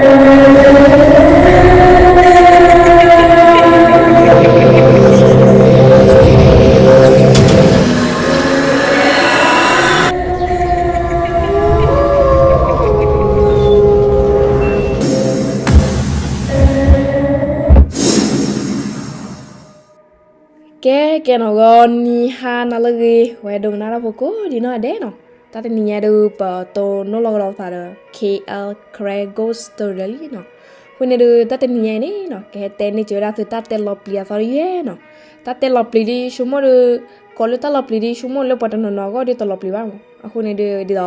ကဲ ကဲနီၤ ဂီၤနံၤဟါနၤလၢအဂ့ၤ ဝဲဒိကနၣ်တၢ်ဖိကိးဒံးနီၢ်ဒဲးနီၤ, တၢ်တနံၤညါဒုး ပတိၢ်နီၣ်လီၤကဒီးပသးဒီး K L Karen Ghost Story လံနီၤ. အဃိန့ၣ်ဒုး တၢ်တနံၤညါအံၤန့ၣ်နီၤ ကဟဲတဲန့ၢ်စၢၤဝဲဒၣ်သုတၢ်တဲလီၤပျံၤအသီတယုၢ်နီၤ. တၢ်တဲလီၤပျံၤဒ်ဆိကမိၣ်ဒီး ကိးလၢတၢ်လီၤပျံၤဒ်ဆိကမိၣ်လၢပှၤတနီၤနီၤအဂီၢ်ဒီး တလီၤပျံၤဘၣ်မး. အဃိန့ၣ်ဒုး ဒ်သိး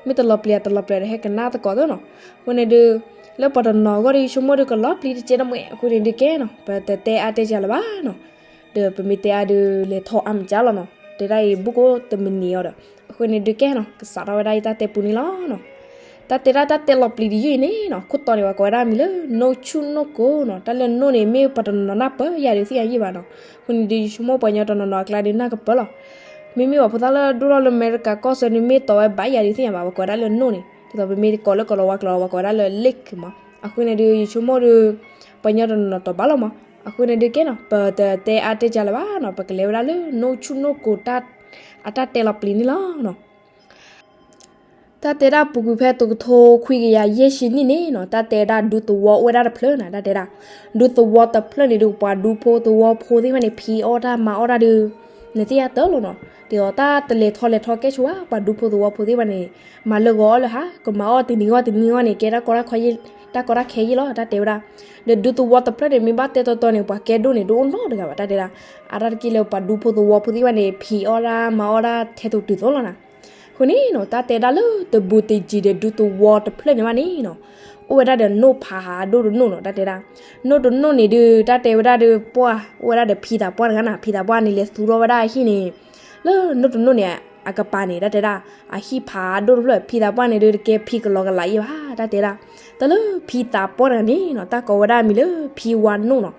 မ့ၢ်တလီၤပျံၤ တလီၤပျံၤဒီး ဟဲကနၣ်သကိးသ့နီၤ. အဃိန့ၣ်ဒုး လၢပှၤတနီၤနီၤအဂီၢ်ဒီး ဆိကမိၣ်ဒီး ကလီၤပျံၤတကဲတမှဲ အဃိန့ၣ်ဒုးကဲနီၤ ပတတဲအါတဲကၢ်လၢၤဘၣ်နီၤ. ဒီးပမ့ၢ်တဲအါဒုး လဲၤထီၣ်အါမးကၢ်လီၤနီၤ. တဲဒၣ်အံၤ ဘူးကအိၣ်တမံးနံးအီၤဒီး အဃိန့ၣ်ဒုးကဲနီၤ ကစးထီၣ်ဝဲဒၣ်အံၤတၢ်တဲပူန့ၣ်လီၤနီၤ. တၢ်တဲဒၣ်တၢ်တဲလီၤပျံၤတယုၢ်အံၤန့ၣ်နီၤ ခိၣ်တီန့ၣ် ပှၤကိးဝဲဒၣ်မံၤလၢ နိၣ်ဆူၣ်နိၣ်ကိနီၤ. တၢ်လၢနိၣ်န့ၣ် မ့ၢ်ပှၤတနီၤနီၤနၢ်ပၢၢ်ယၤဒီးသ့ၣ်ညါယံၣ်ဘၣ်နီၤ. အဃိန့ၣ်ဒုး ယဆိကမိၣ်ပှၤကညီတနီၤနီၤအကျါဒီး နၢ်ကပၢၢ်လီၤ. မ့မ့ၢ်ပှၤဖိသၣ်လၢဒိၣ်ထီၣ်လၢအမဲရကၤကီၢ်စဲၤန့ၣ် မ့ၢ်တီဝဲဘၣ်ယၤဒီးသ့ၣ်ညါဘၣ် ပှၤကိးဝဲဒၣ်လၢနိၣ်န့ၣ် ဒ်သိးပမ့ၢ်ကိးလၢကီၢ်လီၤဝါကျိာ် ပှၤကိးဝဲဒၣ်လၢ lake မး. အဃိန့ၣ်ဒုး ယဆိကမိၣ်ဒီး ပှၤကညီတနီၤနီၤတီဘၣ်လီၤမး. အဃိန့ၣ်ဒုးကဲနီၤ ပတတဲအါတဲကၢ်လၢၤဘၣ်နီၤ ပကလဲၤဝဲဒၣ်လၢ နိၣ်ဆူၣ်နိၣ်ကိ အတၢ်တဲလီၤပျံၤန့ၣ်လီၤနီၤ. တၢ်တဲဒၣ်ပူၤကွံာ်ဖဲ တကထိခွံကယၤယဲၢ်ဆံနံၣ်န့ၣ်နီၤ တၢ်တဲဒၣ်ဒူသဝီအိၣ်ဝဲဒၣ်တဖျၢၣ်နီၤ တၢ်တဲဒၣ် ဒူသဝီတဖျၢၣ်န့ၣ်ဒုး ပှၤဒူဖိသဝီဖိသ့ၣ်တဖၣ်န့ၣ် ဖံးအီၣ်တၢ်မၤအီၣ်တၢ်ဒုး နသ့ၣ်ညါတၢ်လီၤနီၤ. ဒ်သိးတၢ်တလဲၤထီၣ်လဲၤထီကဲဆိဝဲ ပှၤဒူဖိသဝီဖိသ့ၣ်တဖၣ်န့ၣ် မၤလၢဂီၤအီၣ်လၢဟါ ကမၤအီၣ်တနံၤဂီၢ်တနံၤဂီၢ်န့ၣ် ကဲတၢ်ကီတၢ်ခဲယ့ၣ်လီၤ တၢ်တဲဝဲဒၣ်. ဒီးဒူသဝီတဖျၢၣ်န့ၣ် မ့ၢ်ဘၣ်တဲတီတီန့ၣ် ပှၤကဲဒိၣ်န့ၣ် တအိၣ်နီတဂၤဘၣ် တၢ်တဲဒၣ်. အါတက့ၢ်လၢပှၤဒူဖိသဝီဖိသ့ၣ်တဖၣ်န့ၣ် ဖံးအီၣ်တၢ်မၤအီၣ်တၢ်ထဲသိးတုၤသိးလီၤနီၤ. အဃိန့ၣ်နီၤ တၢ်တဲဒၣ်လၢတဘူးတယံၤဒီးဒူသဝီတဖျၢၣ်န့ၣ်ဘၣ်န့ၣ်နီၤ အိၣ်ဝဲဒၣ်ဒီးနိၣ်ဖးဒိၣ်တနိၣ်နီၤ တၢ်တဲဒၣ်. နိၣ်တနိၣ်န့ၣ်ဒုး တၢ်တဲဝဲဒၣ်ဒီးပှၢ် အိၣ်ဝဲဒၣ်ဒီးဖံသးပှၢ်တဂၤနီၤ ဖံသးပှၢ်န့ၣ် လဲၤသူထီၣ်ဝဲဒၣ်အဟံၣ်န့ၣ် လၢနိၣ်တနိၣ်န့ၣ် အကပၤန့ၣ် တၢ်တဲဒၣ် အဟံၣ်ဖးဒိၣ်တဖျၢၣ် ဖံသးပှၢ်န့ၣ်ဒုး တကဲဖံကလီကလးယ့ၢ်ဘၣ် တၢ်တဲဒၣ်. တၢ်လၢဖံသးပှၢ်တဂၤန့ၣ်နီၤ တၢ်ကိးဝဲဒၣ်မံၤလၢဖံဝါနိၣ်နီၤ.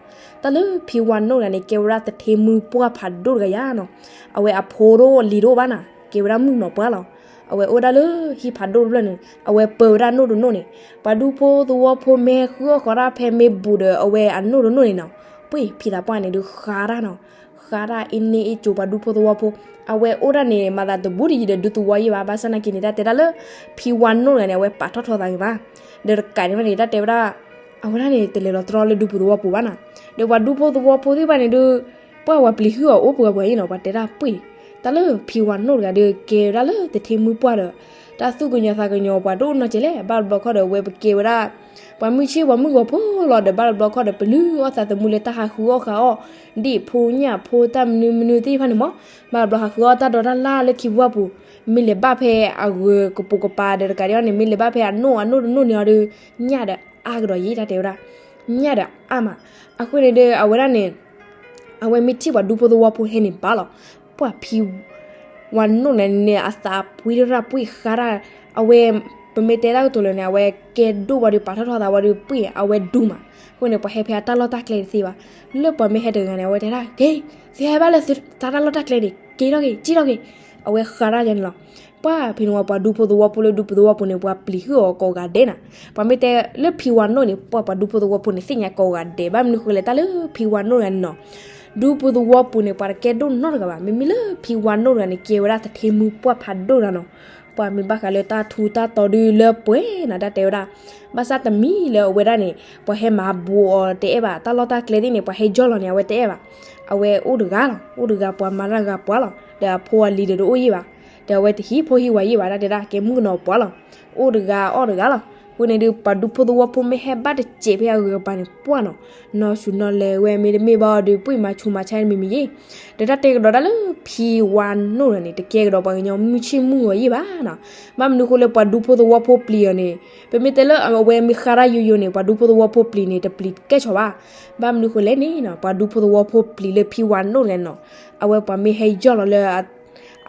တၢ်လၢဖံဝါနိၣ်တဂၤန့ၣ် ကဲဝဲဒၣ်သထ့မုၢ်ပှၢ်ဖးဒိၣ်တဂၤယါနီၤ. အဝဲအဖိတအိၣ်လံၤတအိၣ်ဘၣ်နီၤ ကဲဝဲဒၣ်မုၣ်ကနီၤပှၢ်လီၤ. အဝဲအိၣ်ဝဲဒၣ်လၢဟံၣ်ဖးဒိၣ်တဖျၢၣ်န့ၣ် အဝဲပၢဝဲဒၣ်နိၣ်တနိၣ်န့ၣ် ပှၤဒူဖိသဝီဖိမ့ၢ်ဟဲဃုအီၣ်ဃီတၢ်ဖဲမ့ၢ်ဘူးဒီးအဝဲအနိၣ်တနိၣ်န့ၣ်နီၤ ပှ့ၢ်ဖံသးပှၢ်န့ၣ်ဒုးဃါတၢ်နီၤ ဃါတၢ်အ့န့ၢ်အ့ကၠိပှၤဒူဖိသဝီဖိ အဝဲအိၣ်ဒၣ်န့ၣ် မၤသးတဘူးတယံၤဒီးဒူသဝီယ့ၢ်ဘၣ် ဘၣ်ဆၣ်နာ်က့န့ၣ် တၢ်တဲဒၣ်လၢ ဖံဝါနိၣ်တဂၤန့ၣ် အဝဲပာ်ထီၣ်ထီသးဂ့ၤမး ဒီးတကးန့ၣ်ဘၣ်န့ၣ် တၢ်တဲဝဲဒၣ် အဝဲဒၣ်န့ၣ် တလဲၤလီၤတြီလၢဒူပူၤသဝီပူၤဘၣ်နီၤ ဒီးပှၤဒူဖိသဝီဖိသ့ၣ်တဖၣ်န့ၣ်ဒုး ပှၢ်ဝဲပျံၤဟုၣ်အီၤအိၣ်ပှဲၤပှဲၤအံၤနီၤ ပှၤတဲဒၣ်ပှ့ၢ် တၢ်လၢဖံဝါနိၣ်တဂၤဒီး ကဲဝဲဒၣ်လၢသထ့မုၢ်ပှၢ်ဒီး တၢ်သူၣ်ကညီၤသးကညီၤပှၤဒိၣ်နီၢ်ကဲလဲၣ် ဘၣ်တဘျီခီဒီး အဝဲပကဲဝဲဒၣ် ပှၤမုၢ်ဆ့ၣ်ပှၤမုၢ်ဂီၤဖိလီၤဒီး ဘၣ်တဘျီခီဒီး ပလုၢ်အီၣ်သးသမူလၢတၢ်ဟးဃုအီၣ်ဃုအီၣ် ဒ့ၣ်ဖိညၣ်ဖိတၢ်မနုၤမနုၤသ့ၣ်တဖၣ်န့ၣ်မး ဘၣ်တဘျီဟးဃုအီၣ်တၢ်ဒီးတၢ်လၢ်လၢခံပှၢ်ပူၤ မ့ၢ်လဲၤဘၣ်ဖဲအဂုၤကပိာ်ကပၤဒီးတကးဒံးအီၤန့ၣ် မ့ၢ်လဲၤဘၣ်ဖဲအနိၣ်အနိၣ်တနိၣ်န့ၣ်အီၤဒီး ညၣ်ဒီးအါကဒီးယ့ၢ် တၢ်တဲဝဲဒၣ် ညၣ်ဒီးအါမး အဃိန့ၣ်ဒီး အဝဲဒၣ်န့ၣ် အဝဲမ့ၢ်ထံၣ်ပှၤဒူဖိသဝီဖိဟဲန့ၣ်ဘၣ်လီၤ ပှၢ်ဖံ ဝါနိၣ်န့ၣ်န့ၣ် အသးပှ့ၤတရၣ်ပှ့ၢ်ဃါတၢ် အဝဲ ပမ့ၢ်တဲတၢ်ကတိၤလၢာ်န့ၣ် အဝဲကဲဒိၣ်ဘၣ်ဒီးပာ်ထီၣ်ထီသးဝံၤဒီးပှ့ၢ် အဝဲဒူမး အဃိန့ၣ် ပှၤဟဲဖဲအတၢ်လီၢ်တၢ်ကျဲတသ့ဘၣ် လၢပှၤမ့ၢ်ဟဲတဂၤန့ၣ် အဝဲတဲဒၣ် က့ၤ သုဟဲဘၣ်လၢသးတၢ်လီၢ်တၢ်ကျဲန့ၣ် က့ၤထီၣ်က့ၤ က့ၤထီၣ်က့ၤ အဝဲဃါတၢ်ယါန့ၣ်လီၤ ပှၢ်ဖဲန့ၣ်ဝဲပှၤဒူဖိသဝီဖိလၢဒူဖိသဝီဖိန့ၣ် ပှၤပျံၤဟုၣ်အီၤကိးဂၤဒဲးနၤ ပှၤမ့ၢ်တဲလၢဖံဝါနိၣ်န့ၣ် ပှၢ်ပှၤဒူဖိသဝီဖိန့ၣ် သ့ၣ်ညါကိးဂၤဒဲး ဘၣ်မနုၤဃိလဲၣ် တၢ်လၢဖံဝါနိၣ်တဂၤန့ၣ်နီၤ ဒူဖိသဝီဖိန့ၣ် ပှၤတကဲဒိၣ်နီတဂၤဘၣ် မ့မ့ၢ်လၢဖံဝါနိၣ်တဂၤန့ၣ် ကဲဝဲဒၣ်သထ့မုၢ်ပှၢ်ဖးဒိၣ်တဂၤနီၤ ပှၤမ့ၢ်ဘၣ်ဃးလၢတၢ်ထူတၢ်တီၤဒုးလၢပှဲၤနၤ တၢ်တဲဝဲဒၣ် ဘၣ်ဆၣ်တမံၤလၢအဝဲဒၣ်န့ၣ် ပှၤဟဲမၤဘူးအီၤတအဲၣ်ဘၣ် တၢ်လီၢ်တၢ်ကျဲသ့ၣ်န့ၣ် ပှၤဟဲယီၢ်လီၤန့ၣ် အဝဲတအဲၣ်ဘၣ် အဝဲအိၣ်တဂၤလီၤ အိၣ်တဂၤပှၤမၤတၢ်ဂၤပှၤလီၤ ဒီးအဖိအလံၤဒီးတအိၣ်ယ့ၢ်ဘၣ် ဒီးအဝဲတဟံၣ်ဖိဟံၣ်ဝၤယ့ၢ်ဘၣ် တၢ်တဲဒၣ် ကဲမုၣ်ကနီၤပှၢ်လီၤ အိၣ်တဂၤအီၣ်တဂၤလီၤ အဃိန့ၣ်ဒုး ပှၤဒူဖိသဝီဖိမ့ၢ်ဟဲဘၣ်တစဲးဖဲအဂုၤအပၤန့ၣ် ပှၢ်နီၤ နီၢ်ဆူၣ်နီၢ်လဲၤဝဲမ့တမ့ၢ်ဘၣ်ဒီး ပှ့ၢ်မၤဆူးမၤဆါမ့ၢ်မ့ၢ်ယ့ၢ် ဒီးတၢ်တဲကဒီးဒၣ်လၢဖံဝါနိၣ်တဂၤန့ၣ် တကဲကဒီးပှၤကညီမုၢ်ဆ့ၣ်မုၢ်ဂီၤယ့ၢ်ဘၣ်နီၤ ဘၣ်မနုၤဃိလၢပှၤဒူဖိသဝီဖိပျံၤအီၤန့ၣ် ပမ့ၢ်တဲလၢအဝဲမ့ၢ်ဃါတၢ်ယိယိန့ၣ် ပှၤဒူဖိသဝီဖိပျံၤန့ၣ် တပျံၤကဲဆီဘၣ် ဘၣ်မနုၤဃိလဲၣ်န့ၣ်နီၤ ပှၤဒူဖိသဝီဖိပျံၤလၢဖံဝါနိၣ်တဂၤနီၤ အဝဲပှၤမ့ၢ်ဟဲယီၢ်လီၤလၢ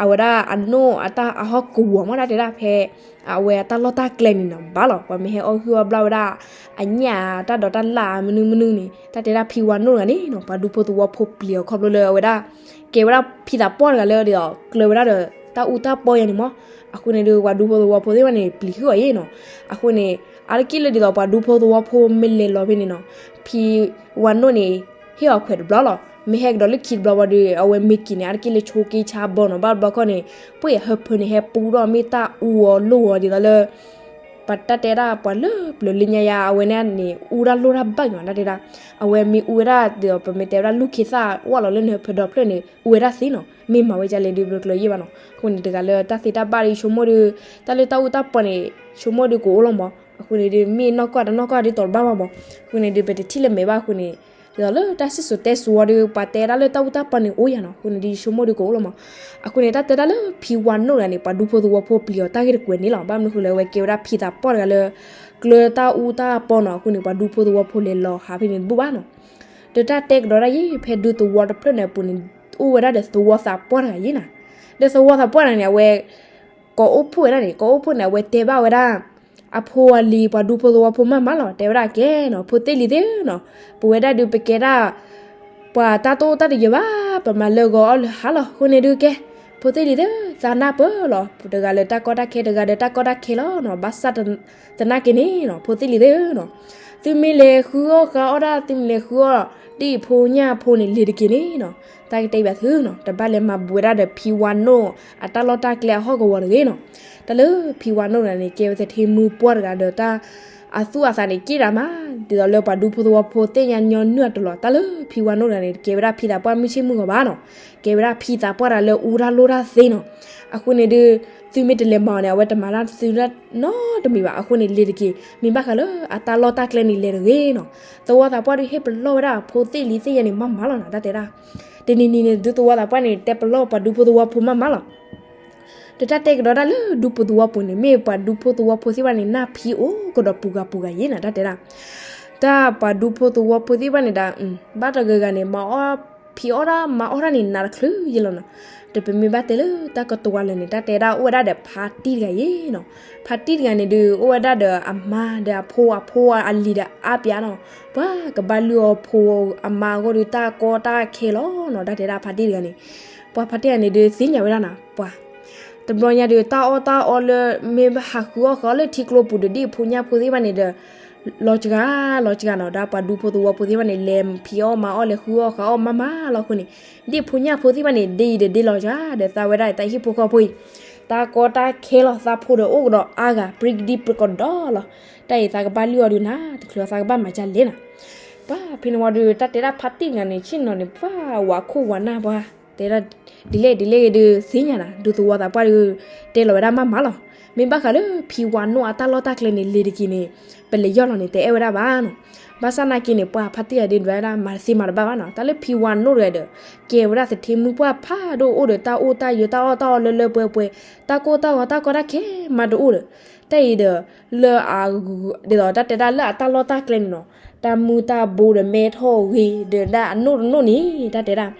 အဝဲဒၣ်အနိၣ်အတၢ်အဟီၣ်ကဝီၤမး တၢ်တဲဒၣ်ဖဲ အဝဲအတၢ်လီၢ်တၢ်ကျဲန့ၣ်နီၤ ဘၣ်လီၤ ပှၤမ့ၢ်ဟဲအီၣ်ဟုၣ်အီၣ်ဘျၣ်ဝဲဒၣ် အညၣ်တၢ်ဒိးတၢ်လၣ်မနုၤမနုၤန့ၣ် တၢ်တဲဒၣ်ဖံဝါနိၣ်တဂၤန့ၣ်နီၤ ပှၤဒူဖိသဝီဖိပျံၤအီၤခီဖျိလၢအဝဲဒၣ် ကဲဝဲဒၣ်ဖံသးပှၢ်တဂၤလၢဒီး ကျၢၤဝဲဒၣ်ဒီးတၢ်အူတၢ်ပီယါန့ၣ်မး အဃိန့ၣ်ဒီး ပှၤဒူဖိသဝီဖိသ့ၣ်တဖၣ်န့ၣ် ပျံၤဟုၣ်အီၤယ့ၢ်နီၤ အဃိန့ၣ် အါတက့ၢ်လၢဒ်သိးပှၤဒူဖိသဝီဖိမ့ၢ်လဲၤလီၤဖဲန့ၣ်နီၤ, ဖံဝါနိၣ်န့ၣ် ဟ့ၣ်အီၤခွဲးတဘျီလီၤ. မ့ၢ်ဟဲကဒီးလၢခံတဘျီဝံၤဒီး အဝဲမ့ၢ်က့ၤန့ၣ် အါတက့ၢ်လၢဆိးက့ဆါဘီနီၤ, ဘၣ်တဘျီခီန့ၣ် ပှ့ၤအဟၢဖၢန့ၣ် ဟဲပူထီၣ်မ့ၢ်တၢ်အူအီၤလိၣ်အီၤဒ်သိးလၢ ပှၤတၢ်တဲဒၣ်ပှၤလၢပျၢၤလၢညါယါ အဝဲန့ၣ်န့ၣ် အူတၢ်လိၣ်တၢ်ဘၣ်နီၤ တၢ်တဲဒၣ်, အဝဲမ့ၢ်အူဝဲဒၣ်ဒ်သိး ပမ့ၢ်တဲဝဲဒၣ်လူၢ်ခ့သၣ်ဝဲလီၤလၢနဟၢဖၢဒီဖျၢၣ်န့ၣ် အူဝဲဒၣ်သ့နီၤ, မ့ၢ်မၤဝဲဒ်လဲၣ်ဒုး ပတကျၢၤယံာ်ဘၣ်နီၤ. အဃိန့ၣ် တဂၤလၢတၢ်သ့တၢ်ဘၣ်ဒီးဆိကမိၣ်ဒီး တၢ်လၢတၢ်အူတၢ်ပီန့ၣ် ဆိကမိၣ်ဒီးကအိၣ်လီၤမး, အဃိန့ၣ်ဒုး မ့ၢ်နီၢ်ကီၢ်တနီၢ်ကီၢ်ဒ်သိးတဘၣ်ဘၣ်မး, အဃိန့ၣ်ဒုး ပတထံၣ်လၢမဲာ်ဘၣ်အဃိန့ၣ် ဒ်သိးလၢတၢ်စံၣ်စိၤတဲစိၤအီၤဒီး ပှၤတဲဒၣ်လၢတၢ်အူတၢ်ပီန့ၣ်အိၣ်ယါနီၤ, အဃိန့ၣ်ဒုး ယဆိကမိၣ်ဒီးကအိၣ်လီၤမး. အဃိန့ၣ် တၢ်တဲဒၣ်လၢဖံဝါနိၣ်တဂၤန့ၣ် ပှၤဒူဖိသဝီဖိပျံၤအီၤတၢ်ဂ့ၢ်တကွဲးန့ၣ်လီၤ. ဘၣ်မနုၤဃိလဲၣ် အဝဲကဲဝဲဒၣ်ဖံသးပှၢ်တဂၤလၢ ကျၢၤတၢ်အူတၢ်ပီနီၤ, အဃိန့ၣ် ပှၤဒူဖိသဝီဖိလဲၤလီၤဟးဖဲန့ၣ်တဘူၣ်ဘၣ်နီၤ. ဒီးတၢ်တဲကဒီးဒၣ်ယံၤ ဖဲဒူသဝီတဖျၢၣ်န့ၣ်အပူၤန့ၣ် အိၣ်ဝဲဒၣ်ဒီးသဝီသးပှၢ်တဂၤယံၤနီၤ. ဒီးသဝီသးပှၢ်တဂၤန့ၣ် အဝဲ ကိးအိၣ်ဖှိၣ်ဝဲဒၣ်န့ၣ် ကိးအိၣ်ဖှိၣ်န့ၣ် အဝဲတဲဘၣ်ဝဲဒၣ် အဖိအလံၤ ပှၤဒူဖိသဝီဖိမးမးလီၤ. တဲဝဲဒၣ်ကဲနီၤ ဖိသ့ၣ်လံၤသ့ၣ်နီၤ, ပဝဲဒၣ်ဒုးပကဲဒၣ် ပှၤတၢ်တအိၣ်တၢ်တယၢၤဘၣ်, ပမၤလၢဂီၤအီၣ်လၢဟါလီၤ. အဃိန့ၣ်ဒုးကဲ ဖိသ့ၣ်လံၤသ့ၣ် သးနၢ်ပၢၢ်လီၤ. တဂၤလၢတၢ်ကီတၢ်ခဲ တဂၤဒီးတၢ်ကီတၢ်ခဲလီၤနီၤ. ဘၣ်ဆၣ်သနာ်က့န့ၣ်နီၤ ဖိသ့ၣ်လံၤသ့ၣ်နီၤ, သုမ့ၢ်လဲၤဃုအီၣ်ဃုအီၣ်ဒၣ် သုမ့ၢ်လဲၤဃုအီၣ် ဒ်အဖိညၣ်ဖိန့ၣ် လဲၤတက့ၢ်န့ၣ်နီၤ, တၢ်ကတဲဘၣ်သုနီၤ, တဘၣ်လဲၤမၤဘူးဝဲဒၣ်ဒီးဖံဝါနိၣ် အတၢ်လီၢ်တၢ်ကျဲအဟီၣ်ကဝီၤတဂ့ၤနီၤ. တၢ်လၢဖံဝါနိၣ်တဂၤန့ၣ် ကဲဝဲသထ့မုၢ်ပှၢ်တဂၤဒီးတၢ် အသူၣ်အသးန့ၣ် က့ၣ်ဒၣ်မး ဒ်သိးလၢပှၤဒူဖိသဝီဖိသ့ၣ်ညါညီနုၢ်အတလီၤ. တၢ်လၢဖံဝါနိၣ်တဂၤန့ၣ် တကဲဝဲဒၣ်ဖံသးပှၢ်မုၢ်ဆ့ၣ်မုၢ်ဂီၤဘၣ်နီၤ, ကဲဝဲဒၣ်ဖံသးပှၢ်တဂၤလၢအူတၢ်လိၣ်တၢ်သ့နီၤ. အဃိန့ၣ်ဒုး သုမ့ၢ်တလဲၤမၤအီၤန့ၣ် အဝဲတမၤတၢ်သုနီတမံၤဘၣ်. အဃိန့ၣ် လဲၤတက့ၢ်, မ့ၢ်ဘၣ်ဃးလၢအတၢ်လီၢ်တၢ်ကျဲန့ၣ် လဲၤတဂ့ၤနီၤ. သဝီသးပှၢ်ဒုးဟ့ၣ်ပလီၢ်ဝဲဒၣ်ဖိသ့ၣ်လံၤသ့ၣ်ညါန့ၣ် မးမးလီၤနီၤ တၢ်တဲဒၣ်. တနံၤနံၤန့ၣ် ဒူသဝီသးပှၢ်န့ၣ် တဲပလီၢ်ပှၤဒူဖိသဝီဖိမးမးလီၤ. ဒီးတၢ်တဲကဒီးဒၣ်လၢဒူဖိသဝီဖိန့ၣ် မ့ၢ်ပှၤဒူဖိသဝီဖိသ့ၣ်တဖၣ်န့ၣ် နၢ်ဖံးအိၣ်ကဒီးပူၤဂၤပူၤဂၤယ့ၣ်နီၤ တၢ်တဲဒၣ်. တၢ်ပှၤဒူဖိသဝီဖိသ့ၣ်တဖၣ်န့ၣ်ဒီး ဘၣ်တဂၤဂၤန့ၣ် မၤအီၣ်ဖံးအီၣ်ဒၣ်မၤအီၣ်တၢ်န့ၣ် နးတချုးယ့ၣ်လီၤနီၤ. ဒီးပမ့ၢ်ဘၣ်တဲလၢတၢ်ကတိၤဝဲလၢာ်န့ၣ် တၢ်တဲဒၣ်အိၣ်ဝဲဒၣ်ဒီးဖါတံၢ်တဂၤယ့ၣ်နီၤ. ဖါတံၢ်တဂၤန့ၣ်ဒုး အိၣ်ဝဲဒၣ်ဒီးအမါဒီးအဖိအဖိအလံၤဒီးအါပၠးနီၤ. ပှၤကဘၣ်လုၢ်အီၤဖိအမါအဂီၢ်ဒီးတၢ်ကီတၢ်ခဲလီၤနီၤ တၢ်တဲဒၣ်ဖါတံၢ်တဂၤန့ၣ်. ပှၤဖါတံၢ်တဂၤန့ၣ်ဒုးသ့ၣ်ညါဝဲဒၣ်နီၤ ပှၤ တဘျီညါဒီး တၢ်အီၣ်တၢ်အီလၢ မ့ၢ်ဟးဃုအီၣ်ဃုအီလၢထံကျိပူၤဒီး ဒ့ၣ်ဖိညၣ်ဖိသ့ၣ်တဖၣ်န့ၣ်ဒီး လီၤစှၤ လီၤစှၤနီၤ ဒီးပှၤဒူဖိသဝီဖိသ့ၣ်တဖၣ်န့ၣ် လဲၤဖံးအီၣ်မၤအီၣ်လဲၤဃုအီၣ်ဃုအီၣ်မးမးလီၤအဃိန့ၣ် ဒ့ၣ်ဖိညၣ်ဖိသ့ၣ်တဖၣ်န့ၣ် ဒ့ၣ်အံၤဒီးဒ့ၣ်လီၤစှၤ ဒီးသးဝဲဒၣ်တၢ်ဟံၣ်ဖိဃီဖိအံၤ တၢ်ကီတၢ်ခဲလီၤ သးဖိဒီးအိၣ်ကဒီးအါဂၤ ပြံကဒံပြံကဒီးလီၤ. တၢ်အံၤသးကဘၣ်လုၢ်အီၤဒုးနၤ တချုးသးကဘၣ်မၤဒ်လဲၣ်နီၤ. ပှၤဖဲန့ၣ်ဝံၤဒီး တၢ်တဲဒၣ်ဖါတံၢ်တဂၤန့ၣ် ဆ့ၣ်နီၤန့ၣ် ပှၤဝၤခိၣ်ဝၤနၢ်ပှၤ တဲဒၣ် ဒ်လဲၣ်ဒ်လဲၣ်ဂ့ၤဒီးသ့ၣ်ညါနီၤ ဒူသဝီသးပှၢ်ဒီး တဲလီၤဝဲဒၣ်မးမးလီၤ. မ့ၢ်ဘၣ်ဃးလၢဖံဝါနိၣ်အတၢ်လီၢ်တၢ်ကျဲန့ၣ် လဲၤတက့ၢ်န့ၣ် ပလဲၤယီၢ်လီၤန့ၣ် တအဲၣ်ဝဲဒၣ်ဘၣ်နီၤ. ဘၣ်ဆၣ်သနာ်က့န့ၣ် ပှၤဖါတံၢ်တဂၤဒုးဒွးဝဲဒၣ် မၤတသ့မၤတဘၣ်ဘၣ်နီၤ. တၢ်လၢဖံဝါနိၣ်တဂၤဒီး ကဲဝဲဒၣ်သထ့မုၢ်ပှၢ်ဖးဒိၣ်အိၣ်ဒီးတၢ်အိၣ်တၢ်ယၢၤ တၢ်အီၣ်တၢ်အီလၢလၢပှဲၤပှဲၤ တၢ်ကိၢ်တၢ်ဂီၤ တၢ်ကီတၢ်ခဲမးတအိၣ်ဒီး တၢ်အံၤဒီး လၢအ ဒ်သိးတၢ်တဲဒၣ်လၢအတၢ်လီၢ်တၢ်ကျဲန့ၣ်နီၤ တၢ်မုၢ်တၢ်ဘိဒီးမဲထီၣ်ဂ့ၤ ဒီးဒၣ်အနိၣ်တနိၣ်န့ၣ် တၢ်တဲဒၣ်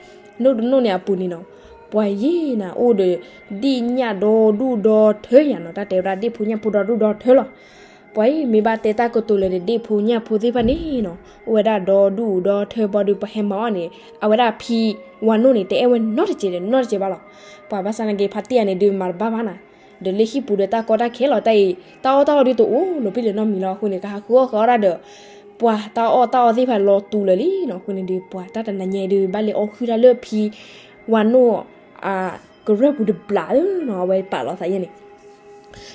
နိၣ်တနိၣ်န့ၣ်အပူၤန့ၣ်နီၤ ပှၤယ့ၣ်နၤအိၣ်ဒီး ဒ့ၣ်ညၣ်ဒီဒူၣ်ဒီထၢယၤနီၤ တၢ်တဲဝဲဒၣ်ဒ့ၣ်ဖိညၣ်ဖိဒီဒူၣ်ဒီထၢလီၤ. ပှၤအံၤမ့ၢ်ဘၣ်တဲတၢ်ကတိၤလၢာ်ဒီး ဒ့ၣ်ဖိညၣ်ဖိသ့ၣ်တဖၣ်န့ၣ်နီၤ အိၣ်ဝဲဒၣ်ဒီဒူၣ်ဒီထၢဘီဒီး ပှၤဟဲမၤအီၣ်န့ၣ် အဝဲဒၣ်ဖံဝါနိၣ်န့ၣ် တအဲၣ်ဝဲနီတစဲးဒီးနီတစဲးဘၣ်လီၤ. ပှၤဘၣ်ဆၣ်သနာ်က့ ဖါတံၢ်တဂၤန့ၣ်ဒုးမၤတဘၣ်ဘၣ်နီၤ ဒီးလၢဟံၣ်ပူၤဒီးတၢ်ကီတၢ်ခဲလီၤ တၢ်အံၤ တၢ်အီၣ်တၢ်အီဒုးတအိၣ်လီၤပ့ၢ်လၢနီတမံၤလီၤအဃိန့ၣ် ကဟးဃုအီၣ်ဃုအီဒၣ်ဒီး ပှၤတၢ်အီၣ်တၢ်အီသ့ၣ်တဖၣ်လီၤတူာ်လၢာ်လံနီၤ အဃိန့ၣ်ဒီး ပှၤတၢ်တနၤညါအံၤဒုး ဘၣ်လဲၤအီၣ်ဃုာ်တၢ်လၢဖံဝါနိၣ် အကရၢၢ်ပူၤတဘျီဧၢနီၤ အဝဲပာ်လီၤသးယဲန့ၣ်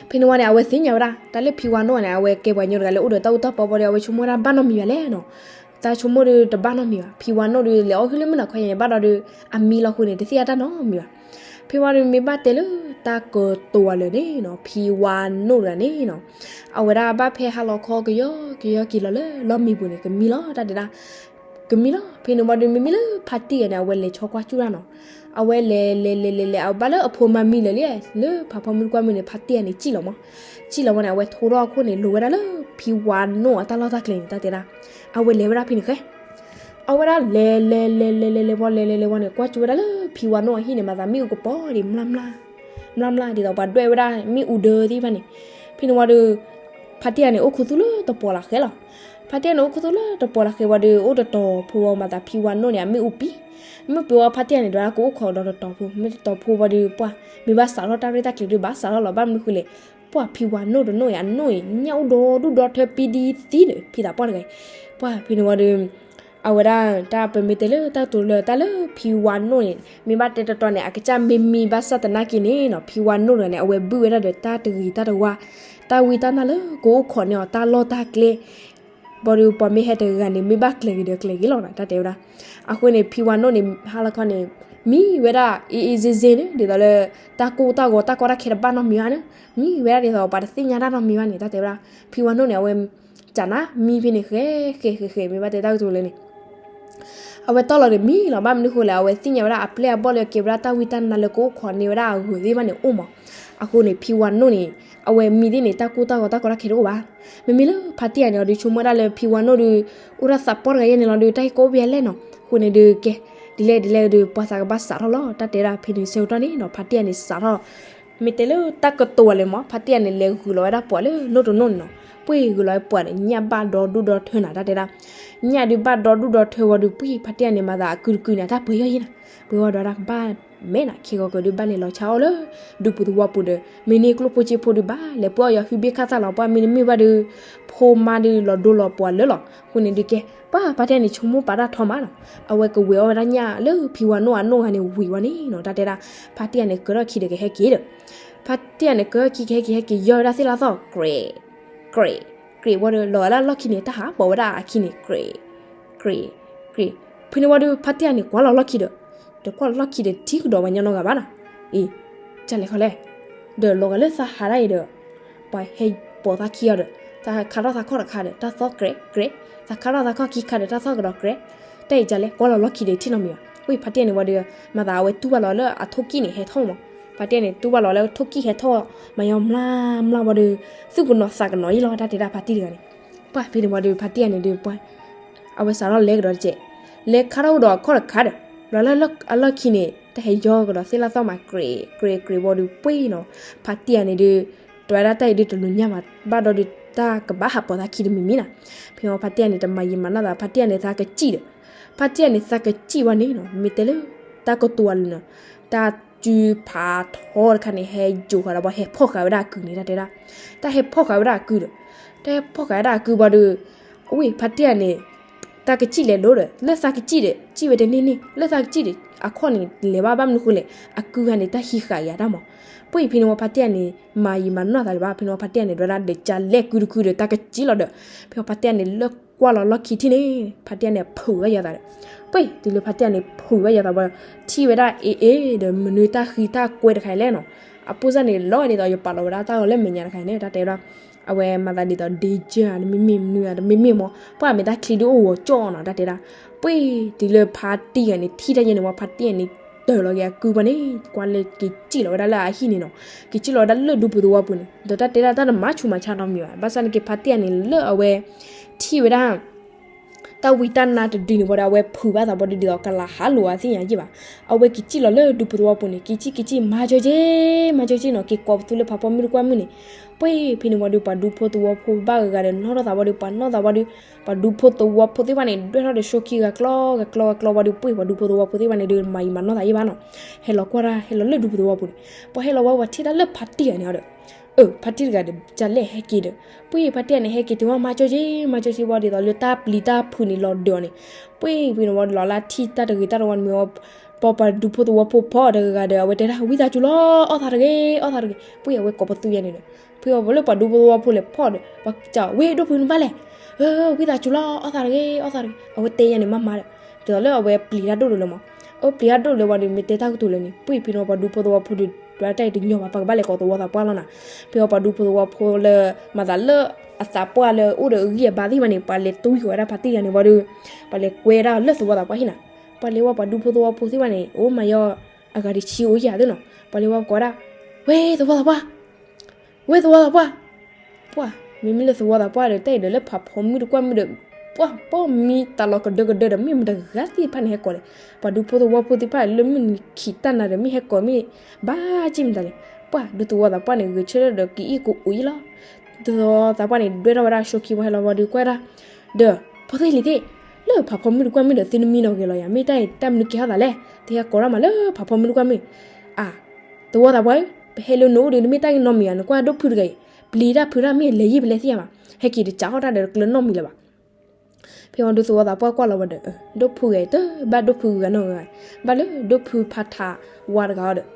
ဖဲန့ၣ်ဝံၤန့ၣ် အဝဲသ့ၣ်ညါဝဲဒၣ် တၢ်လၢဖံဝါနိၣ်န့ၣ် အဝဲကဲပှၤကညီတဂၤလၢအိၣ်ဒီးတၢ်အူတၢ်ပီဘီဒီး အဝဲဆိကမိၣ်ဝဲဒၣ်ဘၣ်နီတမံၤဘၣ်လဲၣ်နီၤ တၢ်ဆိကမိၣ်ဒီးတဘၣ်နီတမံၤဘၣ် ဖံဝါနိၣ်ဒီး လဲၤအီၣ်ဟုၣ်လၢမုၢ်နၤခီယဲန့ၣ် ဘၣ်ဒီးဒီး အမံလီၤအဃိန့ၣ် တသ့ၣ်ညါတၢ်နီတမံၤဘၣ်. ဖဲဝံၤဒီးမ့ၢ်ဘၣ်တဲလၢတၢ်ကတိၤအီၤလၢာ်န့ၣ်နီၤ ဖံဝါနိၣ်တဂၤန့ၣ်နီၤ အဝဲဒၣ်ဘၣ်ဖဲဟါလီၤခီကယီကယီက့ၤလီၤလၢလီၢ်မံပူၤန့ၣ် ကမံလီၤတၢ်တဲဒၣ် ကမံလီၤ ဖဲန့ၣ်ဝံၤဒီးမ့မ့ၢ်လၢဖါတံၢ်ဂၤန့ၣ် အဝဲလဲၤဆီကွၢ်ကၠူၣ်တၢ်နီၤ အဝဲလဲၤလဲၤလဲၤလဲၤလဲၤ အဘၣ်လၢအဖိမါမံလၢာ်လံ လၢဖးဖီမုၢ်တကွၢ်မုၢ်န့ၣ် ဖါတံၢ်ဂၤန့ၣ် စံၣ်လီၤမး စံၣ်လီၤဝံၤန့ၣ် အဝဲထိထီၣ်အခိၣ်န့ၣ် လိၤဝဲဒၣ်လၢဖံဝါနိၣ်အတၢ်လီၢ်တၢ်ကျဲန့ၣ် တၢ်တဲဒၣ် အဝဲလဲၤဝဲဒၣ်ဖဲန့ၣ်ဃဲ အဝဲဒၣ်လဲၤလဲၤလဲၤလဲၤလဲၤလဲၤဝံၤလဲၤလဲၤလဲၤဝံၤန့ၣ် ကွၢ်ကၠူၣ်ဝဲဒၣ်လၢဖံဝါနိၣ်အဟံၣ်န့ၣ် မၤသးမ့ၣ်အူကပီၤဒံး မျၢ်မျၢ် မျၢ်မျၢ် ဒ်သိးပှၤဒွဲၣ်ဝဲဒၣ်မ့ၣ်အူဒၢသ့ၣ်တဖၣ်န့ၣ် ဖဲန့ၣ်ဝံၤဒီး ဖါတံၢ်ဂၤန့ၣ် အိၣ်ခူသူၣ်လၢတပီၤလၢ်ဃဲလီၤ. ဖါတံၢ်ဂၤန့ၣ် အိၣ်ခူသူၣ်လၢတပီၤလၢ်ဃဲဝံၤဒီး အိၣ်တတီၤဖိဝံၤ မၤသးဖံဝါနိၣ်န့ၣ် အမ့ၣ်အူပံၤ မ့ၣ်အူပံၤဝံၤ ဖါတံၢ်ဂၤန့ၣ် ဒွးကအိၣ်ခိးဒီးတတီၤဖိ မ့ၢ်တတီၤဖိဝံၤဒီး ပှၤ မ့ၢ်ဘၣ်စးထီၣ်တၢ်ရဲၣ်တၢ်ကျဲၤဒီး ဘၣ်စးထီၣ်လီၤ ဘၣ်မနုၤဃိလဲၣ် ပှၢ်ဖံဝါနိၣ်တနိၣ်အံၤ အနိၣ်အံၤ ညၣ်အိၣ်ဒီဒူၣ်ဒီထၢပံဒံသံဒီး ဖံသးပှၢ်တဂၤအံၤ, ပှၢ်ဖဲန့ၣ်ဝံၤဒီး အဝဲဒၣ် တၢ်ပမ့ၢ်တဲလၢတၢ်ကတိၤလၢ တၢ်လၢဖံဝါနိၣ်န့ၣ် မ့ၢ်ဘၣ်တဲတတီၤန့ၣ် အကစၢ်မ့ၢ်မံဘၣ်ဆၣ်သနာ်က့န့ၣ်နီၤ ဖံဝါနိၣ်တဂၤန့ၣ် အဝဲဘုၣ်ဝဲဒၣ်ဒီးတၢ်တဂ့ၤတၢ်တဝါ, တၢ်ဝံတၢ်နါလၢကအိၣ်ခိးန့ၢ်အီၤ တၢ်လီၢ်တၢ်ကျဲ ဘၣ်ဒီးပှၤမ့ၢ်ဟဲတဂၤန့ၣ် မ့ၢ်ဘၣ်ကျဲၤဂ့ၤဒီးကျဲၤဂ့ၤလီၤနီၤ တၢ်တဲဝဲဒၣ်. အဃိန့ၣ် ဖံဝါနိၣ်န့ၣ် ဟါလီၤခီန့ၣ် မံဝဲဒၣ် အ့အ့စ့စ့န့ၣ် ဒ်သိးလၢ တၢ်ကိၢ်တၢ်ဂီၤတၢ်ကီတၢ်ခဲတဘၣ်နီတမံၤဘၣ်န့ၣ်, မံဝဲဒၣ်ဒ်သိးပှၤတသ့ၣ်ညါတၢ်နီတမံၤဘၣ်န့ၣ် တၢ်တဲဝဲဒၣ်. ဖံဝါနိၣ်န့ၣ် အဝဲ ကနၤ မံဖဲန့ၣ် ဃဲဃဲဃဲဃဲ မ့ၢ်ဘၣ်တဲတၢ်ကတိၤလၢန့ၣ် အဝဲတီၢ်လီၤဒီးမံလီၤ ဘၣ်မနုၤဃိလဲၣ် အဝဲသ့ၣ်ညါဝဲဒၣ်အပျဲၢ်အဘီၣ်လၢကဲဝဲဒၣ်တၢ်ဝံတၢ်နါလၢကအိၣ်ခိးန့ၢ်ဝဲဒၣ်အဂုၤသ့ၣ်တဖၣ်န့ၣ်အိၣ်မး. အဃိန့ၣ် ဖံဝါနိၣ်န့ၣ် အဝဲမံသ့ၣ်န့ၣ် တၢ်ကိၢ်တၢ်ဂီၤတၢ်ကီတၢ်ခဲတအိၣ်ဘၣ်. မ့မ့ၢ်လၢဖါတံၢ်ယၤန့ၣ် အီၤဒုးဆိကမိၣ်ဝဲဒၣ်လၢဖံဝါနိၣ်ဒုး အိၣ်ဒၣ်သးပှၢ်တဂၤယဲၢ်န့ၣ်လီၤဒုး တၢ်ဟဲကီအိၣ်ဖဲအလဲၣ်နီၤ. အဃိန့ၣ်ဒုးကဲ ဒ်လဲၣ်ဒ်လဲၣ်ဒုး ပှၤသးကဘၣ်စးထီၣ်လီၤ တၢ်တဲဒၣ်ဖဲန့ၣ်ဆၢကတီၢ်န့ၣ်နီၤ ဖါတံၢ်ယၤန့ၣ်စးထီၣ် မ့ၢ်တဲလၢတၢ်ကတိၤဝဲလဲၣ်မး ဖါတံၢ်ယၤန့ၣ် လဲၤဂုာ်လီၤဝဲဒၣ်ပှၤလၢနိၣ်တနိၣ်န့ၣ်နီၤ. ပှ့ၢ်ဂုာ်လီၤဝဲပှၤန့ၣ် ညၣ်ဘၣ်ဒီဒူၣ်ဒီထၢနၤ တၢ်တဲဒၣ်. ညၣ်ဒုးဘၣ်ဒီဒူၣ်ဒီထၢဝံၤဒီး ပှ့ၢ်ဖါတံၢ်ယၤန့ၣ် မၤသးအကုတကုန့ၣ် တၢ်ပှဲၤယီၢ်ယံၤနၤ. ပှ့ၤဝံၤဒီးဒၣ်ကဘၣ်မဲာ်နၤ ခဲဂီၤကဒုးဘၣ်လဲၤလီၤဆါအီၣ်လၢ ဒူပူၤသဝီပူၤဒီး မ့ၢ်န့ၢ်ကျိၣ်ဖိစ့ဖိဒုးဘၣ်လဲၤပှ့ၤအီၣ်ယီၤဟုဘ့ၣ်ခၣ်သၣ်လီၤ ပှၢ်မ့တမ့ၢ်ဘၣ်ဒီး ဖိမါဒုးလီၤဒိလီၤပှၤလၢလီၤ. အဃိန့ၣ်ဒုးကဲ ပှၢ်ဖါတံၢ်ယၤန့ၣ် ဆိကမိၣ်ပာ်တၢ်ထီမးနီၤ. အဝဲကဝဲၤအီၣ်ဝဲဒၣ်ညၣ်လၢဖံဝါနိၣ်အနိၣ်ဂၤန့ၣ်ဝံၤဝံၤန့ၣ်နီၤ တၢ်တဲဒၣ်. ဖါတံၢ်ယၤန့ၣ် ကၢထီၣ်ခံဒီးကဟဲက့ၤဒီး ဖါတံၢ်ယၤန့ၣ် ကၢထီၣ်ခံကဟဲက့ၤဟဲက့ၤ ယီၢ်ဝဲဒၣ်သ့ၣ်လၢသီၣ် ကြဲး ကြဲး ကြဲးဝံၤဒီး လီၤဝဲဒၣ်လီၢ်ခံန့ၣ် တၢ်ဟးပိာ်ဝဲဒၣ်အခံန့ၣ် ကြဲး ကြဲး ကြဲး. ဖဲန့ၣ်ဝံၤဒီး ဖါတံၢ်ယၤန့ၣ် ကွၢ်လီၤလီၢ်ခံဒီး ဒီးကွၢ်လီၤလီၢ်ခံဒီး ထံကဒီးပှၤညီနီတဂၤဘၣ်နီၤ. အံၤ ကလဲၤခီလဲၣ် ဒီးလီၤဂာ်လၢသးဟးဒၣ်အံၤဒီး ပှၤဟဲပိာ်သးခံအီၤဒီး သးခးထီၣ်သးခီၣ်တခါဒီး တၢ်သီၣ်ကြဲး ကြဲး, သးခးထီၣ်သးခီၣ်ခံခါဒီး တၢ်သီၣ်ကဒီးကြဲး. တၢ်အံၤကလဲၣ် ကွၢ်လီၤလီၢ်ခံဒီး ထံၣ်နီတမံၤဘၣ်. ဝံၤဖါတံၢ်ယၤန့ၣ်ဝံၤဒီး မၤသးအဝဲတူၢ်ဘၣ်လီၤလၢအထိၣ်ကံၣ်န့ၣ် ဟဲထီၣ်မး. ဖါတံၢ်ယၤန့ၣ် တူၢ်ဘၣ်လီၤလၢထိၣ်ကံၣ်ဟဲထီၣ် မၤယီၤမျၢ်မျၢ်ဝံၤဒီး သူၣ်ကနီၤသးကနီၤယံၤလီၤ တၢ်တဲဒၣ်ဖါတံၢ်တဂၤန့ၣ်. ပှၢ်ဖဲန့ၣ်ဝံၤဒီး ဖါတံၢ်ယၤန့ၣ်ဒီး ပှၢ် အဝဲစးထီၣ်လဲၤကဒီးတကဲး လဲၤခးထီၣ်ကဒီးအခီၣ်တခါဒီး လီၤလၢအလီၢ်ခံန့ၣ် တၢ်ဟဲယီၤကဒီးသ့ၣ်လၢသီၣ်မး ကြဲး ကြဲး ကြဲးဝံၤဒီး ပှ့ၢ်နီၤ. ဖါတံၢ်ယၤန့ၣ်ဒီး တဝဲဒၣ်တၢ်အံၤဒုးတလူၤညၣ်ဘၣ် ဘၣ်ဒီးဒုးတၢ်ကဘၣ်ဟးပိာ်သးခံတမံၤမံၤနီၤ. ဖဲန့ၣ်ဝံၤဖါတံၢ်ယၤန့ၣ် တမၤယံာ်မၤနီၢ်သး ဖါတံၢ်ယၤန့ၣ် သးကစံၣ်ဒီး ဖါတံၢ်ယၤန့ၣ် သးကစံၣ်ဝံၤန့ၣ်နီၤ မ့ၢ်တဲလၢ တၢ်ကတိၤဝဲလၢနီၤ တၢ်စုဖးထီတခါန့ၣ် ဟဲယိၤဃာ်ဒီး ပှၤဟဲဖီၣ်ဃာ်ဝဲဒၣ်အကုန့ၣ် တၢ်တဲဒၣ်. တၢ်ဟဲဖီၣ်ဃာ်ဝဲဒၣ်အကုဒီး တၢ်ဟဲဖီၣ်ဃာ်ဝဲဒၣ်အကုဘၣ်ဒီး အဝဲဖါတံၢ်ယၤန့ၣ် တၢ်ကစံၣ်လဲၤလိၤဒီး လၢသးကစံၣ်ဒီး စံၣ်ဝဲတန့ၢ်န့ၣ် လၢသးကစံၣ်ဒီးအခီၣ်န့ၣ်လဲၤဘၣ် ဘၣ်မနုၤဃိလဲၣ် အကုဂၤန့ၣ် တၢ်ဟံးဃာ်ယၤတၢ်မး. ပှ့ၢ်ဖဲန့ၣ်ဝံၤဖါတံၢ်ယၤန့ၣ် မၤယံာ်မၤနီၢ်သးလၢၤဘၣ် ဖဲန့ၣ်ဝံၤဖါတံၢ်ယၤန့ၣ် ဒွဲဒၣ်ဒီးကလဲၢ်ကုတကုဒီး တၢ်ကစံၣ်လီၤဒီး ဖဲဖါတံၢ်ယၤန့ၣ် လၢကွၢ်လီၤလီၢ်ခံထံၣ်န့ၣ် ဖါတံၢ်ယၤန့ၣ် ဖုးဝဲယၤသးဒီး ပှ့ၢ်တုၤလၢဖါတံၢ်ယၤန့ၣ် ဖုးဝဲယၤသးဘၣ်ဒီး ထံၣ်ဝဲဒၣ်အ့ၣ်အ့ၣ်ဒီး မနုၤတၢ်ဃံတၢ်ကွဲတခါအံၤလဲၣ်နီၤ. အပိၢ်စၢ်န့ၣ် လီၤဒ်သိးယပာ်လီၤဝဲဒၣ်တၢ်ဂီၤလၢမဲာ်ညါတခါအံၤန့ၣ် တၢ်တဲဒၣ်. အဝဲမၤသးဒ်သိး danger တမ့မ့ၢ်မနုၤ တမ့မ့ၢ်မး ပှၢ်မ့ၢ်တၢ်ချံဒုးအိၣ်ဂီၤကၠီနီၤ တၢ်တဲဒၣ်. ပှ့ၢ်တုၤလၢဖါတံၢ်ယၤန့ၣ် ထံၣ်တၢ်ယဲန့ၣ်ဝံၤ ဖါတံၢ်ယၤန့ၣ် တၢၤလီၤက့ၤအကုဘၣ်န့ၣ် ကွၢ်လၢက့ၤစံၣ်လီၤဝဲဒၣ်လၢအဟံၣ်န့ၣ်နီၤ. က့ၤစံၣ်လီၤဝဲဒၣ်လၢဒူဖိသဝီပူၤန့ၣ် ဒီးတၢ်တဲဒၣ်တၢ်တမၤဆူးမၤဆါနီတမံၤဘၣ်. ဘၣ်ဆၣ်န့ၣ်က့ၤ ဖါတံၢ်ယၤန့ၣ် လၢအဝဲ ထံၣ်ဝဲဒၣ် တၢ်ဝံတၢ်နါတဒုန့ၣ်ဝံၤဒီး အဝဲဖုးဘၣ်သးဘၣ်ဒီး ဒ်သိးကလၤဟးလိာ်အသ့ၣ်ညါယံၣ်ဘၣ်. အဝဲက့ၤစံၣ်လီၤလၢဒူဖိသဝီပူၤန့ၣ် က့ၤစံၣ်က့ၤစံၣ် မၤကၠီက့ၤ မၤကၠီက့ၤနီၤ က့ၤကိးပသူလၢဖးဖီမုၢ်တကွၢ်မုၢ်န့ၣ်. ပှ့ၢ်ဖဲန့ၣ်ဝံၤဒီး ပှၤဒူဖိသဝီဖိဘၣ်ဂၤဂၤဒီး နီၢ်ထီၣ်သးဝံၤဒီး ပှၤနီၢ်သးဝံၤဒီး ပှၤဒူဖိသဝီဖိသ့ၣ်တဖၣ်န့ၣ် ဒွဲၣ်ထီၣ်ဒီး ၡိခံဂၤကျီဂၤကျီဂၤကျီဝံၤဒီး ပှ့ၢ်ပှၤဒူဖိသဝီဖိသ့ၣ်တဖၣ်န့ၣ်ဒီး မၤယံာ်မၤနီၢ်သးယံၣ်ဘၣ်နီၤ. ဟဲလီၤကွၢ်တၢ် ဟဲလီၤလၢဒူဖိသဝီပူၤန့ၣ် ပှၤဟဲလီၤဝံၤ ပှၤထံၣ်တၢ်လၢဖါတံၢ်ယၤန့ၣ်ဒီး အၢ ဖါတံၢ်တဂၤဒီး ကလဲၣ်ဟဲက့ၤဒီး ပှ့ၢ်ဖါတံၢ်ယၤန့ၣ် ဟဲက့ၤတုၤဝံၤ မၤကၠီက့ၤ မၤကၠီက့ၤဝံၤ ဒ်သိးလၢတၢ်ပျံၤတၢ်ဖုးန့ၣ်လီၤဒၢးအီၤန့ၣ်. ပှ့ၢ်ဖဲန့ၣ်ဝံၤဒီး လီၤလၢထံၣ်တၢ်တဂ့ၤတၢ်တဝါန့ၣ်မ့ၢ်ဝံၤ ပှၤပှၤဒူဖိသဝီဖိဖီတဂၤဂၤဒီး အဝဲတဲဒၣ် ဝံသးစူၤလီၤ အီၣ်သးတဂ့ၤ အီၣ်သးတဂ့ၤ. ပှ့ၢ်အဝဲကိးပသူယၤန့ၣ်ဒီး ပှ့ၢ်အဝဲလၢပှၤဒူဖိသဝီဖိလဲၤဖီၣ်ဒီး ပှၤစံး ဝဲဒိၣ်ဖုနဘၣ်လဲၣ် ဝံသးစူၤလီၤ အီၣ်သးတဂ့ၤ အီၣ်သးတဂ့ၤ. အဝဲတဲယၤန့ၣ်မးမးဒီး ဒ်သိးလၢအဝဲပျံၤတၢ်ဒိၣ်ဒိၣ်လၢၤမး. အဝဲပျံၤတၢ်ဒိၣ်ဒိၣ်လၢၤဝံၤဒီး မ့ၢ်တဲတၢ်ကတိၤလၢန့ၣ် ပှ့ၢ်ဖဲန့ၣ်ဝံၤ ပှၤဒူဖိသဝီဖိဒီး ဒွဲတၢ်အံၤတညီဘၣ် ပှၤကဘၣ်လဲၤကိးသဝီသးပှၢ်လီၤနၤ. ဖဲဝံၤပှၤဒူဖိသဝီဖိလၢ မၤသးလၢအသးပှၢ်လၢအိၣ်ဒီးအဂံၢ်အဘါသ့ၣ်တဖၣ်န့ၣ် ပှၤလဲၤတွံၢ်ဃီၤဝဲဒၣ်ဖါတံၢ်ယၤန့ၣ်ဝံၤဒီး ပှၤလဲၤကွဲဒၣ်လၢသဝီသးပှၢ်ဟံၣ်နၤ. ပှၤလဲၤဝံၤပှၤဒူဖိသဝီဖိသ့ၣ်တဖၣ်န့ၣ် အိၣ်မၤယီၤ အဂၤတဆံအိၣ်ယၤသ့ၣ်နီၤ. ပှၤလဲၤဝံၤကိးဝဲဒၣ် ဝဲသဝီသးပှၢ် ဝဲသဝီသးပှၢ် ပှၢ် မ့မ့ၢ်လၢသဝီသးပှၢ်ဒီး တၢ်အံၤဒီးလၢဖးဖီမုၢ်တကွၢ်မုၢ်ဒီး ပှၢ် ပှၢ်မံတၢ်လီၤကဒၢကဒၢဒီး မ့ၢ်မတဂၤသ့ၣ်တဖၣ်န့ၣ်ဟဲကိးလဲၣ်. ပှၤဒူဖိသဝီဖိသ့ၣ်တဖၣ်လၢမုၢ်နံၤခံးတၢ်နၤဒီး မ့ၢ်ဟဲကိးမ့ၢ်ဘၣ်က့ၢ်မတၤလဲၣ်. ပှၢ် ဒူသဝီသးပှၢ်န့ၣ် ဂဲၤဆၢထၢၣ်ဒီးကအ့ၣ်ကအိၣ်အံၤလီၤ. ဒူသဝီသးပှၢ်န့ၣ် ဒွဲၣ်ထီၣ်ဝဲဒၣ် ၡိခံဝံၤဟဲလီၤဝံၤဒီးကွၢ်ဒၣ် ဒီး ဖိသ့ၣ်လံၤသ့ၣ် လၢဖးဖီမုၢ်တကွၢ်မုၢ်ဒီး သုနမံနီၣ်ဂဲၤလီၤယၤ မ့ၢ်တၢ်အံၤတၢ်မနုၤကဲထီၣ်သးလဲၣ် သုဟဲကိးဒၣ်မးလၢဖးဖီမုၢ်တကွၢ်မုၢ်. အၢ သဝီသးပှၢ်ဧၢ ဟဲလၢနအိၣ်ဒီး နမ့ၢ်တၢ်နီတမံၤဧါ, နကွၢ်ဒိၣ်ဖုတဂၤအံၤ ပျံၤတၢ်ဖုးတၢ်မ့ၢ်လဲၤယံာ်ပလဲသ့ၣ်ညါဘၣ်, ဟဲက့ၤတစးထီၣ်တၢ်ဒီးတကျၢၤနီတမံၤလၢၤဘၣ်. ဖဲဝံၤဒုးသဝီသးပှၢ်ကွၢ်လီၤဝဲဒီး ဒိၣ်ဖုဂၤအံၤ တဘၣ်ဒိၣ်ဖုဂၤနီတဂၤ, ဘၣ်လၢဒိၣ်ဖုဖးထးဝါတဂၤအီၤဒီး,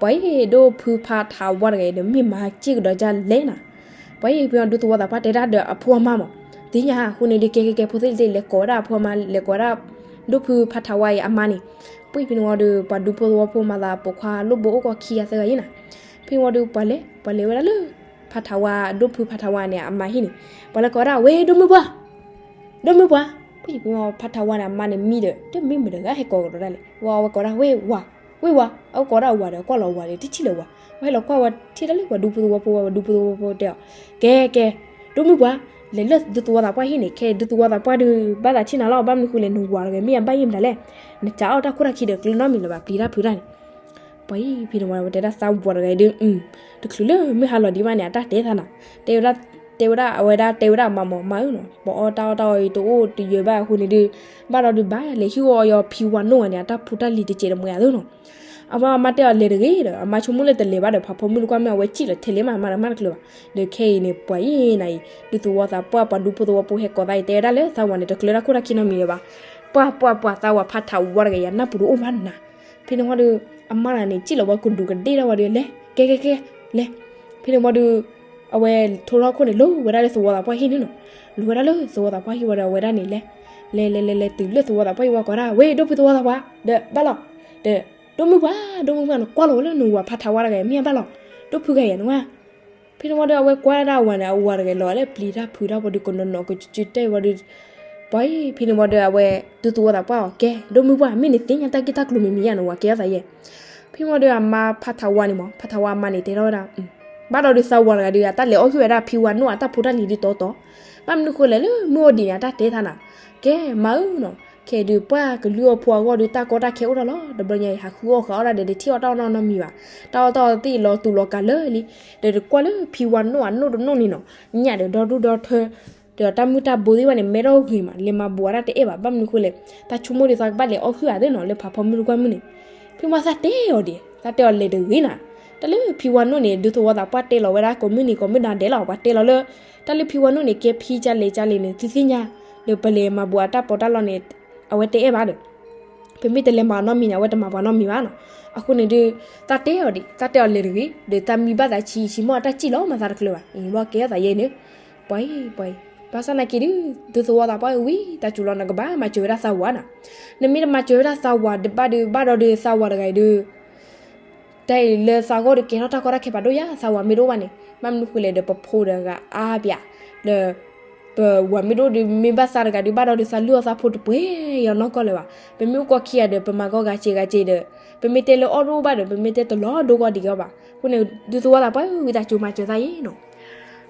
ပှၤအံၤဒိၣ်ဖုဖးထးဝါတဂၤအံၤဒီး မ့ၢ်မၤစ့ၢ်ကဒီးဒ်လဲၣ်နၤ. ပှၤအံၤ ဖဲဝံၤဒုးသဝီသးပှၢ်တဲတၢ်ဒီးအဖိအမါမး, သ့ၣ်ညါ အဃိန့ၣ်ဒုး ကဲကဲကဲ ဖိသ့ၣ်တသ့ၣ် လဲၤကိးဝဲဒၣ်အဖိအမါ လဲၤကိးဝဲဒၣ် ဒိၣ်ဖုဖးထးဝါအံၤအမါန့ၣ်. ပှၤအံၤ ဖဲန့ၣ်ဝံၤဒီး ပှၤဒူဖိသဝီဖိမၤသး ပိာ်ခွါလိၣ်ဘိအိၣ်ကီၢ်ခံဂၤသၢဂၤအံၤနၤ. ဖဲဝံၤဒီး ပှၤလဲၤ ပှၤလဲၤဝဲဒၣ်လၢ ဖးထးဝါ ဒိၣ်ဖုဖးထးဝါန့ၣ်အမါဟံၣ်န့ၣ်, ပှၤလဲၤကိးဝဲဒၣ် ဝဲဒိၣ်မုၢ်ပှၢ်, ဒိၣ်မုၢ်ပှၢ်. ပှၤအံၤ ဖဲဝံၤဖးထးဝါန့ၣ်အမါန့ၣ်မံဒီး တမ့ၢ်မတၤတဂၤဟဲကိးကဒီးဒၣ်လဲာ်, ဝံၤအဝဲကိးဒၣ် ဝဲဝၤ, ဝဲဝၤ, အဝဲကိးဒၣ်ဝၤဒီး ကွၢ်လီၤဝၤဒီး တထံၣ်လၢၤဝၤ, ဝဲဟဲလီၤကွၢ်ဝဲထံၣ်ဒၣ်လၢပှၤဒူဖိသဝီဖိဝဲ ပှၤဒူဖိသဝီဖိတဲအီၤ, ကဲကဲ ဒိၣ်မုၢ်ပှၢ်, လဲၤလၢဒုးသဝီသးပှၢ်ဟံၣ်န့ၣ်, ခဲဒုးသဝီသးပှၢ်ဒုး ဘၣ်သးဆ့ၣ်နၤလီၤ, ဘၣ်မနုၤဃိလဲၣ် နဝၤတဂၤမ့ၢ်အဘၣ်ယံာ်မတၤလဲၣ်, နစးထီၣ်တၢ်ခိၣ်တၢ်ခံဒီးကျၢၤနီတမံၤလၢၤဘၣ်, ပျံၤတၢ်ဖုးတၢ်န့ၣ်. ပှၤအံၤ ဖဲန့ၣ်ဝံၤ ဝဲတဲဒၣ်သးဝၤတဂၤအံၤဒုး တချုးလၢမုၢ်ဟါလီၤဒံးဘၣ်န့ၣ် အတၢ်တဲသးနၤ, တဲဝဲဒၣ်, တဲဝဲဒၣ် အဝဲဒၣ်တဲဝဲဒၣ်အမါမး မါဧၢနီၤ, ပအီၣ်တၢ်အီၣ်တၢ်အီအံၤတအိၣ်တယၢၤဘၣ်အဃိန့ၣ်ဒုး, ဘၣ်ဒီးဒုးဘၣ်လဲၤဟံၣ်အီၣ်အီၤဖံဝါနိၣ်ဂၤန့ၣ် အတၢ်ဖိတၢ်လံၤတစဲးတမှဲၤအသိးနီၤ. အမါ အမါတဲအီၤလဲၤတဂ့ၤဒီး အမါဆိကမိၣ်လၢတလဲၤဘၣ်ဒီး ဖးဖီမုၢ်တကွၢ်မုၢ် အဝဲစံၣ်လီၤထဲလဲၣ်မး အမါတမၤတကျၢၤဘၣ်. ဒီးခဲအံၤန့ၣ် ပှၤအံၤနၤအံၤ ဒုးသဝီသးပှၢ် ပှၤဒူဖိသဝီဖိဟဲကိးသးအံၤ တဲဝဲဒၣ်လၢသးဝၤန့ၣ် တကျၢၤတၢ်ခိၣ်တၢ်ခံနီတမံၤလၢၤဘၣ်. ပှၤ ပှၤ ပှၤ သးဝၤဖးထးဝါတဂၤအံၤ အနၢ်ပူၤတအိၣ်ဘၣ်နၤ. ဖဲန့ၣ်ဝံၤဒီး အမါတဂၤန့ၣ် စံၣ်လီၤဝဲကဒူးကဒ့ၣ်ထီၣ်ဝံၤဒီး လဲၤ ကဲကဲကဲ လဲၤ. ဖဲန့ၣ်ဝံၤဒီး အဝဲထိထီၣ်ခိၣ်န့ၣ် လိၤဝဲဒၣ်လၢသဝီသးပှၢ်ဟံၣ်န့ၣ်နီၤ. လိၤဝဲဒၣ်လၢသဝီသးပှၢ်ဟံၣ်ဝံၤဒီး အဝဲဒၣ်န့ၣ်လဲၤ လဲၤလဲၤလဲၤလဲၤတုၤလၢသဝီသးပှၢ်ဟံၣ်ဝံၤ ကိးဒၣ် ဝဲ ဒိၣ်ဖုသဝီသးပှၢ် ဒီးဘၣ်လီၤ. ဒီး ဒိၣ်မုၢ်ပှၢ် ဒိၣ်မုၢ်ပှၢ် နကွၢ်လီၤဝဲလၢနဝၤဖးထးဝါတဂၤအံၤ မ့ၢ်အဘၣ်လီၤ. ဒိၣ်ဖုဂၤအံၤနဝဲ ဖဲန့ၣ်ဝံၤဒီး အဝဲကွၢ်ဒၣ်အဝၤန့ၣ် အဝၤတဂၤလီၤလၢပျံၤတၢ်ဖုးတၢ်ဝံၤဒီး ကနီၤနီၤကကၠိတဲဝံၤဒီး ပှၤအံၤ ဖဲန့ၣ်ဝံၤဒီး အဝဲဒုးသဝီသးပှၢ်အီၤ ကဲ ဒိၣ်မုၢ်ပှၢ် မ့ၢ်နသ့ၣ်ညါတၢ်ဂ့ၢ်တၢ်ကျိၤမံၤမံၤဧါ နဝၤကဲထီၣ်သးယဲၢ်. ဖဲန့ၣ်ဝံၤဒီး အမါဖးထးဝါန့ၣ်မး ဖးထးဝါအမါန့ၣ် တဲထီၣ်ဝဲဒၣ် ဘၣ်ဒီးဒုးသးဝၤတဂၤဒီး အတၢ်လဲၤအီၣ်ဟုၣ်ဝဲဒၣ်ဖံဝါနိၣ်အတၢ်ဖိတၢ်လံၤဒုးတီတီ, ဘၣ်မနုၤဃိလဲၣ်လၢမုၢ်အိၣ်ဒံးန့ၣ် အတၢ်တဲသးနၤ, ကဲ မၤဧၢနီၤ, ခဲဒုးပှၢ်ကလုၢ်အီၣ်ဖိအဂီၢ်ဒုး တၢ်ကီတၢ်ခဲအိၣ်ထီၣ်လီၤ, တဘျီညါအံၤ ဟးဃုအီၣ်ဃုအီၣ်ဒၣ်ဒီး တထံၣ်အီၣ်တၢ်အီၣ်နီတမံၤဘၣ်, တၢ်အီၣ်တၢ်အီသ့ၣ်လီၤတူာ်လီၤကာ်လၢာ်လံ, ဒီးတကွၢ်လၢဖံဝါနိၣ်အနိၣ်တနိၣ်န့ၣ်နီၤ, ညၣ်ဒီးဒီဒူၣ်ဒီထၢ ဒီးတၢ်မုၢ်တၢ်ဘိသ့ၣ်တဖၣ်န့ၣ် မဲထီၣ်ဂ့ၤမး လဲၤမၤဘူးအတၢ်တအဲၣ်ဘၣ်, ဘၣ်မနုၤဃိလဲၣ်, သးဆိကမိၣ်ဒီးသးကဘၣ်လဲၤအီၣ်ဟုၣ်ဧါသ့ၣ်နီၤ လၢဖးဖီမုၢ်တကွၢ်မုၢ်န့ၣ်, ဖဲမ့ၢ်သးတဲအီၤဒံး သးတဲအီၤလဲၤတဂ့ၤနၤ, တၢ်လၢဖံဝါနိၣ်န့ၣ် ဒုးသဝီသးပှၢ်တဲလီၤဝဲဒၣ်ကိးမုၢ်နံၤကိးမုၢ်နၤဒဲးလီၤ, ပှၤတဲလီၤလၢ တၢ်လၢဖံဝါနိၣ်န့ၣ် ကဲဖံကလဲကလဲန့ၣ် သုသ့ၣ်ညါ, ဒီးပလဲၤမၤဘူးအတၢ်ပီးတၢ်လီန့ၣ် အဝဲတအဲၣ်ဘၣ်ဒီး ပမ့ၢ်တလဲၤမၤအီၤနီတမံၤန့ၣ် အဝဲတမၤပှၤနီတမံၤဘၣ်နီၤ, အဃိန့ၣ်ဒုး သးတဲအီၤဒံး သးတဲအီၤလဲၤတဂ့ၤ ဒီးသးမံဘၣ်သးဆံးဆံးမ့ၢ်အတၢ်စံၣ်လီၤ မၤသးတကျၢၤဘၣ်, အံၤဘၣ်ကဲထီၣ်သးယဲၢ်န့ၣ်, ပှၤအံၤပှၤအံၤ ဘၣ်ဆၣ်နာ်က့ဒုး ဒုးသဝီသးပှၢ်ဝံသးစူၤလီၤ နကဘၣ်မၤစၢၤဝဲဒၣ်သးဝၤနၤ, နမ့ၢ်တမၤစၢၤဝဲဒၣ်သးဝၤဘၣ်ဒီး ဘၣ်ဒီးဒုးသးဝၤတဂၤအံၤဒုး တၢ်အံၤလၢသးဂီၢ်ဒီးကဲထီၣ်တၢ်ကီတၢ်ခဲဖးဒိၣ်ယါ သးဝၤမ့ၢ်တအိၣ်ဘၣ်န့ၣ်, ဘၣ်မနုၤဃိလဲၣ်ဒီး ပဖိတဂၤအါပၠး, ဒီး ပဝၤမ့ၢ်တအိၣ်ဒီး မ့ၢ်ဘၣ်သးတဂၤဒီး ဘၣ်ဒီးဒုးသးလုၢ်အီၣ်သးဖိတပှဲၤယီၤနီၢ်ကီၢ်လၢၤဘၣ်, ပမ့ၢ်အိၣ်ကီၢ်ခံဂၤဒီး ပမၤကီၢ်ဂၤစ့ဂၤစ့ဒီး ပမ့ၢ်တဲလၢအီၣ်တအိၣ်ဘၣ်ဒီး ပမ့ၢ်တဲတလီၤဒိကီၢ်ဒံးကီၢ်ဘၣ်, အဃိန့ၣ် ဒုးသဝီသးပှၢ်ဝံသးစူၤမၤစၢၤသးယဲၢ်နီၤ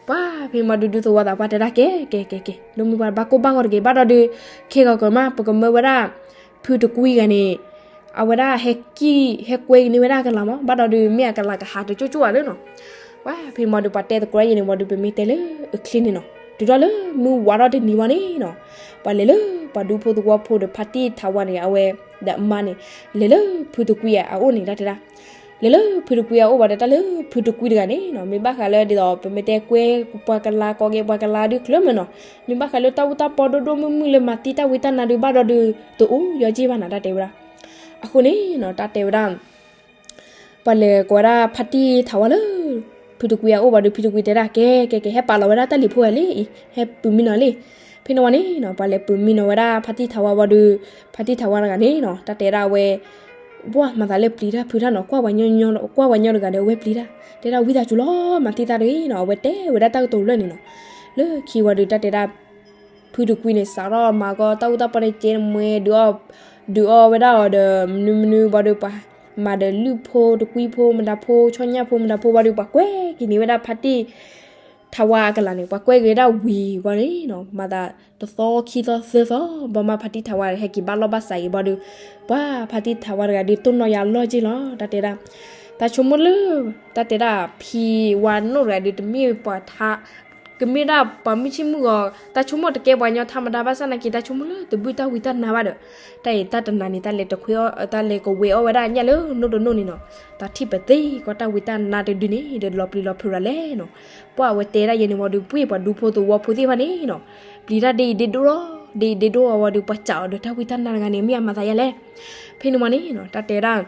ပှၤဖဲမ့ၢ်ဒုး ဒုးသဝီသးပှၢ်တဲဒၣ်ကဲ ကဲ ကဲ ကဲ ဒိၣ်မုၢ်ပှၢ် ဘၣ်ကိၢ်ဘၣ်ဂီၤတက့ၢ် ဘၣ်ဒီးဒုး ခဲဂီၤကမၣ် ပကမၢဝဲဒၣ် ဖုတကွံဂၤန့ၣ် အဝဲဒၣ်ဟဲကံၣ် ဟဲကွဲကန့ၢ်ဝဲဒၣ်ကလၤမး ဘၣ်ဒီးဒုး မ့ၢ်အကလၤကဟးတကၠိၣ်ကၠိၣ်ဧါသ့ၣ်နီၤ, ပှၤဖဲမ့ၢ်ဒုး ပှၤတဲသကိးယဲၢ်န့ၣ်မ့ၢ်ဒုး ပမ့ၢ်တဲလၢအချ့န့ၣ်နီၤ တုၤထီၣ်လၢမုၢ်ဝါထီၣ်တနံၤဝဲန့ၣ်နီၤ ပှၤလဲၤလၢပှၤဒူဖိသဝီဖိဒီး ဖါတံၢ်ထးဝါန့ၣ် အဝဲဒီးအမါန့ၣ် လဲၤလၢဖုတကွံအအိၣ်န့ၣ် တၢ်တဲဒၣ် လဲၤလၢဖုတကွံအအိၣ်ဘၣ်ဒီး တၢ်လၢဖုတကွံတဂၤန့ၣ်နီၤ မ့ၢ်ဘၣ်ဃးလၢဒ်သိး ပမ့ၢ်တဲကွဲပှၤကလၤ ကိးက့ၤပှၤကလၤဒုးချ့မးနီၤ, မ့ၢ်ဘၣ်ဃးလၢတၢ်အူတၢ်ပီဒိၣ်ဒိၣ်မုၢ်မုၢ်လၢမၤသံတၢ်ဝံတၢ်နါဒုး ဘၣ်ဒီးဒုး တအိၣ်ယီၤက့ၢ်ဘၣ်နၤ တၢ်တဲဝဲဒၣ်, အဃိန့ၣ်နီၤ တၢ်တဲဝဲဒၣ် ပှၤလဲၤကိးဝဲဒၣ်ဖါတံၢ်ထးဝါလၢ ဖုတကွံအအိၣ်ဘၣ်ဒီး ဖုတကွံတဲဒၣ် ကဲ ကဲ ကဲ ဟဲပာ်လီၤဝဲဒၣ်တၢ်လံၤဖိဂၤလံအံၤ ဟဲပုၢ်မံနီၤလံ, ဖဲန့ၣ်ဝံၤန့ၣ်နီၤ ပှၤလဲၤပုၢ်မံနီၤဝဲဒၣ်ဖါတံၢ်ထးဝါဘၣ်ဒီး ဖါတံၢ်ထးဝါတဂၤန့ၣ်နီၤ တၢ်တဲဒၣ်အဝဲ ဘၣ်မၤသးလၢပျံၤတၢ်ဖုးတၢ်နီၤ ကွၢ်ပှၤညီတဂၤဒီး အဝဲပျံၤတၢ် တဲဒၣ်ဝံသးစူၤလီၤ မၤသံသးတဂ့ၤနီၤ အဝဲတဲဝဲဒၣ်တၢ်ကတိၤလၢာ်န့ၣ်နီၤ, လၢခံဝံၤဒီး တၢ်တဲဒၣ် ဖုတကွံန့ၣ် စးထီၣ်မၤကီတၢ်အူတၢ်ပီန့ၣ် ကဲနမှဲ ဒုးအီၣ်ဝဲဒၣ်အီၤဒီး မနုၤမနုၤဘၣ်ဒီး ပှၤမၤဒီးလုၢ်ဖိတကွံဖိ မတၤဖိ ဆီညၣ်ဖိ မတၤဖိဘၣ်ဒီး ပှၤကွဲက့ၤန့ၢ်ဝဲဒၣ်ဖါတံၢ်ထးဝါအကလၤန့ၣ် ပှၤကွဲက့ၤဝဲဒၣ်ဝံၤဘၣ်န့ၣ်နီၤ မၤသးတသီခံသီသၢသီ ဘၣ်မးဖါတံၢ်ထးဝါဟဲက့ၤဘၣ်လီၢ်ဘၣ်စးက့ၤဘၣ်ဒီး ပှၤဖါတံၢ်ထးဝါတဂၤဒီး တိၢ်နီၣ်ယါလီၢ်က့ၢ်လီၤ တၢ်တဲဒၣ်, တၢ်ဆိကမိၣ်လၢ တၢ်တဲဒၣ် ဖံဝါနိၣ်တဂၤဒီး တမ့ၢ်ပှၤထါ ကမ့ၢ်ဒၣ်ပှၤမုၢ်ဆ့ၣ်မုၢ်ဂီၤ တၢ်ဆိကမိၣ်တကဲပှၤညီထါမတၤဘၣ်ဆၣ်နာ်က့ တၢ်ဆိကမိၣ်လၢတဘုၣ်တၢ်ဝံတၢ်နါဘၣ်ဒီး တၢ်အံၤတၢ်တနၤန့ၣ် တၢ်လဲၤတခွဲးအီၣ် တၢ်လဲၤကဝဲၤအီၣ်ဝဲဒၣ်ညၣ်လၢနိၣ်တနိၣ်န့ၣ်နီၤ, တၢ်ထံၣ်ပသ့ကီးတၢ်ဝံတၢ်နါတဒုန့ၣ် ဒီးလီၤပျံၤလီၤဖုးရၤလဲၣ်နီၤ. ပှၢ်အဝဲတဲဒၣ်ယဲန့ၣ်ဝံၤဒီး ပှ့ၢ်ပှၤဒူဖိသဝီဖိသ့ၣ်တဖၣ်န့ၣ်နီၤ, ပျံၤတၢ်ဒ်အံၤဒ်ဒိၣ်လီၤ, ဒ်အံၤဒ်ဒိၣ်အဝံၤဒီး ပှၤစံးအီၤဒီး တၢ်ဝံတၢ်နါတဂၤန့ၣ် မ့ၢ်အမၤသးယဲလဲၣ်. ဖဲန့ၣ်ဝံၤန့ၣ်နီၤ တၢ်တဲဒၣ်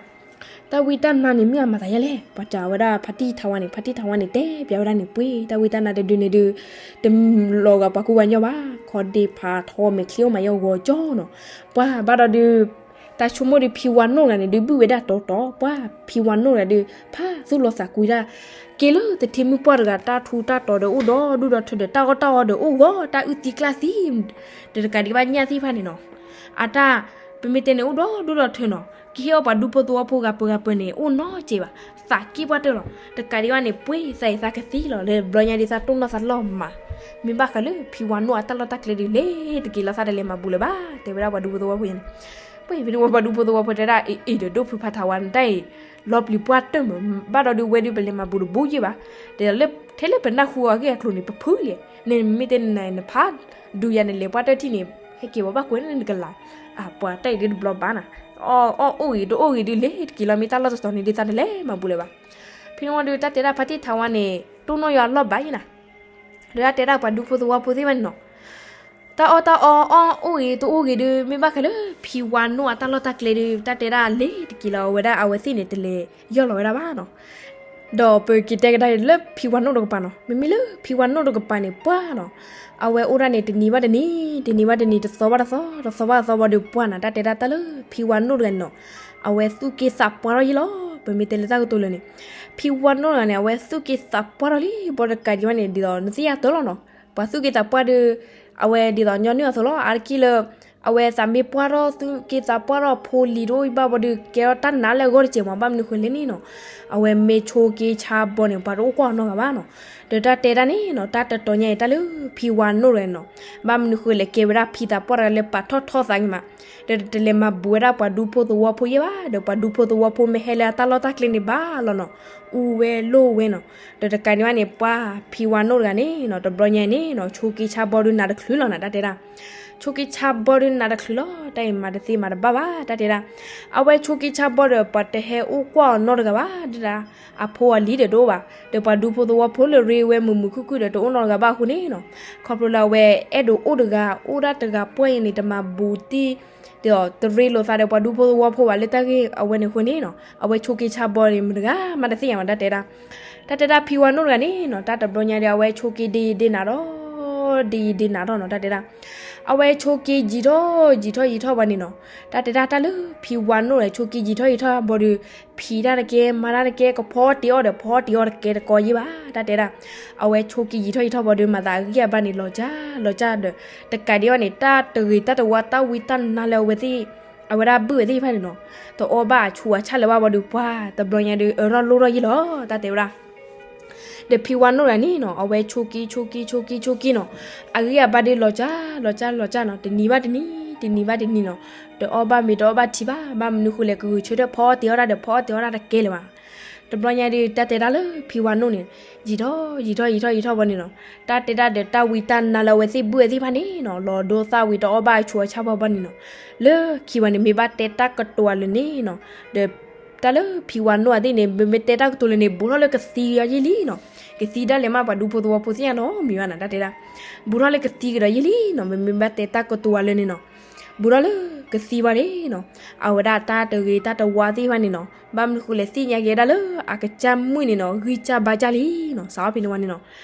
တၢ်ဝံတၢ်နါန့ၣ်မ့ၢ်အမၤသးယဲလဲၣ်. ပှၤစံးဝဲဒၣ်ဖါတံၢ်ထါဝါန့ၣ်, ဖါတံၢ်ထါဝါန့ၣ် တဲပျးဝဲဒၣ်န့ၣ် ပှ့ၢ်တၢ်ဝံတၢ်နါတဒုန့ၣ်ဒုး တလီၤဂာ်ပှၤကူပှၤကညီဘၣ်, ခီဒ့ဖးထီမဲာ်ချံအိၣ်မးယဲဂီၤကၠီနီၤ. ပှၢ်ဘၣ်ဒီးဒုး တၢ်ဆိကမိၣ်ဒုး ဖံဝါနိၣ်တဂၤန့ၣ်ဒုး ဘုၣ်ဝဲဒၣ်တီတီ, ပှၢ်ဖံဝါနိၣ်တဂၤဒုး ဖးသူၣ်လီၤသးကွံဒၣ်, က့ၤလၢတထံမုၢ်ပှၢ်တဂၤ တၢ်ထူတၢ်တီၤဒီးအိၣ်ဒီဒူၣ်ဒီထၢဒီး တၢ်အီၣ်တၢ်အီဒီးအိၣ်ဂီၤ တၢ်အုၣ်သံကျၢ်သံ ဒီးတကးဒံးဘၣ်ညၣ်သ့ၣ်တဖၣ်န့ၣ်နီၤ, အတၢ် ပမ့ၢ်တဲန့ၣ် အိၣ်ဒီဒူၣ်ဒီထၢနီၤ, ကဟ့ၣ်အီၣ်ပှၤဒူဖိသဝီဖိဂၤပၢၤဂၤပၢၤန့ၣ် အိၣ်နီတစဲးဘၣ်, သးက့ၣ်ပှၢ်တၢၢ်လီၤ. တကးဒံးဘၣ်န့ၣ် ပှ့ၢ်သးအံၤသးကသံလီၤ, လၢဘျီညါဒ်သးတိၢ်နီၣ်သးလီၢ်မး, မ့ၢ်ဘၣ်ဃးလၢဖံဝါနိၣ်အတၢ်လီၢ်တၢ်ကျဲဒုး လဲၤတက့ၤလီၤသးတလဲၤမၤဘူးလၢၤဘၣ်, တဲဝဲဒၣ်ပှၤဒူဖိသဝီဖိန့ၣ်. ပှ့ၢ်ဖဲန့ၣ်ဝံၤ ပှၤဒူဖိသဝီဖိတဲဒၣ် အ့ၣ်အ့ၣ်ဒီးဒိၣ်ဖုဖါထါဝါန့ၣ် တၢ်အံၤ လီၤပျံၤပှၢ်တၢၢ်မး, ဘၣ်ဒီးဒုးဝဲဒုးပလဲၤမၤဘူးတဘူးယဲၢ်ဘၣ်, ဒီးလၢထဲလၢပနၢ်ဟူအဂ့ၢ်အကျိၤန့ၣ် ပဖုလံ, နမ့ၢ်တဲနၤနဖး ဒုးယၤနလဲၤပှၢ်တၢၢ်ထံၣ်န့ၣ် ဟဲက့ၤဝဲဘၣ်ကွဲးန့ၣ်နကလၤ, အပှၤတၢ်အံၤဒုးတဘျီဘၣ်နၤ, အီၣ်အီၣ်အိၣ်ဂ့ၤဒုးအိၣ်ဂ့ၤဒုး လဲၤတက့ၤလီၤမ့ၢ်တၢ်လီၢ်တတီၤန့ၣ်ဒ်သးတလဲၤမၤဘူးလၢၤဘၣ်. ဖဲန့ၣ်ဝံၤဒီး တၢ်တဲဒၣ်ဖါတံၢ်ထါဝါန့ၣ် တိၢ်နီၣ်ယွၤအလီၢ်ဘၣ်ယဲၢ်နၤ, ဒီးတၢ်တဲဒၣ်ပှၤဒူဖိသဝီဖိသ့ၣ်တဖၣ်န့ၣ်နီၤ တၢ်အီၣ်တၢ်အီအီၣ်အိၣ်ဂ့ၤတအိၣ်ဂ့ၤဒုး မ့ၢ်ဘၣ်ဃးလၢဖံဝါနိၣ်အတၢ်လီၢ်တၢ်ကျဲဒုး တၢ်တဲဒၣ်လဲၤတက့ၤလီၤဝဲဒၣ် အဝဲသ့ၣ်န့ၣ် တလဲၤယီၢ်လီၤဝဲဒၣ်ဘၣ်နီၤ. ဒီးပက့ၤတဲကဒါလၢဖံဝါနိၣ်တကပၤနီၤ, မ့မ့ၢ်လၢဖံဝါနိၣ်တကပၤန့ၣ် ပှၢ်နီၤ, အဝဲအိၣ်ဒၣ်န့ၣ် တနံၤဘၣ်တနံၤ, တနံၤဘၣ်တနံၤ, တသီဘၣ်တသီ, တသီဘၣ်တသီဘၣ်ဒီး ပှၢ်နီၤ, တၢ်တဲဒၣ်တၢ်လၢဖံဝါနိၣ်တဂၤန့ၣ်နီၤ, အဝဲသူၣ်က့သးပှၢ်ထီၣ်ယဲၢ်လီၤ. ပမ့ၢ်တဲလၢတၢ်ကတိၤလၢာ်န့ၣ် ဖံဝါနိၣ်တဂၤန့ၣ် အဝဲသူၣ်က့သးပှၢ်ထီၣ်လံ, ဘၣ်ဒီးတကးဒံးဘၣ်န့ၣ် ဒ်သိးနသ့ၣ်ညါတၢ်လီၤနီၤ, ပှၤသူၣ်က့သးပှၢ်ဒီး အဝဲဒ်သိးညီနုၢ်အသိးလီၤ, အါတက့ၢ်လၢ အဝဲသးမ့ၢ်ပှၢ်ထီၣ်သူၣ်က့သးပှၢ်ထီၣ်ဖိလံၤတအိၣ်ဘၣ်ဘၣ်ဒီး ကဲထီၣ်တၢ်နါလၢအဂီၢ်တစဲးမး, ဘၣ်မနုၤဃိလဲၣ်န့ၣ်နီၤ, အဝဲမ့ၢ်ဆိးက့ဆါဘီန့ၣ် ပှၤတအိၣ်ကွၢ်အီၤနီတဂၤဘၣ်နီၤ. ဒီးတၢ်တဲဒၣ်န့ၣ်နီၤ, တၢ်တတီၤညါအံၤ တၢ်လၢဖံဝါနိၣ်တဂၤန့ၣ်နီၤ, ဘၣ်မနုၤဃိလဲၣ် ကဲဝဲဒၣ်ဖံသးပှၢ်တဂၤလၢပာ်ထီၣ်ထီသးဂ့ၤမး, ဒီးတလဲၤမၤဘူးဝဲဒၣ်ပှၤဒူဖိသဝီဖိယဲၢ်ဘၣ်, ဒီးပှၤဒူဖိသဝီဖိမ့ၢ်ဟဲလၢအတၢ်လီၢ်တၢ်ကျဲန့ၣ်ဘၣ်လီၤနီၤ, အူဝဲလိၣ်ဝဲနီၤ. ဒီးတကးဒံးဘၣ်န့ၣ်ပှၢ်ဖံဝါနိၣ်တဂၤန့ၣ်နီၤ, တဘျီညါအံၤန့ၣ်နီၤ, ဆိးက့ဆါဘီဒုးနးတချုးလီၤနၤ, တၢ်တဲဒၣ် ဆိးက့ဆါဘီဒုးနးတချုးလီၤ, တၢ်အံၤမၤတသ့မၤတဘၣ်ဘၣ်, တၢ်တဲဒၣ် အဝဲဆိးက့ဆါဘီဒီး ပှၤတဟဲအိၣ်ကွၢ်အီၤနီတဂၤဘၣ်, ဒ်ဒၣ် အဖိအလံၤဒီးတအိၣ်ဘၣ်, ဒီးပှၤဒူဖိသဝီဖိလၢရ့ဝဲမုာ်မုာ်ခုၣ်ခုၣ်ဒီးတအိၣ်နီတဂၤဘၣ်အဃိန့ၣ်နီၤ, ခီဖျိလၢအဝဲအဲၣ်ဒိးအိၣ်တဂၤ အိၣ်ဒၣ်တဂၤပှၢ်အံၤန့ၣ် တမၤဘူးတံၢ် ဒီးတရ့လိာ်သးဒီးပှၤဒူဖိသဝီဖိဘၣ်လၢတၢ်ဂ့ၢ်အဝဲန့ၣ်အဃိန့ၣ်နီၤ, အဝဲဆိးက့ဆါဘီန့ၣ် မတဂၤမးတသ့ၣ်ညါဘၣ် တၢ်တဲဒၣ်. တၢ်တဲဒၣ်ဖံဝါနိၣ်တဂၤန့ၣ်နီၤ, တၢ်တဘျီညါဒီး အဝဲဆိးက့ဒ့ဒ့နးထီၣ်, ဒ့ဒ့နးထီၣ်နီၤ, တၢ်တဲဒၣ် အဝဲဆိးက့ယံာ်ထီၣ်ယံာ်ထီၣ်ယံာ်ထီၣ်ဘီန့ၣ်နီၤ, တၢ်တဲဒၣ်တၢ်လၢဖံဝါနိၣ်ဒီး ဆိးက့ယံာ်ထီၣ်ယံာ်ထီၣ်ဘီဒီး ဖံးတၢ်တကဲ မၤတၢ်တကဲ ကဖီတ့ၢ်အီၣ်ဒီး ဖီတ့ၢ်အီၣ်တကဲတကီယဲၢ်ဘၣ်, တၢ်တဲဒၣ်. အဝဲဆိးက့ယံာ်ထီၣ်ယံာ်ထီၣ်ဘီဒီး မၤသးအဂံၢ်အဘါန့ၣ် လီၤကၢ်လီၤကၢ်ဒီး တကးဒံးဘၣ်န့ၣ် တၢ်တဂ့ၤတၢ်တဝါ တၢ်ဝံတၢ်နါလၢအဝဲသ့ၣ် အဝဲဒၣ်ဘုၣ်ဝဲသ့ၣ်တဖၣ်န့ၣ်နီၤ, တအီၣ်ဘၣ်အဆူးအဆၣ်လၢၤဘၣ်ဘီဒီး ပှၢ်တဘျီညါဒီး အၢထီၣ်လိၣ်ထီၣ်ယဲၢ်လီၤ, တၢ်တဲဝဲဒၣ်. ဒီးဖံဝါနိၣ်တဂၤန့ၣ်နီၤ, အဝဲဆိးက့ဆိးက့ဆိးက့ဆိးက့နီၤ, အဂံၢ်အဘါဒီး လီၤကၢ်လီၤကၢ်လီၤကၢ်နီၤ, တနံၤဘၣ်တနံၤ တနံၤဘၣ်တနံၤနီၤ, တအီၣ်ဘၣ်မ့ၤတအီၣ်ဘၣ်ထံဘၣ်, ဘၣ်မနုၤဃိလဲၣ် ကဂုာ်ဆၢထၢၣ်ဖီအီၣ်တ့ၢ်အီၣ်တၢ်ဒီး ဖီအီၣ်တ့ၢ်အီၣ်တၢ်တကဲလၢၤဘၣ်. တဘျီညါဒီး တၢ်တဲဒၣ်လၢဖံဝါနိၣ်န့ၣ် ယံာ်ထီၣ်ယံာ်ထီၣ်ယံာ်ထီၣ်ယံာ်ထီၣ်ဘီန့ၣ်နီၤ, တၢ်တဲဒၣ်ဒီး တၢ်ဝံတၢ်နါလၢအဝဲသ့ၣ်ဘုၣ်ဝဲသ့ၣ်တဖၣ်န့ၣ်နီၤ, လီၤဒိသၣ်ဝံၤ တအီၣ်ဘၣ်အဆူးအဆၣ်ဘီဘီန့ၣ်နီၤ, လၢခံဝဲန့ၣ် မ့ၢ်ဘၣ်တဲတၢ်ကတိၤအလၢာ်န့ၣ်နီၤ, ဒီးတၢ်လၢဖံဝါနိၣ်အသ့ၣ်န့ၣ် မ့မ့ၢ်တဲတၢ်ကတိၤလၢာ်န့ၣ် ဘူးထီၣ်လၢကသံကဒီးယဲၢ်လံနီၤ, ကသံဒၣ်လဲာ်မး ပှၤဒူဖိသဝီဖိသ့ၣ်ညါနီတမံၤဘၣ်နၤ, တၢ်တဲဒၣ် ဘူးထီၣ်လၢကသံကဒီးယဲၢ်လံနီၤ, မ့မ့ၢ်ဘၣ်တဲတၢ်ကတိၤအလၢာ်န့ၣ်နီၤ, ဘူးထီၣ်လၢကသံဘၣ်န့ၣ်နီၤ, အဝဲဒၣ်တၢ်တဂ့ၤတၢ်တဝါသ့ၣ်တဖၣ်န့ၣ်နီၤ, ဘၣ်မနုၤဃိလဲၣ်သ့ၣ်ညါက့ၤဝဲဒၣ်လၢအကစၢ်မုၣ်န့ၣ်နီၤ, ဂံၢ်စၢ်ဘါစၢ်လံနီၤ, စးထီၣ်ဖဲန့ၣ်ဝဲန့ၣ်နီၤ,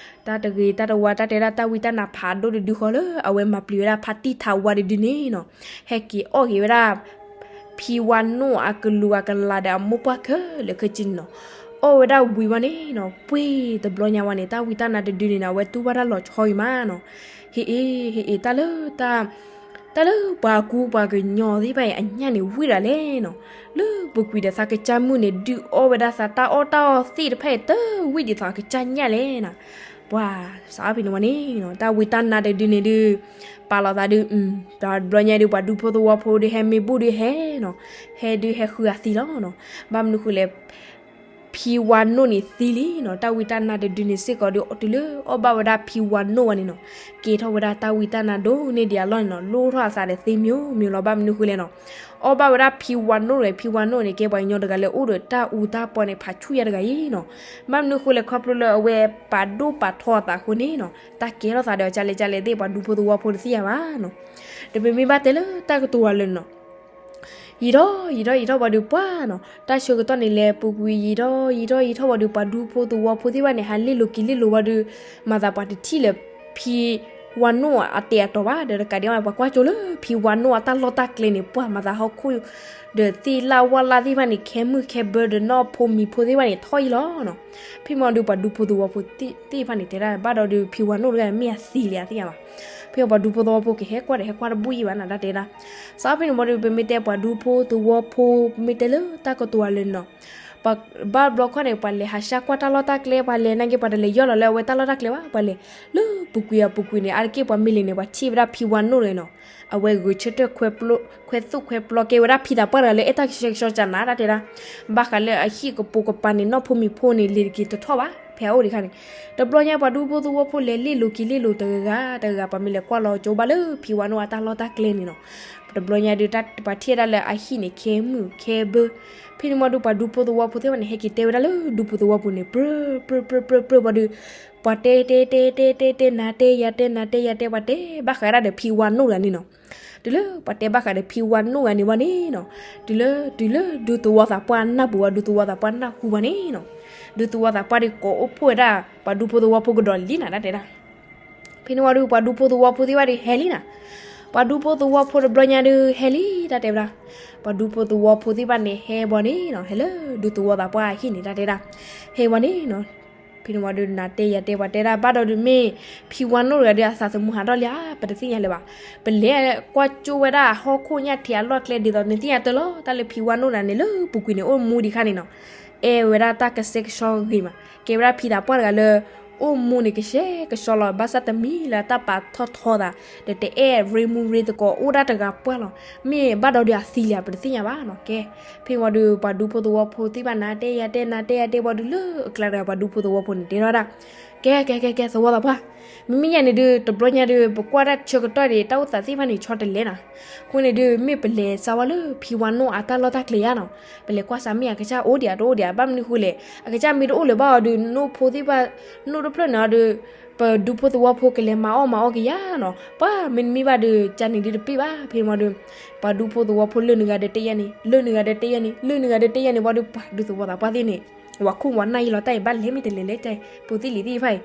တၢ်တဂ့ၤတၢ်တဝါ တၢ်တဲဒၣ်တၢ်ဝံတၢ်နါဖးဒိၣ်တဒုဃီလၢ အဝဲမၤပျံၤဝဲဒၣ်ဖါတံၢ်ထးဝါတဒုန့ၣ်နီၤ, ဟဲက့ၤအီၣ်က့ၤဝဲဒၣ် ဖံဝါနိၣ်အကလူးအကလးဒီးအမိၢ်ပှၢ်ခဲလၢာ်ခဲဆ့န့ၣ်နီၤ, အီၣ်ဝဲဒၣ်ဝံၤဝဲန့ၣ်နီၤ, ပှ့ၢ်တဘျီညါဝဲန့ၣ် တၢ်ဝံတၢ်နါတဒုန့ၣ်နီၤ အဝဲတူၢ်ဘၣ်တၢ်လီၤဆီအံၤမးနီၤ, ဟ့ၣ်အ့ၣ် ဟ့ၣ်အ့ၣ် တၢ်လၢ တၢ်လၢပှၤကူပှၤကညီသ့ၣ်တဖၣ်အံၤအညၣ်န့ၣ် ဝံၣ်ဒၣ်လဲၣ်နီၤ, လၢပူၤကွံာ်ဒီးသးကစၢ်မုၣ်န့ၣ် ဒုးအီၣ်ဝဲဒၣ်သးတၢ်အီၣ်တၢ်အီသ့ၣ်တဖၣ်အံၤ တဝံၣ်ဒ်သိးကစၢ်ညၣ်လဲၣ်နီၤ, ပှၤစးဖဲန့ၣ်ဝဲန့ၣ်နီၤ, တၢ်ဝံတၢ်နါတဒုန့ၣ်ဒုး ပာ်လီၤသးဒုး တဘျီညါဒုး ပှၤဒူဖိသဝီဖိဒုး ဟဲမ့ၢ်ဘူၣ်ဒုးဟဲနီၤ, ဟဲဒုးဟဲဃုအသံလီၤနီၤ, ဘၣ်မနုၤဃိလဲၣ် ဖံဝါနိၣ်န့ၣ်သံလံနီၤ. တၢ်ဝံတၢ်နါတဒုန့ၣ်စ့ၢ်ကီးဒီး တုၤလၢအီၣ်ဘၣ်ဝဲဒၣ်ဖံဝါနိၣ်ဝဲန့ၣ်နီၤ, ကဲထီၣ်ဝဲဒၣ်တၢ်ဝံတၢ်နါဒိၣ်န့ၢ်ဒံးအလီၢ်န့ၣ်နီၤ, လိၣ်ထီၣ်အသးဒီးသ့မျိမံၤလီၤ. ဘၣ်မနုၤဃိလဲၣ်နီၤ, အီၣ်ဘၣ်ဝဲဒၣ်ဖံဝါနိၣ်တဂၤ, ဖံဝါနိၣ်န့ၣ် ကဲပှၤကညီတဂၤလၢအိၣ်ဒီးတၢ်အူတၢ်ပီန့ၣ် ဖးဆူၣ်ယါတဂၤအံၤနီၤ. ဘၣ်မနုၤဃိလဲၣ်, ခီဖျိလၢအဝဲပာ်ဒိၣ်ပာ်ထီအသးအဃိန့ၣ်နီၤ, တၢ်ကဲထီၣ်သးဒီးကလဲကလဲသ့ၣ် ပှၤဒူဖိသဝီဖိတသ့ၣ်ညါဘၣ်နီၤ. ဒီးပမ့ၢ်ဘၣ်တဲလၢတၢ်ကတိၤဝဲလၢနီၤ ယံာ်ထီၣ်ယံာ်ထီၣ်ယံာ်ထီၣ်ပှၤဒုးပှၢ်နီၤ, တၢ်ဆၢကတီၢ်န့ၣ်လဲၤပူၤကွံာ် ယံာ်ထီၣ်ယံာ်ထီၣ်ယံာ်ထီၣ်ပှၤဒုး ပှၤဒူဖိသဝီဖိသ့ၣ်တဖၣ်န့ၣ် ဟးလ့ၣ်လိၤက့ၤလ့ၣ်လိၤပှၤဒုး, မၤသးပှၤတထံၣ်လၢ ဖံဝါနိၣ်အတဲာ်အတီၤဘၣ်. ဒီးတကးဒံးဘၣ် ပှၤကွၢ်ကၠိလၢဖံဝါနိၣ်အတၢ်လီၢ်တၢ်ကျဲန့ၣ် ပှၤမၤသးဟီၣ်ခိၣ် ဒီးသ့ၣ်လၣ်ဝၣ်လၣ်သ့ၣ်တဖၣ်န့ၣ် ခဲမုၢ်ခဲဘၢဒီးနီၢ်ဖိမံၤဖိသ့ၣ်တဖၣ်န့ၣ် ထီၣ်အံၤလီၤနီၤ. ဖဲမီဒုး ပှၤဒူဖိသဝီဖိသ့ၣ်တဖၣ်န့ၣ် တဲဒၣ် ဘၣ်ဒီးဒုး ဖံဝါနိၣ်တဂၤမ့ၢ်အသံလံဧါသ့ၣ်ညါဘၣ်. ဖဲပှၤဒူဖိသဝီဖိကဟဲကွၢ်ဒီး ဟဲကွၢ်တဘူၣ်အံၤဘၣ်နၤ တၢ်တဲဒၣ်. စးဖဲန့ၣ်မီဒုး ပမ့ၢ်တဲပှၤဒူဖိသဝီဖိ ပမ့ၢ်တဲလၢတၢ်ကတိၤအလၢနီၤ, ဘၣ်ဘျီခီန့ၣ် ပှၤလဲၤဟးဆှၢကွၢ်တၢ်လီၢ်တၢ်ကျဲ, ပှၤလဲၤနာ်က့ ပှၤတလဲၤယီၢ်လီၤလၢအဝဲတၢ်လီၢ်တၢ်ကျဲဘၣ်, ပှၤလဲၤလၢပူၤကွံာ်အပူၤကွံာ်န့ၣ် အါတက့ၢ်ပှၤမ့ၢ်လဲၤန့ၣ် ပှၤထံၣ်ဝဲဒၣ်ဖံဝါနိၣ်တဂၤနီၤ, အဝဲဂဲၤဆၢထၢၣ် ခွဲးသူၣ်ခွဲးပျီကဲဝဲဒၣ်ဖံသးပှၢ်တဂၤလၢအဲၣ်တၢ်ကဆှဲကဆှီကနၤ တၢ်တဲဒၣ်. ဘၣ်ဃးလၢအဟံၣ်ကပိာ်ကပၤန့ၣ် နီၢ်ဖိမံၤဖိန့ၣ် လဲၤတက့ၤတထီၣ်ဘၣ် ဖဲအအိၣ်ဒံးခါန့ၣ်. တဘျီညါ ပှၤဒူဖိသဝီဖိလဲၤလ့ၣ်လိၤက့ၤလ့ၣ်လိၤတဂၤဂၤတဂၤဂၤ ပှၤမ့ၢ်လဲၤကွၢ်လီၤကၠိဘၣ်လၢဖံဝါနိၣ်အတၢ်လီၢ်တၢ်ကျဲန့ၣ်နီၤ. တဘျီညါဒုး ပှၤထံၣ်ဝဲဒၣ်လၢအဟံၣ်န့ၣ် ခဲမုၢ်ခဲဘၢ. ဖဲန့ၣ်မီဒုး ပှၤဒူဖိသဝီဖိသ့ၣ်တဖၣ်န့ၣ် ဟဲက့ၤတဲဝဲဒၣ်လၢဒူဖိသဝီဖိန့ၣ် ပြၢ ပြၢ ပြၢ ပြၢ ပြၢ ပှၤဒုး, ပှၤတဲတဲတဲတဲတဲတဲ နၤတဲယၤတဲ နၤတဲယၤတဲ ပှၤတဲဘၣ်ဃးဒၣ်ဒီးဖံဝါနိၣ်တဂၤန့ၣ်နီၤ. တုၤလၢပှၤတဲဘၣ်ဃးဒီးဖံဝါနိၣ်တဂၤန့ၣ်ဝံၤန့ၣ်နီၤ, တုၤလၢ တုၤလၢဒူသဝီသးပှၢ်နၢ်ပူၤဝဲ ဒူသဝီသးပှၢ်နၢ်ဟူဝဲန့ၣ်နီၤ, ဒူသဝီသးပှၢ်ဒုးကိးအိၣ်ဖှိၣ်ဝဲဒၣ် ပှၤဒူဖိသဝီဖိကဒီးလံနၤ တၢ်တဲဒၣ်. ဖဲန့ၣ်ဝံၤဒုး ပှၤဒူဖိသဝီဖိသ့ၣ်တဖၣ်ဒုးဟဲလံနၤ. ပှၤဒူဖိသဝီဖိတဘျီညါဒုးဟဲလံ တၢ်တဲဝဲဒၣ်. ပှၤဒူဖိသဝီဖိသ့ၣ်တဖၣ်န့ၣ်ဟဲဘၣ်န့ၣ်နီၤ, ဟဲလၢဒူသဝီသးပှၢ်အဟံၣ်န့ၣ် တၢ်တဲဒၣ်. ဟဲဘၣ်န့ၣ်နီၤ, ဖဲန့ၣ်ဝံၤဒုး နၤတဲယၤတဲ ပှၤတဲဒၣ် ဘၣ်ဒီးဒုးမ့ၢ် ဖံဝါနိၣ်တဂၤဒုး အသးသမူဟးထီၣ်လံဧါ ပတသ့ၣ်ညါလၢၤဘၣ်. ပလဲၤကွၢ်ကၠိဝဲဒၣ်ဟီၣ်ခိၣ်ညၣ်ထံးအလီၢ်ကျဲ ဒ်သိးနသ့ၣ်ညါတၢ်လီၤ တၢ်လၢဖံဝါနိၣ်တဂၤန့ၣ် လၢပူၤကွံာ်န့ၣ် အိၣ်မူဒံးခါန့ၣ်နီၤ, အဲၣ်ဝဲဒၣ်တၢ်ကဆှဲကဆှီဂ့ၤမး, ကဲဝဲဒၣ်ဖံသးပှၢ်တဂၤလၢ အိၣ်မူန့ၣ်ကဆှဲကဆှီလီၤ. ဘၣ်ဆၣ်တမံၤလၢအတၢ်ပာ်ထီၣ်ထီသး ဒီးတအဲၣ်ရ့မူရ့သကိး အိၣ်ဒၣ်တဂၤပှၢ်လီၤ. မ့ၢ်ဘၣ်ဒီးဒုးအသံလံဧါ ပတသ့ၣ်ညါဘၣ်နီၤ. ကဲ ဖဲဝံၤဒုး ပှၤဒူဖိသဝီဖိသ့ၣ်တဖၣ် နၤတဲယၤတဲ နၤတဲယၤတဲ ဝံၤဒုး လၢအကျါတဂၤ ပှၤဒူဖိသဝီဖိန့ၣ် တဲထီၣ်ဝဲဒၣ်, ကဲ ကဲ ကဲ ကဲ သဝီသးပှၢ်, မ့မ့ၢ်ယၤန့ၣ်ဒုး တဘျီညါဒုး ပကွၢ်တၢ်ဆၢကတီၢ်ဒီး တၢ်အိၣ်သးသ့ၣ်တဖၣ်န့ၣ် ဆီတလဲနၤ. အဃိန့ၣ်ဒုး မ့ၢ်ပလဲၤစါဝါလၢဖံဝါနိၣ်အတၢ်လီၢ်တၢ်ကျဲဧါနီၤ. ပလဲၤကွၢ်စးမ့ၢ်အကစၢ်အိၣ်ဒံးဧါ တအိၣ်ဒံးဧါ. ဘၣ်မနုၤဃိလဲၣ်, အကစၢ်မ့ၢ်တအိၣ်လၢၤဘၣ်အီၤဒုး နိၣ်ဖိသ့ၣ်တဖၣ် နိၣ်တဖျၢၣ်န့ၣ်အီၤဒုး ပဒူဖိသဝီဖိကလဲၤမၤအီၣ်မၤအီက့ၤယၤနီၤ. ပှၤမ့တမ့ၢ်ဘၣ်ဒီး ကန့ၣ်ဒုးတပ့ၢ်ဘၣ်. ဖဲမီဒုး ပှၤဒူဖိသဝီဖိလၢနဂၤဒီးတဲယၤန့ၣ် လၢနဂၤဒီးတဲယၤန့ၣ် လၢနဂၤဒီးတဲယၤန့ၣ် ဝံၤဒုး ပှၤဒူသဝီသးပှၢ်သ့ၣ်န့ၣ် ဝၤခိၣ်ဝၤနၢ်ယံလီၤ. တၢ်အံၤဘၣ်လဲၤမ့ၢ်တလဲၤလဲၣ် တၢ်ဖိသ့ၣ်လံၤသ့ၣ်တဖၣ်အံၤ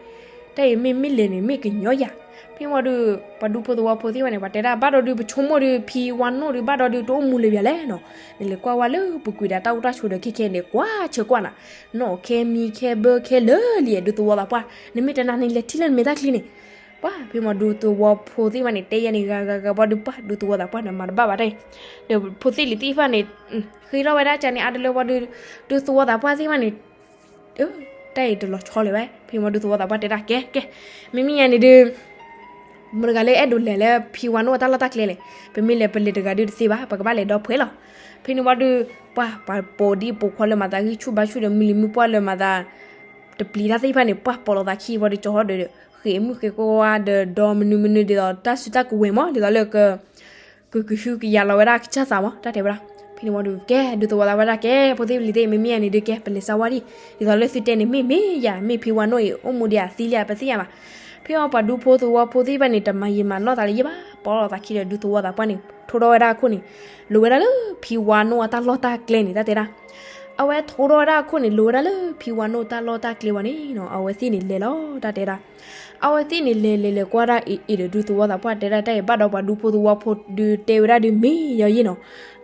တၢ်အံၤမ့ၢ်မ့ၢ်လဲၤန့ၣ် မ့ၢ်ကညီယၤ. ဖဲမီဒုး ပှၤဒူဖိသဝီဖိသ့ၣ်တဖၣ်န့ၣ် ပှၤတဲဒၣ် ဘၣ်ဒီးဒုး ပဆိကမိၣ်ဒုး ဖံဝါနိၣ်ဒုး ဘၣ်ဒီးဒုး တအိၣ်မူလၢၤဘၣ်လဲၣ်နီၤ. နလဲၤကွၢ်ဝဲလၢပူၤကွံာ်ဒီး တၢ်အိၣ်တၢ်ဆိးဒီးခဲခဲန့ၣ် ကွၢ်ဆၢကွၢ်နၤ နီၣ်ခဲမံၤခဲဘၢခဲလၢာ်လံ ဒူသဝီသးပှၢ်. နမ့ၢ်တနာ်န့ၣ် လဲၤထံၣ်လၢနမဲာ်တၢ်ချံန့ၣ်. ပှၤဖဲမီဒူသဝီဖိသ့ၣ်တဖၣ်န့ၣ် တဲယၤန့ၣ် ဂၤဂၤဂၤ ဝံၤဒုး ပှၤဒူသဝီသးပှၢ်န့ၣ် မၤတဘၣ်ဘၣ်တၢ်အံၤ. ဒီးဖိသ့ၣ်လံၤသ့ၣ်တဖၣ်န့ၣ် ဃ့ထီၣ်ဝဲဒၣ်ကန့ၣ် အါတလၢ ဝံၤဒုး ဒူသဝီသးပှၢ်သ့ၣ်တဖၣ်န့ၣ် တၢ်အံၤတလီၤဆီလၢၤဘၣ်. ဖဲမီဒူသဝီသးပှၢ်တဲဒၣ် ကဲ ကဲ မ့မ့ၢ်ယၤန့ၣ်ဒုး မတၤတဂၤလၢအဲၣ်ဒိးလဲၤလၢဖံဝါနိၣ်အတၢ်လီၢ်တၢ်ကျဲလဲၣ်. ပမ့ၢ်လဲၤပလဲၤတဂၤဒုးတသ့ဘၣ် ပကဘၣ်လဲၤဒီဖှဲလီၤ. ဖဲန့ၣ်ဝံၤဒုး ပှၤ ပှၤပိာ်ဒံးပိာ်ခွါလၢမၤသးဂံၢ်ဆူၣ်ဘါဆူၣ်ဒီး မုၢ်လံၤမုၢ်ပှၢ်လၢမၤသး တပျံၤတၢ်သ့ၣ်တဖၣ်န့ၣ် ပှၤပိာ်လီၤသးခံ ဝံၤဒုး ကၠီၤဟီၣ်ဒီး ဃ့ၢ်မုၣ်ဃ့ၢ်ကွၢ်ဒီး ဒီမနုၤမနုၤဒ်သိး တၢ်စုတၢ်ကဝဲၤမး ဒ်သိးလၢက ကဟုကယာ်လီၤဝဲဒၣ်ကစၢ်သးမး တၢ်တဲဝဲဒၣ်. ဖဲန့ၣ်ဝံၤဒုး ကဲ ဒူသဝီသးပှၢ်ဒၣ် ကဲ ဖိသ့ၣ်လံၤသ့ၣ် မ့မ့ၢ်ယၤန့ၣ်ဒုး ကဲ ပလဲၤစါဝါဒံး ဒ်သိးလၢသုတဲန့ၣ် မ့ၢ်မ့ၢ်ယၤ မ့ၢ်ဖံဝါနိၣ်အံၤ အိၣ်မူဒံးဧါသံလံဧါ ပသ့ၣ်ညါဘၣ်. ဖဲအီၤပှၤဒူဖိသဝီဖိသ့ၣ်တဖၣ်န့ၣ် တမၤယံာ်မၤနီၢ်သးလၢၤဘၣ် ပိာ်လီၤသးခံဒီး ဒူသဝီသးပှၢ်န့ၣ် ထိထီၣ်ဝဲဒၣ်အခိၣ်န့ၣ် လိၤဝဲဒၣ်လၢဖံဝါနိၣ်အတၢ်လီၢ်တၢ်ကျဲန့ၣ် တၢ်တဲဒၣ်. အဝဲထိထီၣ်ဝဲဒၣ်အခိၣ်န့ၣ် လိၤဝဲဒၣ်လၢဖံဝါနိၣ်တၢ်လီၢ်တၢ်ကျဲဝံၤန့ၣ်နီၤ အဝဲသ့ၣ်န့ၣ်လဲၤလီၤ တၢ်တဲဒၣ်. အဝဲသ့ၣ်န့ၣ်လဲၤလဲၤလဲၤကွၢ်ဒၣ်အံၤအံၤဒီး ဒူသဝီသးပှၢ်တဲဒၣ် တၢ်အံၤဘၣ်ဒီးပှၤဒူဖိသဝီဖိဒုးတဲဝဲဒၣ်ဒုးမ့ၢ်ယီၤယ့ၣ်နီၤ,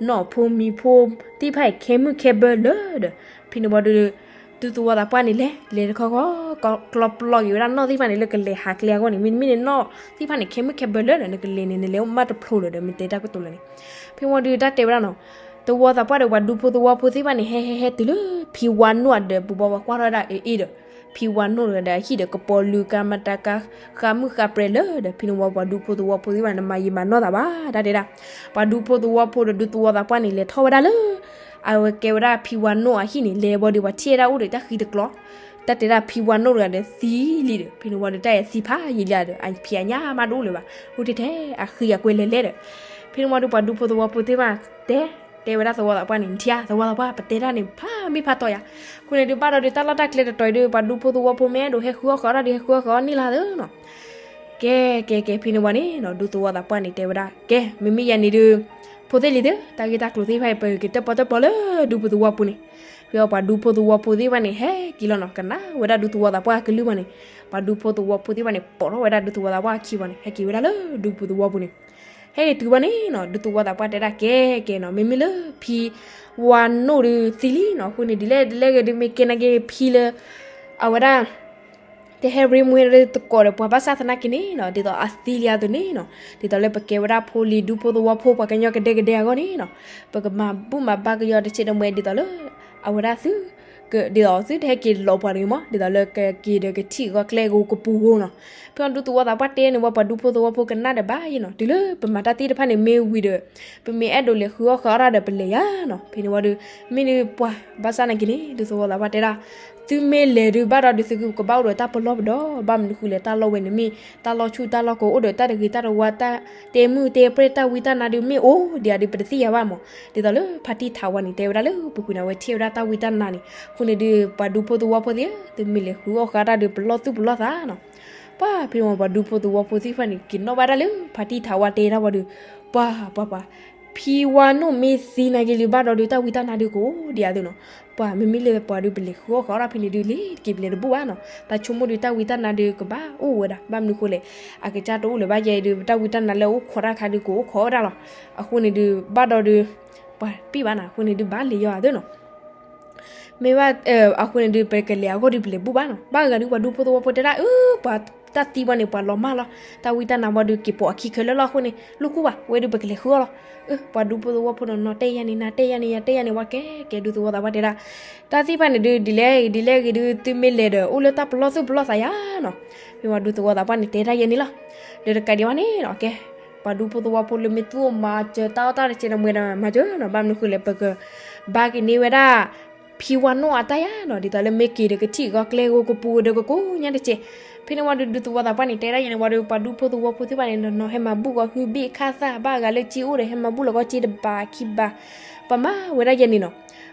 နီၢ်ဖိမံၤဖိသ့ၣ်တဖၣ်အံၤ ခဲမုၢ်ခဲဘၢလၢာ်ဒီး ဖဲန့ၣ်ဝံၤဒီး ဒူသဝီသးပှၢ်န့ၣ်လဲၤ လဲၤတခီခီ ကျီပျီက့ၤဝဲဒၣ်နီၢ်သ့ၣ်တဖၣ်န့ၣ် လၢကလဲၤဟးကျဲအဂီၢ်န့ၣ် မ့တမ့ၢ်န့ၣ် နီၢ်သ့ၣ်တဖၣ်န့ၣ် ခဲမုၢ်ခဲဘၢလၢာ်ဒီး နကလဲၤန့ၣ် နလဲၤအိၣ်မးတဖျိလၢၤဒီး မ့ၢ်တဲတၢ်ကတိၤလၢာ်န့ၣ်. ဖဲဝံၤဒီးတၢ်တဲဝဲဒၣ်နီၤ, သဝီသးပှၢ်ဒီးပှၤဒူဖိသဝီဖိသ့ၣ်တဖၣ်န့ၣ် ဟဲဟဲဟဲတုၤလၢ ဖံဝါနိၣ်အဒၢးပူၤဘၣ် ပှၤကွၢ်ထီၣ်ဝဲဒၣ်အ့ၣ်ဒီး ဖံဝါနိၣ်ဒီးအဟံၣ်ဒီး ကပီၤလုာ်ကၤမတၤကၤ ဃးမုၢ်ဃးပြဲၤလၢာ်ဒီး ဖဲန့ၣ်ဝံၤပှၤဒူဖိသဝီဖိသ့ၣ်တဖၣ်န့ၣ် မၤယံာ်မၤနီၢ်သးဘၣ် တၢ်တဲဒၣ်. ပှၤဒူဖိသဝီဖိဒီးဒူသဝီသးပှၢ်န့ၣ် လဲၤထီၣ်ဝဲဒၣ်လၢ အဝဲကဲဝဲဒၣ်ဖံဝါနိၣ်အဟံၣ်န့ၣ် လဲၤဘီဒီးပှၤထံၣ်ဝဲဒၣ်အိၣ်ဒီးတၢ်ဃံတကျီ, တၢ်တဲဒၣ်ဖံဝါနိၣ်တဂၤဒီးသံလံဒီး ဖဲန့ၣ်ဝံၤဒီးတၢ်အဲၣ်သံဖးယံာ်လံဒီး အဖံအညၣ်မးတအိၣ်လၢၤဘၣ်, အိၣ်ထဲထဲအဃံအကွဲလဲၤလဲၤဒီး ဖဲန့ၣ်ဝံၤဒီးပှၤဒူဖိသဝီဖိသ့ၣ်တဖၣ်တဲ, တဲဝဲဒၣ်သဝီသးပှၢ်န့ၣ် နထံၣ်ဧါ သဝီသးပှၢ် ပတဲတၢ်န့ၣ် ဖးမ့ၢ်ဖးတီယၤ, အဃိန့ၣ်ဒုးဘၣ်ဒီးဒုးတၢ်လီၢ်တၢ်ကျဲတတီၤအံၤဒုး ပှၤဒူဖိသဝီဖိမ့ၢ်အဲၣ်ဒိးဟဲဃုအီၣ်ဃုအီၣ်တၢ်ဒုး ဟဲဃုအီၣ်ဃုအီၣ်န့ၢ်လၢ်သ့နီၤ ကဲ ကဲ ကဲ ဖဲန့ၣ်ဝံၤန့ၣ်နီၤ ဒူသဝီသးပှၢ်န့ၣ် တဲဝဲဒၣ် ကဲ မ့မ့ၢ်ယၤန့ၣ်ဒုး ဖိသ့ၣ်လံၤသ့ၣ် တၢ်ဂ့ၢ်တၢ်ကျိၤသ့ၣ်တဖၣ်အံၤ ပကတဲပီတဲပီလၢဒူဖိသဝီဖိန့ၣ်, ဖဲအံၤပှၤဒူဖိသဝီဖိသ့ၣ်တဖၣ်န့ၣ် ဟဲက့ၤလီၤနီၤ ကနၣ်ဝဲဒၣ်ဒူသဝီသးပှၢ်အကလုၢ်မးန့ၣ်, ပှၤဒူဖိသဝီဖိသ့ၣ်တဖၣ်န့ၣ် ပိာ်ထီၣ်ဝဲဒၣ်ဒူသဝီသးပှၢ်အခံဝံၤန့ၣ် ဟဲက့ၤဝဲဒၣ်လၢဒူဖိသဝီဖိန့ၣ်, ဟဲက့ၤတုၤဘၣ်န့ၣ်နီၤ ဒူသဝီသးပှၢ်တဲဒၣ် ကဲ ကဲနီၤ မ့မ့ၢ်လၢဖံဝါနိၣ်ဒုးသံလံနီၤ အဃိန့ၣ်ဒ်လဲၣ်ဒ်လဲၣ်ဂ့ၤဒုး မ့ၢ်ကဲနာ်က့ဖံလၢ အဝဲဒၣ် တဟဲရ့မူဟဲရ့သကိးဒီးပှၤဘၣ်ဆၣ်သနာ်က့န့ၣ်နီၤ ဒ်သိးအသံလံအသိးန့ၣ်နီၤ ဒ်သိးလၢပကဲဝဲဒၣ်ဖိလံၤဒူဖိသဝီဖိ ပှၤကညီကဒဲကဒဲအဂီၢ်န့ၣ်နီၤ ပကမၤဘူၣ်မၤဘါကယီတဆဲးတမှဲ ဒ်သိးလၢ အဝဲဒၣ်သု ဒ်သိးသုတဟဲက့ၤလီၤပှၤတဂ့ၤမး ဒ်သိးလၢကက့ၤဒီးကထံၣ်ဂီၤကျဲဂ့ၤကပူၤဂ့ၤနီၤ, ဖဲအံၤဒူသဝီသးပှၢ်တဲန့ၣ်ဝံၤ ပှၤဒူဖိသဝီဖိကနၣ်ဒီးဘၣ်ယဲနီၤ တုၤလၢပမၤတၢ်သ့ၣ်တဖၣ်န့ၣ်မ့ၢ်ဝံၤဒီး ပမ့ၢ်အဲၣ်ဒိးလဲၤဃုအီၣ်ဃုအီၣ်တၢ်ဒီးပလဲၤယၤနီၤ ဖဲန့ၣ်ဝံၤဒီး မ့ၢ်ဒုးပှၤဘၣ်ဆၣ်နာ်က့န့ၣ် ဒူသဝီသးပှၢ်တဲဒၣ် သုမ့ၢ်လဲၤဒုးဘၣ်ဒီးဒုးသုကဘၣ်အိၣ်ဒီးတၢ်ပလီၢ်ပဒီ ဘၣ်မနုၤဃိလဲၣ် တၢ်လီၢ်ဝဲန့ၣ်မ့ၢ် တၢ်လီၢ်ဆူၣ်တၢ်လီၢ်ကိး အိၣ်ဒီးတၢ်တဂ့ၤတၢ်တဝါ တၢ်တဲမုၢ်တဲပြဲၢ် တၢ်ဝံတၢ်နါဒုးမ့ၢ်အိၣ်ဒံးဧါဒုး ပတသ့ၣ်ညါဘၣ်မး ဒ်သိးလၢဖါတံၢ်ထးဝါန့ၣ် တဲဝဲဒၣ်လၢပူၤကွံာ်န့ၣ် အဝဲထံၣ်ဝဲဒၣ်တၢ်ဝံတၢ်နါန့ၣ် အဃိန့ၣ်ဒုး ပှၤဒူဖိသဝီဖိသ့ၣ်ဧၢ သုမ့ၢ်လဲၤဃုအီၣ်ဃုအီၣ်တၢ်ဒုး ပလီၢ်သူၣ်ပလီၢ်သးနီၤ ပှၤဖဲန့ၣ်ဝံၤ ပှၤဒူဖိသဝီဖိသ့ၣ်တဖၣ်န့ၣ် က့ၤနီၣ်ဘၣ်ဒၣ်လၢဖါတံၢ်ထးဝါတဲတၢ်ဝံၤဒီး ပှၤ ပှၤ ပှၤ ဖံဝါနိၣ်မ့ၢ်သံနာ်က့လံဘၣ်ဒီးဒုး တၢ်ဝံတၢ်နါဒုးကအိၣ်ဒံးဧါသ့နီၤ, ပှၤမ့မ့ၢ်လၢပှၤဒုးပလဲၤဃုအီၣ်ဃုအီၣ်တၢ်ဖဲန့ၣ်ဒုး လ့ၤတက့ၤပလဲၤတဘူၣ်ဘၣ်နီၤ, တၢ်ဆိကမိၣ်ဒုး တၢ်ဝံတၢ်နါဒုးကဘၣ်အိၣ်ဝဲဒၣ် ဘၣ်မနုၤဃိလဲၣ်, အကစၢ်တအိၣ်လၢၤဘၣ်ယဲအံၤဒုး တၢ်ဝံတၢ်နါလၢအိၣ်ခိးတၢ်ခါဒုး ကအိၣ်ခိးဝဲဒၣ်လီၤ, အဃိန့ၣ်ဒုး ဘၣ်ဒီးဒုး ပှၤပံၣ်ဘၣ်နၤ အဃိန့ၣ်ဒုး ဘၣ်လ့ၤယီၤဧါသ့နီၤ မ့ၢ်ဘၣ် အဃိန့ၣ်ဒုး ပကလဲၤအဂီၢ်ဒုး ပလဲၤဘူၣ်ဘၣ်နီၤ, ဘၣ်ဂၤဒုး ပှၤဒူဖိသဝီဖိတဲဒၣ် အၢ ပှၤတၢ်သံပှၤန့ၣ် ပှၤလီၤမၢ်လီၤ, တၢ်ဝံတၢ်နါဝံၤဒုး က့ၤပိာ်အခံခဲလၢာ်လီၤ အဃိန့ၣ် လိၣ်ခိၣ်ဘၣ်, ဝဲဒုး ပကလဲၤဃုအီၣ်လီၤ, အၢ ပှၤဒူဖိသဝီဖိနီၤနီၤ တဲယၤန့ၣ် နၤတဲယၤန့ၣ် ယၤတဲယၤန့ၣ် ဝဲကဲကဲဒူသဝီသးပှၢ်တဲဒၣ်, တၢ်သ့ၣ်တဖၣ်န့ၣ်ဒုး ဒ်လဲၣ်ဂ့ၤ ဒ်လဲၣ်ဂ့ၤဒုး သုမ့ၢ်လဲၤဒီး အိၣ်လၢတၢ်ပလီၢ်သူၣ်ပလီၢ်သးယၤနီၤ, မ့ၢ်ဝဲဒူသဝီသးပှၢ်န့ၣ် တဲတၢ်ယဲန့ၣ်လီၤ, ဒီးတကးဒံးဘၣ်န့ၣ်နီၤ ကဲ ပှၤဒူဖိသဝီဖိလၢမ့ၢ်သူၣ်အိၣ်မၤစၢၤတၢ်အီၣ်တၢ်တစဲးတမှဲဒီး မၤစၢၤနီၤ, ဘၣ်မနုၤဃိလဲၣ် ပကဘါက့ၤန့ၢ်ဝဲဒၣ် ဖံဝါနိၣ်အတၢ်ယၤနီၤ, ဒ်သိးလၢမ့ၢ်က့ၤဒီးကထံၣ်ဂီၤကျဲဂ့ၤကပူၤဒီးကကိးညါတစဲး, ဖဲန့ၣ်ဝံၤဒုး ဒူသဝီသးပှၢ်န့ၣ် တဲဒၣ်ယဲန့ၣ်ဝံၤဒီး ပှၤဒူဖိသဝီဖိသ့ၣ်တဖၣ်န့ၣ် နီၤနီၤဟဲမၤဘူၣ်ဂီၤဟုဘ့ၣ်ခၣ်သၣ် ဘၣ်ဂၤလၢက့အိၣ်ဒီး ဟဲမၤဘူၣ်လီၤကီက့တဘးခံဘး, ပှၤမၤဝဲဒၣ်ယဲန့ၣ်နီၤ,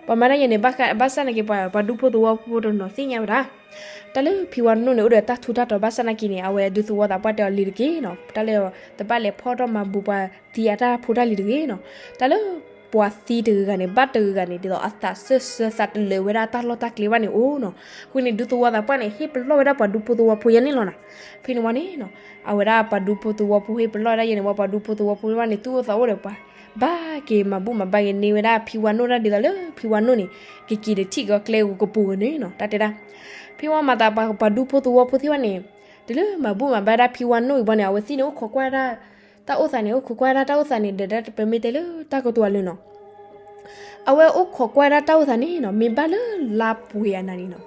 ပှၤမၤဒၣ်ယဲန့ၣ် ဘၣ်ဆၣ်နာ်က့ ပှၤဒူဖိသဝီဖိတနီၤသ့ၣ်ညါဝဲဒၣ် တၢ်လၢဖံဝါနိၣ်န့ၣ် အိၣ်ဒီးတၢ်ထူးတၢ်တီၤဘၣ်ဆၣ်နာ်က့န့ၣ် အဝဲဒူသဝီသးပှၢ်တဲအီၤလံၤတက့ၢ်နီၤ, တၢ်လၢတဘၣ်လဲၤဖီၣ်ထီၣ်မၤဘူၣ်ပှၤသံအတၢ်ဖိတၢ်လံၤတဂ့ၤနီၤ, တၢ်လၢပှၤသံတဂၤဂၤန့ၣ် ဘၣ်တဂၤဂၤန့ၣ် ဒ်သိးအသးစၢၢ်ဆၢသးတလၢာ်ဝဲဒၣ်တၢ်လီၢ်တၢ်ကျဲဘၣ်န့ၣ်အိၣ်နီၤ, အဃိန့ၣ် ဒူသဝီသးပှၢ်န့ၣ် ဟ့ၣ်ပလီၢ်ဝဲဒၣ်ပှၤဒူဖိသဝီဖိယဲန့ၣ်လီၤနီၤ, ဖဲန့ၣ်ဝံၤန့ၣ်နီၤ အဝဲဒၣ်ပှၤဒူဖိသဝီဖိဟ့ၣ်ပလီၢ်ဝဲဒၣ်ယဲန့ၣ်ဝံၤ ပှၤဒူဖိသဝီဖိဘၣ်န့ၣ် သူၣ်အိၣ်သးအိၣ်ဒီးပှၤ ဘၣ်က့ၤမၤဘူၣ်မၤဘါက့ၤန့ၢ်ဝဲဒၣ်ဖံဝါနိၣ်တၢ်ဒ်သိးလၢဖံဝါနိၣ်န့ၣ် ကက့ၤဒီးထံၣ်ဂီၤကျဲဂ့ၤကပူၤဂ့ၤန့ၣ်နီၤ, တၢ်တဲဒၣ် ဖံဝါမၤသးပှၤဒူဖိသဝီဖိသ့ၣ်တဖၣ်န့ၣ် တုၤလၢမၤဘူၣ်မၤဘါဒၣ်ဖံဝါနိၣ်အံၤဘၣ်န့ၣ် အဝဲသ့ၣ်န့ၣ် အိၣ်ခိးကွၢ်ဒၣ် တၢ်အိၣ်သးန့ၣ် အိၣ်ခိးကွၢ်ဒၣ်တၢ်အိၣ်သးန့ၣ် ဒီးဒၣ်ပမ့ၢ်တဲလၢတၢ်ကတိၤအလၢနီၤ အဝဲအိၣ်ခိးကွၢ်ဒၣ်တၢ်အိၣ်သးန့ၣ်နီၤ မ့ၢ်ဘၣ်လၢလါပှဲၤအနၤန့ၣ်နီၤ,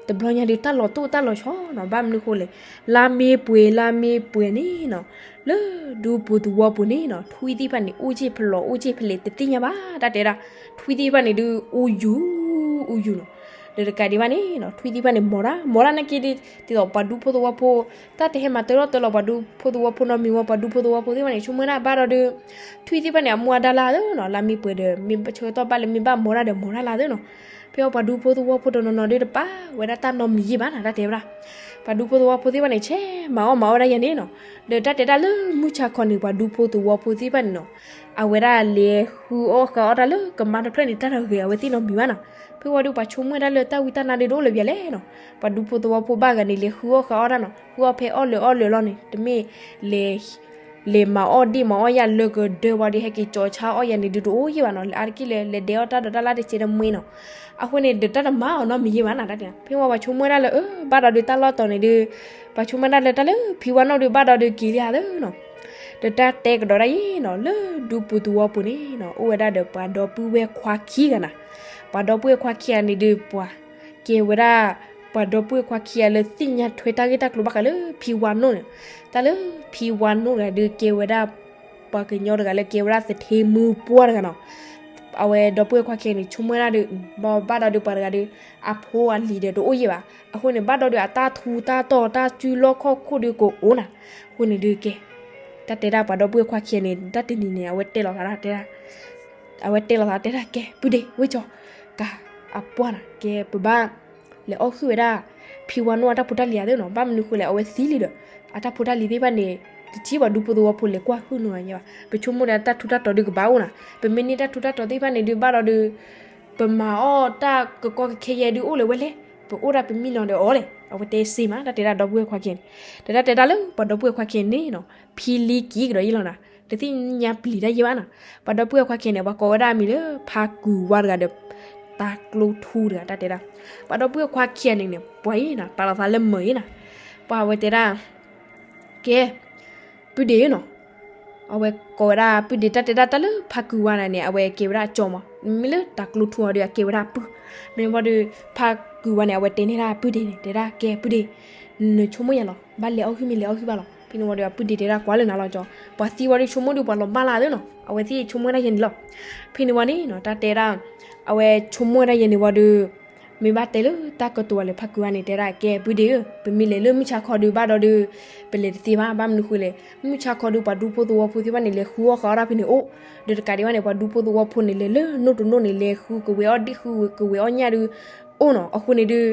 တဘျီညါဒုး တၢ်လီၤတိၢ်တၢ်လီၤဆီနီၤ, ဘၣ်မနုၤဃိလဲၣ်, လါမ့ၢ်ပှဲၤ လါမ့ၢ်ပှဲၤန့ၣ်နီၤ, လၢဒူပူၤသဝီပူၤန့ၣ်နီၤ ထွံၣ်သ့ၣ်တဖၣ်န့ၣ် အိၣ်က့ၢ်ဖျိး အိၣ်က့ၢ်ဖျဲး တသ့ၣ်ညါဘၣ် တၢ်တဲဒၣ်, ထွံၣ်သ့ၣ်တဖၣ်န့ၣ်ဒုး အိၣ်ယူၤ အိၣ်ယူၤနီၤ, ဒီးတကးဒံးဘၣ်န့ၣ်နီၤ ထွံၣ်သ့ၣ်တဖၣ်န့ၣ် မီၤတၢ် မီၤတၢ်နာ်က့ဒ်သိးပှၤဒူဖိသဝီဖိ တၢ်တဟဲမၤတၢထီၣ်တၢလီၤပှၤဒူဖိသဝီဖိနီတမံၤဝံၤ ပှၤဒူဖိသဝီဖိသ့ၣ်တဖၣ်န့ၣ် ဆိကမိၣ်ဒၣ်ဘၣ်ဒီးဒုး ထွံၣ်သ့ၣ်တဖၣ်န့ၣ် အမူအဒါလၢအသ့နီၤ, လါမ့ၢ်ပှဲၤဒီး မ့ၢ်ဆၢကတီၢ်ဘၣ်လၢမ့ၢ်ဘၣ်မီၤတၢ်ဒီးမီၤတၢ်လၢအသ့နီၤ, ဖဲအံၤပှၤဒူဖိသဝီဖိတနီၤနီၤဒုးတပာ်ဝဲဒၣ်တၢ်နီတမံၤယံာ်ဘၣ်နီၤ တၢ်တဲဝဲဒၣ်, ပှၤဒူဖိသဝီဖိသ့ၣ်တဖၣ်န့ၣ် ဆဲးမၤအီၣ်မၤအီၣ်ဝဲဒၣ်ယဲန့ၣ်နီၤ, ဒီးတၢ်တဲဒၣ်လၢမုၢ်ဆါခီန့ၣ် ပှၤဒူဖိသဝီဖိသ့ၣ်တဖၣ်န့ၣ်နီၤ အဝဲဒၣ်လဲၤဃုအီၣ်ဃုအီၣ်တၢ်လၢကမါတဖျၢၣ်န့ၣ် တၢ်တဂ့ၤအဝဲသ့ၣ်နီတမံၤဘၣ်နီၤ, ဖဲအံၤဝံၤဒုး ပှၤဆိကမိၣ်ဝဲဒၣ်လၢတၢ်ဝံတၢ်နါဒုးတအိၣ်လၢၤဘၣ်လဲၣ်နီၤ, ပှၤဒူဖိသဝီဖိဘၣ်ဂၤန့ၣ် လဲၤဃုအီၣ်ဃုအီၣ်တၢ်နီၤ, ဃုအီၣ်ဖဲအီၣ်လၢအီၣ်လၢာ်လီၤန့ၣ် တမ့ၢ်လဲၤ လဲၤမၤအီၣ်ဒ့ၣ်မၤအီၣ်ယၣ်လၢကဒၢဝံၤဒီး ဟဲက့ၤကၠီၤဆါအီၣ်ယၤန့ၣ်ဒုးတအိၣ်ယံာ်ဘၣ်နီၤ, လၢအါတက့ၢ်လၢလဲၤဒဲးအီၣ်တၢ်ဒီးတၢ်လၢ်တစဲးတမှ့နီၤ, အဃိန့ၣ် ဒီးတၢ်တမၤအီၤနီတမံၤယံာ်ဘၣ်နီၤ တၢ်တဲ, ဖဲအံၤဝံၤပှၤဆိကမိၣ်ဝဲဒၣ်လၢ အၢ ဘၣ်ဒီးဒုးတၢ်လီၢ်တီၤန့ၣ်ဒုး ပှၤဆိကမိၣ်ဝဲဒၣ်လၢတၢ်လၢဖံဝါနိၣ်ဒုးဘၣ်ဒီးဒုးက့ၤလံဧါသ့နီၤ, ဒီးတၢ်တဲကဒီးဒၣ်ယဲနီၤ လၢဒူပူၤသဝီပူၤန့ၣ်နီၤ အိၣ်ဝဲဒၣ်ဒီးပှၤဒီပုၢ်ဝဲၢ်ခွါခံဂၤနီၤ, ပှၤဒီပုၢ်ဝဲၢ်ခွါခံဂၤန့ၣ်ဒုးပှၤ ကဲဝဲဒၣ် ပှၤဒီပုၢ်ဝဲၢ်ခွါခံဂၤလၢသ့ၣ်ညါထွဲတၢ်ဂ့ၢ်တၢ်ကျိၤဘၣ်ဃးလၢဖံဝါနိၣ်န့ၣ်, တၢ်လၢဖံဝါနိၣ်တဂၤဒုးကဲဝဲဒၣ် ပှၤကညီတဂၤလၢကဲဝဲဒၣ်သထ့မုၢ်ပှၢ်တဂၤနီၤ, အဝဲဒီပုၢ်ဝဲၢ်ခွါခံဂၤန့ၣ် ဆိကမိၣ်ဝဲဒၣ်ဒီး ဘၣ်ဘၣ်ဒီးပှၤတဂၤဒီး အဖိအလံၤဒီးတအိၣ်ယဲၢ်ဘၣ်. အဃိန့ၣ် ဘၣ်ဒီးဒီးအတၢ်ထူတၢ်တီၢ်တၢ်စုလီၢ်ခီၣ်ခိၣ်ဒီးကအိၣ်နၤ. အဃိန့ၣ်ဒုးကဲ တၢ်တဲဒၣ်ပှၤဒီပုၢ်ဝဲၢ်ခွါခံဂၤန့ၣ် တၢ်တနံၤန့ၣ် အဝဲတဲလီၤသးတၢ်တဲဒၣ် အဝဲတဲလီၤသးတဲဒၣ် ကဲ ပုၢ်ဒ့ၣ် ဝ့ၢ်ကၠီ ကး အပှၢ်နၤ ကဲ ပဘၣ် လဲၤအီၣ်ဟုၣ်ဝဲဒၣ် ဖံဝါနိၣ်အတၢ်ဖိတၢ်လံၤဧါသ့ၣ်နီၤ. ဘၣ်မနုၤဃိလဲၣ် အဝဲသံလံဒီး အတၢ်ဖိတၢ်လံၤသ့ၣ်တဖၣ်န့ၣ် တထံၣ်ပှၤဒူဖိသဝီဖိလဲၤကွၢ်ဟုၣ်နီၤဘၣ်. ပဆိကမိၣ်ဒီးတၢ်ထူတၢ်တီၤဒုးကဘၣ်အိၣ်နၤ. ပမ့ၢ်န့ၢ်တၢ်ထူတၢ်တီၤသ့ၣ်တဖၣ်န့ၣ်ဒုး ဘၣ်ဒီးဒုး ပမၤအီၣ်တၢ်ကကီကခဲယဲဒုးအိၣ်လၢၤဝဲလဲၣ်. ပအိၣ်ဒၣ်ပမံနီၤဒီးအီၤလဲၣ်. အဝဲတဲစ့မး တၢ်တဲဒၣ်ဒီပုၢ်ဝဲၢ်ခွါခံဂၤန့ၣ် တၢ်တဲတၢ်လၢပှၤဒီပုၢ်ဝဲၢ်ခွါခံဂၤန့ၣ်နီၤ ဖံလံကံကဒီးယံလီၤနၤ. တသ့ၣ်ညါပျံၤတၢ်ယဲၢ်ဘၣ်နၤ. ပှၤဒီပုၢ်ဝဲၢ်ခွါခံဂၤန့ၣ် ပှၤကိးဝဲဒၣ်အမံၤလၢ ဖါကုၤဝါတဂၤဒီး တၢ်ကျိထူတဂၤ တၢ်တဲဒၣ် ပှၤဒီပုၢ်ဝဲၢ်ခွါခံဂၤန့ၣ်န့ၣ် ပှၤအံၤနၤ ပာ်လီၤသးလၢမၢ်အံၤနၤ. ပှၤအဝဲတဲဒၣ် ကဲ ပုၢ်ဒ့ၣ်နီၤ. အဝဲကိးဝဲဒၣ်ပုၢ်ဒ့ၣ် တၢ်တဲဒၣ်တၢ်လၢဖါကုၤဝါနၤန့ၣ် အဝဲကဲဝဲဒၣ်အကၠီမး, မ့မ့ၢ်လၢတၢ်ကျိထူအီၤဒီး အကဲဝဲဒၣ်အပုၢ်. မ့ၢ်ဝံၤဒီး ဖါကုၤဝါန့ၣ် အဝဲတဲန့ၢ်ဒၣ်ပုၢ်ဒ့ၣ်န့ၣ် တဲဒၣ် ကဲ ပုၢ်ဒ့ၣ် နဆိကမိၣ်ယဲၢ်လီၤ, ဘၣ်လဲၤအီၣ်ဟုၣ်မ့ၢ်လဲၤအီၣ်ဟုၣ်ဘၣ်လီၤ. ဖဲန့ၣ်ဝံၤဒီး အပုၢ်ဒ့ၣ်တဲဒၣ် ကွၢ်လၢနၤလီၤကၠီ, ပှၤသံဝံၤဒီး ဆိကမိၣ်ဒီးပှၤလီၤဘၣ်လၢသ့ၣ်နီၤ, အဝဲသ့ၣ်ဆိကမိၣ်ဝဲဒၣ်ယဲၢ်န့ၣ်လီၤ. ဖဲန့ၣ်ဝံၤန့ၣ်နီၤ တၢ်တဲဒၣ် အဝဲဆိကမိၣ်ဝဲဒၣ်ယဲၢ်န့ၣ်ဝံၤဒီး မ့ၢ်ဘၣ်တဲလၢတၢ်ကတိၤဝဲလၢဖါကုၤဝါန့ၣ် တဲဒၣ် ကဲ ပုၢ်ဒ့ၣ်ဧၢ, ပမ့ၢ်လဲၤလၢမုၢ်ဆါခီဒီး ဘၣ်ဒီးဒုး ပလဲၤတသ့ဘၣ်. ဘၣ်မနုၤဃိလဲၣ်, မုၢ်ဆါခီဒီး ပှၤဒူဖိသဝီဖိသ့ၣ်တဖၣ်န့ၣ် လဲၤဃုအီၣ်ဃုအီဒၣ်ဖဲန့ၣ်အိၣ်, ဒီးတကးဒံးဘၣ်န့ၣ် ပှၤဒူဖိသဝီဖိန့ၣ် လဲၤလၢနိၣ်တနိၣ်န့ၣ် လဲၤဃုကဝဲၤအီၣ်ဒံၣ်ဃုကဝဲၤအီၣ်ညၣ်ဒုး အိၣ်နီၤ. အဃိန့ၣ်ဒုး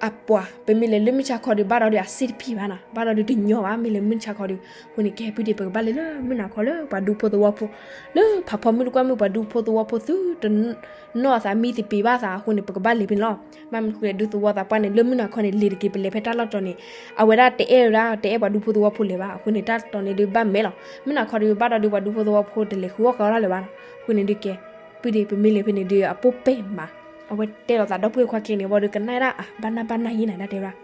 အပှၤ ပမ့ၢ်လဲၤလၢမုၢ်ဆါခီဒီး ဘၣ်ဒီးဒုး အစ့တဖံးဘၣ်နီၤ, ဘၣ်ဒီးဒုးတညီဘၣ်. မ့ၢ်လဲၤမုၢ်ဆါခီဒီး အဃိန့ၣ် ကဲ ပုၢ်ဒ့ၣ် ပကဘၣ်လဲၤလၢမုၢ်နၤခီလၢပှၤဒူဖိသဝီဖိ လၢဖးဖီမုၢ်တကွၢ်မုၢ် ပှၤဒူဖိသဝီဖိသုတနီၣ်အသး မံသပ့ၤဘၣ်သးအဃိန့ၣ် ပကဘၣ်လဲၤဖဲန့ၣ်လီၤ. ဘၣ်မနုၤဃိလဲၣ် ဒူသဝီသးပှၢ်န့ၣ် လၢမုၢ်နၤခီန့ၣ် လဲၤတက့ၤ ပလဲၤဖဲတၢ်လီၢ်တတီၤန့ၣ် အဝဲဒၣ်တအဲၣ်ဝဲဒၣ် တအဲၣ်ပှၤဒူဖိသဝီဖိလဲၤဘၣ်. အဃိန့ၣ် တၢ်တတီၤန့ၣ်ဒုးဘၣ်မဲာ်လီၤ. မုၢ်နၤခီဒီး ဘၣ်ဒီးဒုး ပှၤဒူဖိသဝီဖိတလဲၤဃုအီၣ်ဃုအီဒၣ်လၢၤဘၣ်နီၤ. အဃိန့ၣ်ဒုးကဲ ပုၢ်ဒ့ၣ် ပမ့ၢ်လဲၤဖဲန့ၣ်ဒုး အပိၢ်ပဲာ်မး. အဝဲတဲလီၤသးဒီပုၢ်ဝဲၢ်ခွါခံဂၤန့ၣ်ဝံၤဒီး ကနၣ်ဒၣ်အါ ဘၣ်နၢ်ဘၣ်နၢ်ယဲၢ်နၤ တၢ်တဲဝဲဒၣ်.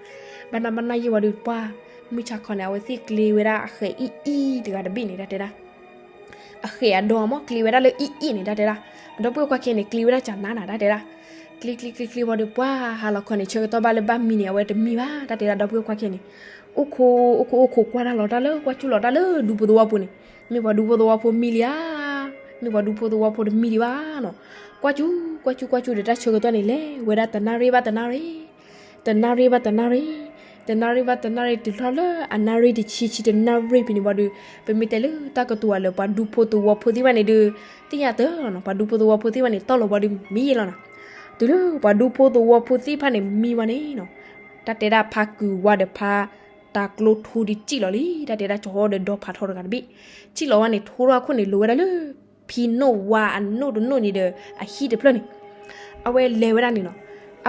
ဘၣ်နၢ်ဘၣ်နၢ်ယဲၢ်ဝံၤဒီး ပှၢ် မုၢ်ဆါခီန့ၣ် အဝဲသ့ၣ်ကျ့ဝဲဒၣ်အဃဲးအံၣ်အံၣ်တဂၤတဘ့ၣ်န့ၣ် တၢ်တဲဒၣ်. အဃဲးအဒီမး ကျ့ဝဲဒၣ်လၢအံၣ်အံၣ်န့ၣ် တၢ်တဲဒၣ်. အဒီပုၢ်ဝဲၢ်ခွါခံဂၤန့ၣ် ကျ့ဝဲဒၣ်ကနၤနၤ တၢ်တဲဒၣ်. ကျ့ကျ့ကျ့ကျ့ဝံၤဒီး ပှၢ်ဟးလီၤခီန့ၣ် ဆၢကတီၢ်ဘၣ်လၢဘၣ်မံန့ၣ် အဝဲတမံဘၣ် တၢ်တဲဒၣ် ဒီပုၢ်ဝဲၢ်ခွါခံဂၤန့ၣ်. အိၣ်ခိး အိၣ်ခိး အိၣ်ခိး ကွၢ်တၢ်လီၤတၢ်လၢ ကွၢ်ကူၣ်လီၤတၢ်လၢဒူဖိသဝီဖိန့ၣ် မ့ၢ်ပှၤဒူဖိသဝီဖိမံလံဧါ, မ့ၢ်ပှၤဒူဖိသဝီဖိတမံဒံးဘၣ်နီၤ. ကွၢ်ကူၣ် ကွၢ်ကူၣ် ကွၢ်ကူၣ်ဒီး တၢ်ဆၢကတီၢ်န့ၣ် လဲၤဝဲဒၣ်တနၣ်ရံၣ်ဘၣ်တနၣ်ရံၣ် တနၣ်ရံၣ်ဘၣ်တနၣ်ရံၣ်, တနၣ်ရံၣ်ဘၣ်တနၣ်ရံၣ် တုၤထီၣ်လၢအနၣ်ရံၣ်တဆံ ဆံတနၣ်ရံၣ်ဖဲန့ၣ်ဝံၤဒီး ပမ့ၢ်တဲလၢတၢ်ကတိၤဝဲလၢ ပှၤဒူဖိသဝီဖိသ့ၣ်တဖၣ်န့ၣ်ဒုး သ့ၣ်ညါတၢ်လီၤနီၤ, ပှၤဒူဖိသဝီဖိသ့ၣ်တဖၣ်န့ၣ် တီၢ်လီၤဝံၤဒီးမံယဲၢ်လီၤနီၤ. တုၤလၢပှၤဒူဖိသဝီဖိသ့ၣ်တဖၣ်န့ၣ် မံဝဲန့ၣ်နီၤ, တၢ်တဲဒၣ်ဖါကုၤဝါဒီးဖါတၤကျိထူဒုးစံၣ်လီၤလံ, တၢ်တဲဒၣ်ကၠီဒီးဒီဖးထီတဂၤတဘ့ၣ် စံၣ်လီၤဝဲန့ၣ် ထိထီၣ်အခိၣ်န့ၣ် လိၤဝဲဒၣ်လၢ ဖံနိၣ်ဝါအနိၣ်တနိၣ်န့ၣ်ဒီး အဟံၣ်တဖျၢၣ်န့ၣ် အဝဲလဲၤဝဲဒၣ်န့ၣ်နီၤ.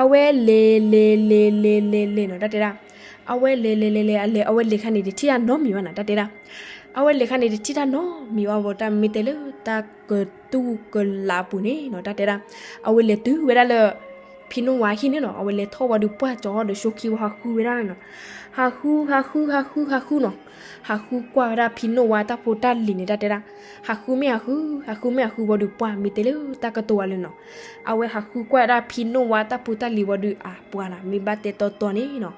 အဝဲလဲၤလဲၤလဲၤလဲၤလဲၤလဲၤလဲၤနီၤ တၢ်တဲဒၣ်. အဝဲလဲၤလဲၤလဲၤလဲၤ အလဲၤအဝဲလဲၤခါန့ၣ်တထံၣ်တၢ်နီတမံၤဘၣ်နီၤ တၢ်တဲဒၣ်. အဝဲလဲၤခါန့ၣ်တထံၣ်တၢ်နီတမံၤဘၣ်ဝဲ တၢ်မ့ၢ်တဲလၢတၢ်ကတူၢ်ကလာ်အပူၤန့ၣ်နီၤ တၢ်တဲဒၣ်. အဝဲလဲၤတုၤဝဲဒၣ်လၢ ဖံနိၣ်ဝါဟံၣ်န့ၣ်နီၤ အဝဲလဲၤထီၣ်ဝံၤဒီးပှၢ်ကၠီဒီးဆိခံဝံၤဟးဃုဝဲဒၣ်န့ၣ်နီၤ. ဟးဃု ဟးဃု ဟးဃု ဟးဃုနီၤ. ဟးဃုကွၢ်ဝဲဒၣ်ဖံနိၣ်ဝါတၢ်ဖိတၢ်လံၤန့ၣ် တၢ်တဲဒၣ်. ဟးဃုမ့ၢ်ဟးဃု ဟးဃုမ့ၢ်ဟးဃုဝံၤဒီး ပှၢ်မ့ၢ်တဲလၢတၢ်ကတိၤဝဲလၢနီၤ. အဝဲဟးဃုကွၢ်ဝဲဒၣ်ဖံနိၣ်ဝါတၢ်ဖိတၢ်လံၤဝံၤဒီး အပှၢ်နီၤ မ့ၢ်ဘၣ်တဲတီတီန့ၣ်နီၤ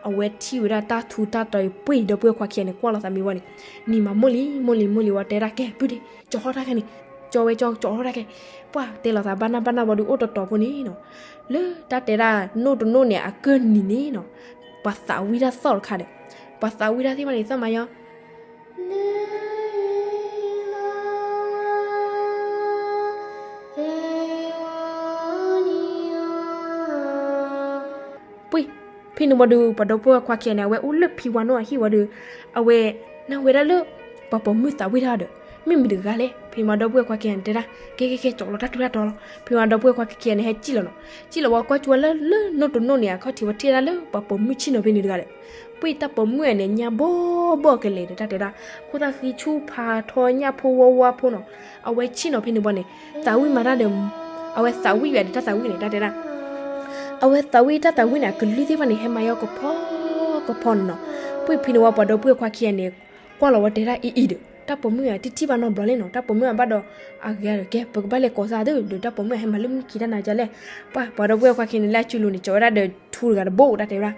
အဝဲထံၣ်ဝဲဒၣ်တၢ်ထူတၢ်တီၤအံၤပှ့ၢ် ဒီပုၢ်ဝဲၢ်ခွါခံဂၤန့ၣ် ကွၢ်လိာ်သးမ့ၢ်ဝံၤန့ၣ် နံၤမးမိၢ်လံ မိၢ်လံ မိၢ်လံဝံၤတဲဒၣ် ကဲ ပုၢ်ဒ့ၣ် ကၠီထီၣ်တၢ်ခဲန့ၣ် ကၠီဝဲကၠီ ကၠီထီၣ်တၢ်ခဲ ပှၢ်တဲလိာ်သးဘၣ်နၢ်ဘၣ်နၢ်ဝံၤဒီး အိၣ်တတီၤဖိန့ၣ်နီၤ လၢတၢ်တဲဒၣ်နိၣ်တနိၣ်န့ၣ် အကၢၢ်နံၤန့ၣ်နီၤ ပှၤသးဝံၣ်တၢ်သီၣ်တခါဒီး ပှၤသးဝံၣ်တၢ်သ့ၣ်တဖၣ်န့ၣ် သီၣ်မးယီၤ ပှ့ၢ် ဖဲန့ၣ်ဝံၤဒီး ပှၤဒီပုၢ်ဝဲၢ်ခွါခံဂၤန့ၣ် အဝဲအိၣ်လၢဖံဝါနိၣ်အဟံၣ်ဝံၤဒီး အဝဲနၢ်ဝဲဒၣ်လၢ ပှၤပိာ်မုၣ်သးဝံၣ်တၢ်ဒီး မ့ၢ်မတၤတဂၤလဲၣ်. ဖဲန့ၣ်ဝံၤဒီပုၢ်ဝဲၢ်ခွါခံဂၤန့ၣ်တဲဒၣ် ကဲ ကဲ ကဲ ကၠီလီၤတၢ်ထူတၢ်တီၤလီၤ. ဖဲန့ၣ်ဝံၤဒီပုၢ်ဝဲၢ်ခွါခံဂၤန့ၣ် ဟဲစံၣ်လီၤနီၤ. စံၣ်လီၤဝံၤကွၢ်ကၠူဝဲလၢ လၢနိၣ်တနိၣ်န့ၣ် အခီၣ်ထံးဝဲထံၣ်ဝဲဒၣ်လၢ ပှၤပိာ်မုၣ်ဆ့ၣ်နီၤဖဲန့ၣ်တဂၤဒီး ပှ့ၢ်တၢ်ပိာ်မုၣ်ဧါန့ၣ် ညၣ်ဘီဘီကလဲာ်ဒီး တၢ်တဲဒၣ် ခိၣ်သၣ်ဃံဆူၣ်ဖးထီညၣ်ဖိဝါဝါဖိနီၤ. အဝဲဆ့ၣ်နီၤဖဲန့ၣ်ဝံၤန့ၣ် သးဝံၣ်မးတၢ်ဒီး အဝဲသးဝံၣ်ဝဲဒီးတၢ်သးဝံၣ်န့ၣ် တၢ်တဲဒၣ် အဝဲသးဝံၣ်တၢ်သးဝံၣ်န့ၣ် အကလုၢ်သ့ၣ်တဖၣ်န့ၣ် ဟဲမၤယီၤကဖီကဖီန့ၣ်နီၤ. ပှ့ၢ်ဖဲန့ၣ်ဝံၤပှၤဒီပုၢ်ဝဲၢ်ခွါခံဂၤန့ၣ် ကွၢ်လီၤဝဲတဲဒၣ်အံၤအံၤဒီး တၢ်ပိာ်မုၣ်ဧါ တထံၣ်ဘၣ်နီတဘျီလဲၣ်နီၤ. တၢ်ပိာ်မုၣ်ဧါဘၣ်ဒီး အဂၤဒီး ကဲ ပကဘၣ်လဲၤကိးသးသ့ဒီး တၢ်ပိာ်မုၣ်ဧါ ဟဲမၤလၢမုၢ်ခံတၢ်နၤကလဲၣ်. ပှၤ ပှၤဒီပုၢ်ဝဲၢ်ခွါခံဂၤန့ၣ် လၢအစုလိၤန့ၣ် ကၠီဝဲဒၣ်ဒီးထူတဂၤတဘိ တၢ်တဲဝဲဒၣ်.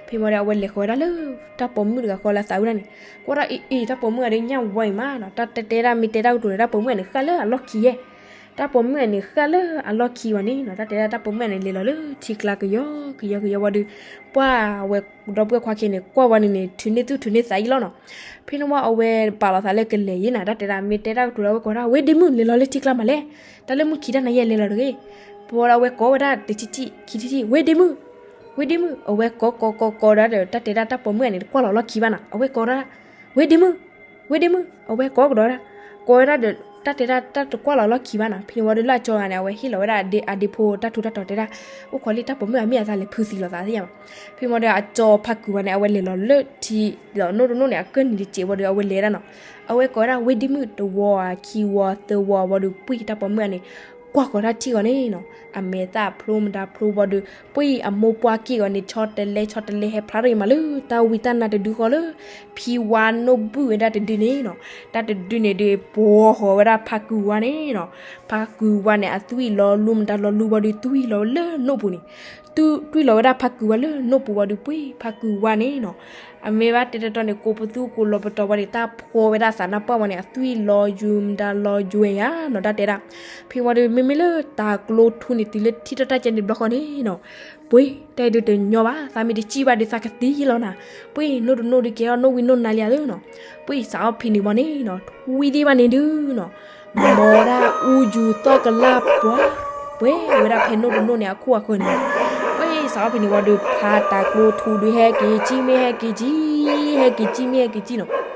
ဖဲမ့ၢ်ဒီး အဝဲလဲၤဃီၤဝဲဒၣ်လၢ တၢ်ပိာ်မုၣ်တဂၤဃီလၢအသးဝံၣ်တၢ်န့ၣ် ကွၢ်ဒၣ်အံၤအံၤ တၢ်ပိာ်မုၣ်ဧါဒီး ညၣ်ဝါအံၤမးနီၤ. တၢ်တဲတဲဒၣ်မ့ၢ်တဲတၢ်ကတိၤန့ၣ် တၢ်ပိာ်မုၣ်ဧါန့ၣ် ဃၣ်လၢအလီၢ်ခံယဲၢ် တၢ်ပိာ်မုၣ်အန့ၣ်ဃၣ်လၢအလီၢ်ခံဝံၤန့ၣ်နီၤ, တၢ်တဲဒၣ်တၢ်ပိာ်မုၣ်အန့ၣ်လဲၤလီၤလၢထံကျါကယီကယီကယီဝံၤဒီး ပှၢ်ဝဲဒီပုၢ်ဝဲၢ်ခွါခံန့ၣ် ကွၢ်ဝံၤန့ၣ်န့ၣ် ထုးန့ၢ်သူၣ်ထုးန့ၢ်သးအံၤလီၤနီၤ. ဖဲန့ၣ်ဝံၤအဝဲပာ်လီၤသးလၢကလဲၤယံၤနၤ, တၢ်တဲဒၣ်မ့ၢ်တဲတၢ်ကတိၤလၢအဝဲကိးဒၣ် ဝ့ၢ်ဒ့မုၣ် လဲၤလီၤလၢထံကျါမးလဲၣ်, တၢ်လၢမုၢ်ခံတၢ်နၤယဲလဲၤလီၤတဂ့ၤ. ပဝဲဒီးအဝဲကိးဝဲဒၣ်တထံၣ်ထံၣ်ခံထံၣ်ထံၣ် ဝ့ၢ်ဒ့မုၣ် ဝ့ၢ်ဒ့မုၣ်, အဝဲကိးကိးကိးကိးဒၣ်ဒီး တၢ်တဲဒၣ်တၢ်ပိာ်မုၣ်အန့ၣ် တကွၢ်လီၤလီၢ်ခံဘၣ်နီၤ, အဝဲကိးဒၣ် ဝ့ၢ်ဒ့မုၣ်, ဝ့ၢ်ဒ့မုၣ်, အဝဲကိးကဒီးဒၣ်, ကိးဝဲဒၣ်ဒီး တၢ်တဲဒၣ်တၢ်တကွၢ်လီၤလီၢ်ခံဘၣ်နီၤ. ဖဲန့ၣ်ဝံၤဒီးလၢအကၠီဂၤန့ၣ် အဝဲဟ့ၣ်လီၤဝဲဒၣ်အဒ့ဖိတၢ်ထူးတၢ်တီၤတဲဒၣ်, အိၣ်ခိးလံတၢ်ပိာ်မုၣ်အမ့ၢ်အသးလဲၤဖုသံလီၤသးသ့ၣ်ညါဘၣ်. ဖဲန့ၣ်ဝံၤဒီးအကၠီဖါကုာ်ဝဲန့ၣ် အဝဲလဲၤလီၤလၢထံဒီး နိၣ်တနိၣ်န့ၣ် အကၢၢ်နံၤတစဲးဝံၤဒီး အဝဲလဲၤဒၣ်နီၤ. အဝဲကိးဝဲဒၣ် ဝ့ၢ်ဒ့မုၣ် တဝီခံဝီသၢဝီဝံၤဒီး ပှ့ၢ်တၢ်ပိာ်မုၣ်အန့ၣ် ကွၢ်ဃီၤတၢ်ထံၣ်ဂီၤန့ၣ်နီၤ, အမဲာ်သၣ်ဖျိမတၤဖျိဝံၤဒီး ပှ့ၢ်အမိၢ်ပှၢ်က့ၢ်ဂီၤန့ၣ် ဆီတလဲဆီတလဲဟဲဖျါထီၣ်အံၤမးလၢတၢ်ဝံတၢ်နါတဒုဃီလၢ ဖံဝါနိၣ်ဘုၣ်ဝဲဒၣ်တဒုန့ၣ်နီၤ. တၢ်တဒုန့ၣ်ဒုး ပှီၤဃီၤဝဲဒၣ်ဖါကုာ်ဝါန့ၣ်နီၤ. ဖါကုာ်ဝါန့ၣ် အသွံၣ်လီၤလူၤမတၤလီၤလူၤဝံၤဒီး သွံၣ်လီၤလၢနိၣ်ပူၤန့ၣ်, သွံၣ်လီၤဝဲဒၣ်ဖါကုာ်ဝါလၢနိၣ်ပူၤဝံၤဒီး ပှ့ၢ်ဖါကုာ်ဝါန့ၣ်နီၤ. အမ့ၢ်ဘၣ်တဲတတီၤန့ၣ် ကိးပသူကိးလီၤပတီၤဝံၤန့ၣ် တၢ်ဖှီဝဲဒၣ်သးနါပှၢ်ဝံၤန့ၣ် အသွံၣ်လီၤယွၤမတၤလီၤယွၤယၤနီၤ တၢ်တဲဒၣ်. ဖဲဝံၤဒီး မ့မ့ၢ်လၢတၤကျိထူန့ၣ် တုၤလၢထံၣ်ထီၣ်တၢ်ကဲန့ၣ်ဘျီဃီန့ၣ်နီၤ, ပှ့ၢ် တၢ်အံၤဒုးတညီဘၣ်, သးမ့ၢ်တစံၣ်ဘၣ်ဒုးသးကသံလီၤနၤ. ပှ့ၢ် နိၣ်တနိၣ်ဒုးကဲထီၣ်နိၣ်ဝံနိၣ်နါလံဧါသ့နီၤ. ပှ့ၢ် စးထီၣ်ဖဲန့ၣ်ဝံၤန့ၣ်နီၤ ထွံၣ်သ့ၣ်တဖၣ်န့ၣ်ဒုးနီၤ မီၤတၢ်အူယူၤသီၣ်ကလၢ်ပှၤ, ပှဲၤဝဲဒၣ်ဖဲနိၣ်တနိၣ်န့ၣ် အခိၣ်အဃၢၤန့ၣ်. ပှ့ၢ် စးထီၣ်ဖဲန့ၣ်ဝံၤဒီး ဖါတၤကျိထူဒုး ဟဲက့ၤကံၣ်မ့ၢ်ဟဲက့ၤကံၣ်, ဟဲက့ၤကံၣ်မ့ၢ်ဟဲက့ၤကံၣ်နီၤ.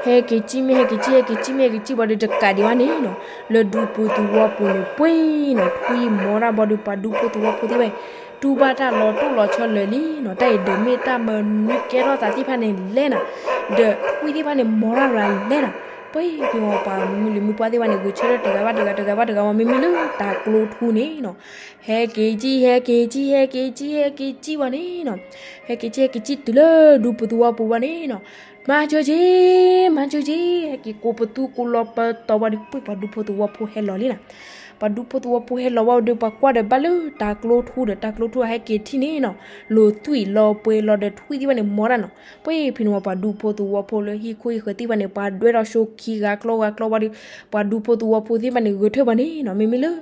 ဟဲက့ၤကံၣ်မ့ၢ်ဟဲက့ၤကံၣ် ဟဲက့ၤကံၣ်မ့ၢ်ဟဲက့ၤကံၣ်ဝံၤဒီး တကးဒံးဘၣ်န့ၣ်နီၤ လၢဒူဖိသဝီပူၤန့ၣ် ပှ့ၢ်နီၤ ထွံၣ်မီၤတၢ်ဘျီဒီး ပှၤဒူဖိသဝီဖိသ့ၣ်တဖၣ် တူၢ်ဘၣ်တၢ်လီၤတိၢ်လီၤဆီလၢာ်လံနီၤ. တၢ်အံၤဒီးမ့ၢ်တၢ်မနုၤကဲထီၣ်သးသ့ၣ်တဖၣ်န့ၣ်လဲၣ်နီၤ, ဒီးထွံၣ်သ့ၣ်တဖၣ်န့ၣ် မီၤတၢ်ရၤလဲၣ်နီၤ. ပှ့ၢ် ဖဲဝံၤပှၤမုၢ်လံၤမုၢ်ပှၢ်သ့ၣ်တဖၣ်န့ၣ် ဂဲၤဆၢထၢၣ်တဂၤဘၣ်တဂၤ တဂၤဘၣ်တဂၤဝံၤ မ့မ့ၢ်လၢတၤကျိထူန့ၣ်နီၤ ဟဲက့ၤကံၣ် ဟဲက့ၤကံၣ် ဟဲက့ၤကံၣ် ဟဲက့ၤကံၣ်ဝံၤန့ၣ်နီၤ, ဟဲက့ၤကံၣ် ဟဲက့ၤကံၣ်တုၤလၢဒူဖိသဝီပူၤဝံၤန့ၣ်နီၤ, မၤစၢၤက့ၤ, မၤစၢၤက့ၤ, ဟဲက့ၤကိးပသူကိးလီၤပတီၤဝံၤဒီး ပှ့ၢ် ပှၤဒူဖိသဝီဖိဟဲလီၤလံနီၤ. ပှၤဒူဖိသဝီဖိဟဲလီၤဝံၤဒီး ပှၤကွၢ်ဒီးဘၣ်လၢတၤကျိထူဒီး တၤကျိထူအဟဲက့ၤထံၣ်န့ၣ်နီၤ, လီၤသွံၣ်လီၤပှဲၤလီၤဒီးထွံၣ်သ့ၣ်တဖၣ်န့ၣ် မီၤတၢ်နီၤ. ပှ့ၢ် ဖဲန့ၣ်ဝံၤပှၤဒူဖိသဝီဖိလၢဟံၣ်ခိၣ်ဟံၣ်ဃၢၤသ့ၣ်တဖၣ်န့ၣ် ပှၤဒွဲၣ်ထီၣ်ဆိခံဂၤကျီဂၤကျီဝံၤဒီး ပှၤဒူဖိသဝီဖိသ့ၣ်တဖၣ်န့ၣ် ဂဲၤထၢၣ်ဝံၤန့ၣ်နီၤ မ့မ့ၢ်လၢ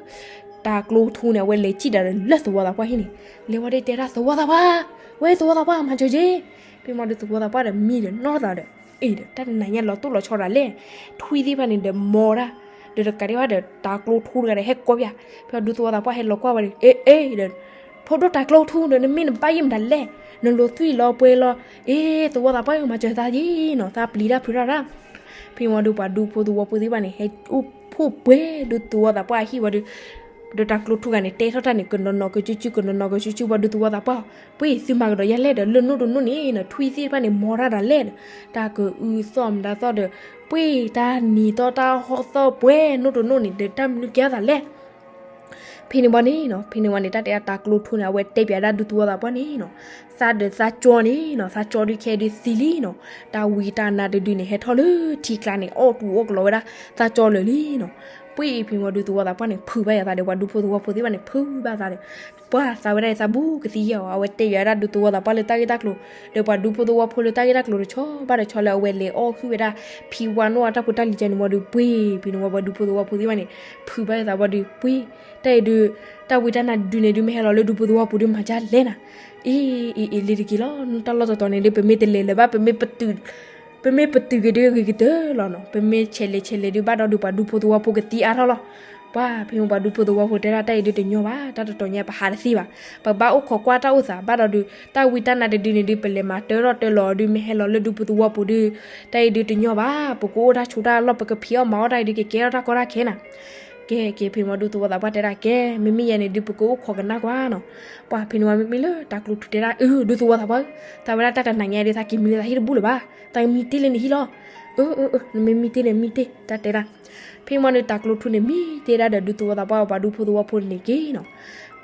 တၤကျိထူန့ၣ် အဝဲလဲၤစံၣ်ဒၣ်ဒီးလၢသဝီသးပှၢ်ဟံၣ်န့ၣ်, လဲၤဝံၤဒီးတဲဒၣ်သဝီသးပှၢ်, ဝဲသဝီသးပှၢ် မၤစၢၤက့ၤ. ဖဲမ့ၢ်ဒီးသဝီသးပှၢ်ဒီးမံဒီးနီၢ်သးဒီး အ့ဒီး တၢ်တနၤညါလီၤတိၢ်လီၤဆီဒၣ်လဲၣ်, ထွံၣ်သ့ၣ်တဖၣ်န့ၣ်ဒီးမီၤတၢ်, ဒီးတကးဒံးဘၣ်ဒီး တၤကျိထူတဂၤဒီးဟဲကိးပၠး, ဖဲဒူသဝီသးပှၢ်ဟဲလီၤကွၢ်ဝဲဒီး အ့ အ့ဒီး ဖိဒိၣ်တၤကျိထူဒီး နမ့ၢ်နဘၣ်ယံာ်မတၤလဲၣ်, နလီၤသွံၣ်လီၤပှဲၤလီၤ, အ့ သဝီသးပှၢ်ဧၢ မၤစၢၤသးယံၤနီၤ သးပျံၤတၢ်ဖုးတၢ်ရၣ်. ဖဲမ့ၢ်ဒီးပှၤဒူဖိသဝီဖိသ့ၣ်တဖၣ်န့ၣ် ဟဲအိၣ်ဖှိၣ်ပှဲၤဒူသဝီသးပှၢ်အဟံၣ်ဝံၤဒီး ဒီးတၤကျိထူဂၤန့ၣ် တဲထီၣ်တၢ်န့ၣ် ကနီၤနီၤကစုစု ကနီၤနီၤကစုစု ပှၤဒူသဝီသးပှၢ်, ပှ့ၢ်သုမၤကဒီးယၤလဲၣ်ဒီး လၢနိၣ်တနိၣ်န့ၣ်နီၤ ထွံၣ်သ့ၣ်တဖၣ်န့ၣ် မီၤတၢ်ဒၣ်လဲၣ်ဒီး တၢ်ကအုသီၣ်မတၤသီၣ်ဒီး ပှ့ၢ်တၢ်နံၤသီၣ်တၢ်ဟီၣ်သီၣ်ပှဲၤနိၣ်တနိၣ်န့ၣ်ဒီး တၢ်မနုၤကဲထီၣ်သးလဲၣ်. ဖဲန့ၣ်ဝံၤန့ၣ်နီၤ ဖဲန့ၣ်ဝံၤန့ၣ် တၢ်တဲဒၣ်တၤကျိထူန့ၣ် အဝဲတဲပၠးဒၣ်ဒူသဝီသးပှၢ်န့ၣ်နီၤ, သးဒီးသးကၠီန့ၣ်နီၤ သးကၠီဒုးခဲဒုးသံလံနီၤ, တၢ်ဝံတၢ်နါတဒုန့ၣ် ဟဲထီၣ်လၢထံကျါန့ၣ် အီၣ်တူၢ်အီၣ်ကလီဝဲဒၣ်သးကၠီလၢာ်လံနီၤ. ပှ့ၢ်ဖဲန့ၣ်ဝံၤဒူသဝီသးပှၢ်န့ၣ် ဖုးဘၣ်ယၤသးဒီး ပှၤဒူဖိသဝီဖိသ့ၣ်တဖၣ်န့ၣ် ဖုးဘၣ်သးဒီး ပှၤသးဝဲဒၣ်အံၤသးဘူးကသံယဲၢ်အီၤ အဝဲတဲပၠးဝဲဒၣ်ဒူသဝီသးပှၢ်လၢတၢ်ဂ့ၢ်တၢ်ကျိၤ, ဒီးပှၤဒူဖိသဝီဖိလၢတၢ်ဂ့ၢ်တၢ်ကျိၤတဆီဘၣ်တဆီလၢအဝဲလဲၤအီၣ်ဟုၣ်ဝဲဒၣ် ဖံဝါနိၣ်အတၢ်ဖိတၢ်လံၤကဲန့ၣ်ဝံၤဒီး ပှ့ၢ်ဖဲန့ၣ်ဝံၤပှၤဒူဖိသဝီဖိသ့ၣ်တဖၣ်န့ၣ် ဖုးဘၣ်ယၤသးဝံၤဒီး ပှ့ၢ် တၢ်အံၤဒုး တၢ်ဝံတၢ်နါဒုးန့ၣ်ဒုး မ့ၢ်ဟဲလီၤလၢဒူဖိသဝီဖိဒုးမၤဒ်လဲၣ်နၤ, အ့ အ့ အ့ လံတက့ၢ်လီၤ တၢ်လီၢ်တတီၤန့ၣ်ဒုး ပမ့ၢ်တလဲၤလၢၤဘၣ် ပမ့ၢ်ပတုာ် ပမ့ၢ်ပတုာ်က့ၤဒုးဂ့ၤကတၢၢ်လီၤနီၤ, ပမ့ၢ်ဆဲးလဲၤဆဲးလဲၤဒုး ဘၣ်ဒီးဒုးပှၤဒူဖိသဝီဖိကသံအါထီၣ်လီၤ. ပှၤဖဲမ့ၢ်ပှၤဒူဖိသဝီဖိတဲဒၣ်တၢ်အံၤဒုးတညီဘၣ် တၢ်တတီၤညါပဟးတသ့ဘၣ်, ပဘၣ်အိၣ်ခိးကွၢ်တၢ်အိၣ်သး ဘၣ်ဒီးဒုး တၢ်ဝံတၢ်နါတဒုးန့ၣ်ဒုး ပလဲၤမၤတၢထီၣ်တၢလီၤဒုး မ့ၢ်ဟဲလီၤလၢဒူဖိသဝီဖိဒုး တၢ်အံၤဒုးတညီဘၣ်, ပကအိၣ်တၢ်ဆိးတၢ်လီၢ် ပကဖံးအီၣ်မၤအီၣ်တၢ်အံၤဒုး ကကဲထီၣ်တၢ်ကီတၢ်ခဲနၤ ကဲ ကဲ ဖဲမ့ၢ်ဒူသဝီသးပှၢ်တဲဒၣ်ကဲ မ့မ့ၢ်ယဲန့ၣ်ဒုး ပကအိၣ်ခိးကနၣ်ကွၢ်နီၤ. ပှၤဖဲန့ၣ်ဝံၤမ့မ့ၢ်လၢတၤကျိထူတဲဒၣ် အၢ ဒူသဝီသးပှၢ်ဧၢ, သးဝဲဒၣ်တၢ်တနၤညါအံၤဒုး သးက့ၤမံလၢသးဟံၣ်တဘူၣ်လၢၤဘၣ်, သးကမံတ့ၢ်လၢနဟံၣ်လီၤ. အၢ အၢ အၢ နမ့ၢ်မံတ့ၢ်န့ၣ်မံတ့ၢ် တၢ်တဲဒၣ်. ဖဲမ့ၢ်ဒီးတၤကျိထူန့ၣ် မံတ့ၢ်ဒၣ်ဒီးဒူသဝီသးပှၢ် ပှၤဒူဖိသဝီဖိန့ၣ်က့ၤနီၤ.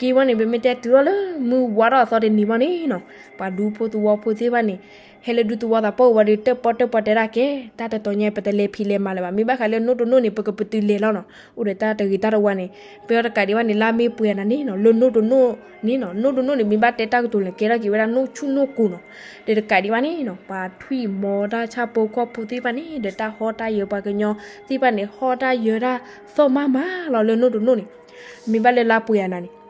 က့ၤဝဲန့ၣ် ပမ့ၢ်တဲတုၤထီၣ်လၢမုၢ်ဝါထီၣ်အသီတနံၤဘၣ်န့ၣ်နီၤ, ပှၤဒူဖိသဝီဖိသ့ၣ်တဖၣ်န့ၣ် ဟဲလၢဒူသဝီသးပီၢ်ဝံၤဒီး တၢၣ်ပီၣ်တၢၣ်ပီၣ်တဲဒၣ်ကဲ, တၢ်တတီၤညါ ပတလဲၤဖံးလဲၤမၤလၢၤဘၣ်. မ့ၢ်ဘၣ်ဃးလၢနိၣ်တနိၣ်န့ၣ် ပကပတုာ်လဲၤလီၤနီၤ, အိၣ်ဒီးတၢ်တဂ့ၤတၢ်တဝါန့ၣ်. ပယီၤတကးဒံးဘၣ်န့ၣ် လၢမ့ၢ်ပှဲၤနၤန့ၣ်နီၤ, လၢနိၣ်တနိၣ်န့ၣ်နီၤ, နိၣ်တနိၣ်န့ၣ် မ့ၢ်ဘၣ်တဲတၢ်ကတိၤလဲၣ် ကဲထီၣ်က့ၤဝဲဒၣ်နိၣ်ဆူၣ်နိၣ်ကိၤနီၤ. ဒီးတကးဒံးဘၣ်န့ၣ်နီၤ, ပှၤထွံၣ်မီၤတၢ်ဆၣ်ဖိကီၢ်ဖိသ့ၣ်တဖၣ်န့ၣ် ဒီးတၢ်ဟီၣ်တၢ်ယၢၤပှၤကညီသ့ၣ်တဖၣ်န့ၣ် ဟီၣ်တၢ်ယၢၤတၢ်သီၣ်မးမးလီၤလၢနိၣ်တနိၣ်န့ၣ်. မ့ၢ်ဘၣ်လၢလါပှဲၤနၤန့ၣ်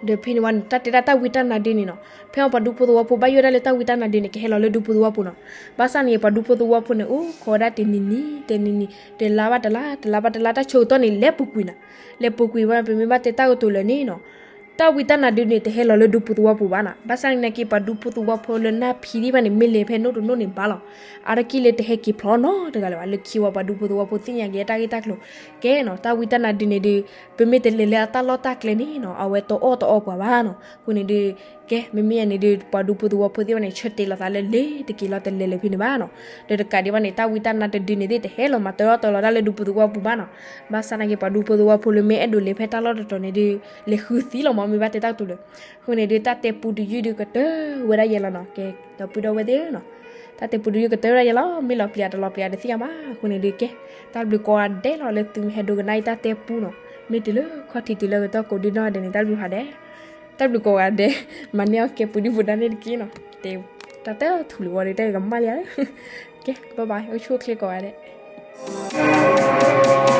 ဒီးဖဲန့ၣ်ဝဲန့ၣ် တၢ်တဲဒၣ်တၢ်ဝံတၢ်နါဒုန့ၣ်နီၤ, ဖဲအံၤပှၤဒူဖိသဝီဖိဘၣ်ယိၣ်ဒၣ်လၢတၢ်ဝံတၢ်နါဒုန့ၣ် ကဟဲလီၤလၢဒူဖိသဝီဖိနီၤ. ဘၣ်ဆၣ်န့ၣ် ပှၤဒူဖိသဝီဖိန့ၣ် အိၣ်ခိးဝဲဒၣ်တနံၤနံၤ တနံၤနံၤ တလါဘၣ်တလါ တလါဘၣ်တလါ တၢ်ဆၢကတီၢ်န့ၣ် လဲၤပူၤကွံာ်နၤ, လဲၤပူၤကွံာ်ဝဲ ပမ့ၢ်ဘၣ်တဲတၢ်ကတိၤလဲၣ်န့ၣ်နီၤ, တၢ်ဝံတၢ်နါဒုန့ၣ် တဟဲလီၤလၢဒူဖိသဝီဖိဘၣ်နီၤ. ဘၣ်ဆၣ်န့ၣ်က့ ပှၤဒူဖိသဝီဖိလၢနၢ်ဖံးသ့ၣ်တဖၣ်န့ၣ် မ့ၢ်လဲၤဖဲနိၣ်တနိၣ်န့ၣ်ဘၣ်လီၤ. အါတက့ၢ်လၢတဟဲက့ၤဖျိးနီတဂၤလၢၤဘၣ်, လၢခံဝဲပှၤဒူဖိသဝီဖိသ့ၣ်ညါက့ၤတၢ်ဂ့ၢ်တၢ်ကျိၤ ကဲနီၤ, တၢ်ဝံတၢ်နါဒုန့ၣ်ဒီး ပမ့ၢ်တလဲၤလၢအတၢ်လီၢ်တၢ်ကျဲန့ၣ်နီၤ, အဝဲတအီၣ်တအီပှၤဘၣ်နီၤ. အဃိန့ၣ်ဒီး ကဲ မ့မ့ၢ်ယၤန့ၣ်ဒီး ပှၤဒူဖိသဝီဖိသ့ၣ်တဖၣ်န့ၣ် ဆၢတဲာ်လီၤသးလၢလဲၤတက့ၤလီၤ တလဲၤလၢၤဖဲန့ၣ်ဘၣ်နီၤ. ဒီးတကးဒံးဘၣ်န့ၣ် တၢ်ဝံတၢ်နါတဒုန့ၣ်သ့ၣ် တဟဲလီၤမၤတၢ်အီၣ်တၢ်လီၤတၢ်လၢဒူဖိသဝီပူၤဘၣ်နီၤ. ဘၣ်ဆၣ်နာ်က့ ပှၤဒူဖိသဝီဖိလၢမ့ၢ်အဲၣ်ဒိးလဲၤဖဲတၢ်လီၢ်တတီၤန့ၣ်ဒီး လဲၤဃုသံလီၤမး မ့ၢ်ဘၣ်တဲတၢ်ကတိၤလၢ အဃိန့ၣ်ဒီး တၢ်တဲပူတယုၢ်ဒီးကတၢၢ်ဝဲဒၣ်ယဲလီၤနီၤ. ကဲ ဒီပုၢ်ဒီဝဲၢ်သ့ၣ်ဧၢနီၤ, တၢ်တဲပူတယုၢ်ကတၢၢ်ဝဲဒၣ်ယဲလီၤ, မ့ၢ်လီၤပျံၤတလီၤပျံၤတသ့ၣ်ညါဘၣ်. အဃိန့ၣ်ဒီးကဲ တၢ်ဘျုးကိးဂၤဒဲးလီၤ လၢသုမ့ၢ်ဟဲဒိကနၣ်အံၤတၢ်တဲပူနီၤ. မ့ၢ်တုၤလၢခီၣ်ထံးတုၤလၢကတီၢ်ကိးဒုနီၢ်ဂၤဒဲးန့ၣ် တၢ်ဘျုးဖးဒဲး, တၢ်ဘျုးကိးဂၤဒဲး, မၤန့ၢ်အီၣ်ကဲပူၤဒုၣ်ပူၤဒါန့ၣ်တက့ၢ်နီၤ. တဲ တၢ်တထူၣ်လံဝဲဒီး တၢ်ကမၣ်လံဧါ. ကဲ bye bye အိၣ်ဆူၣ်အိၣ်ချ့ကိးဂၤဒဲး.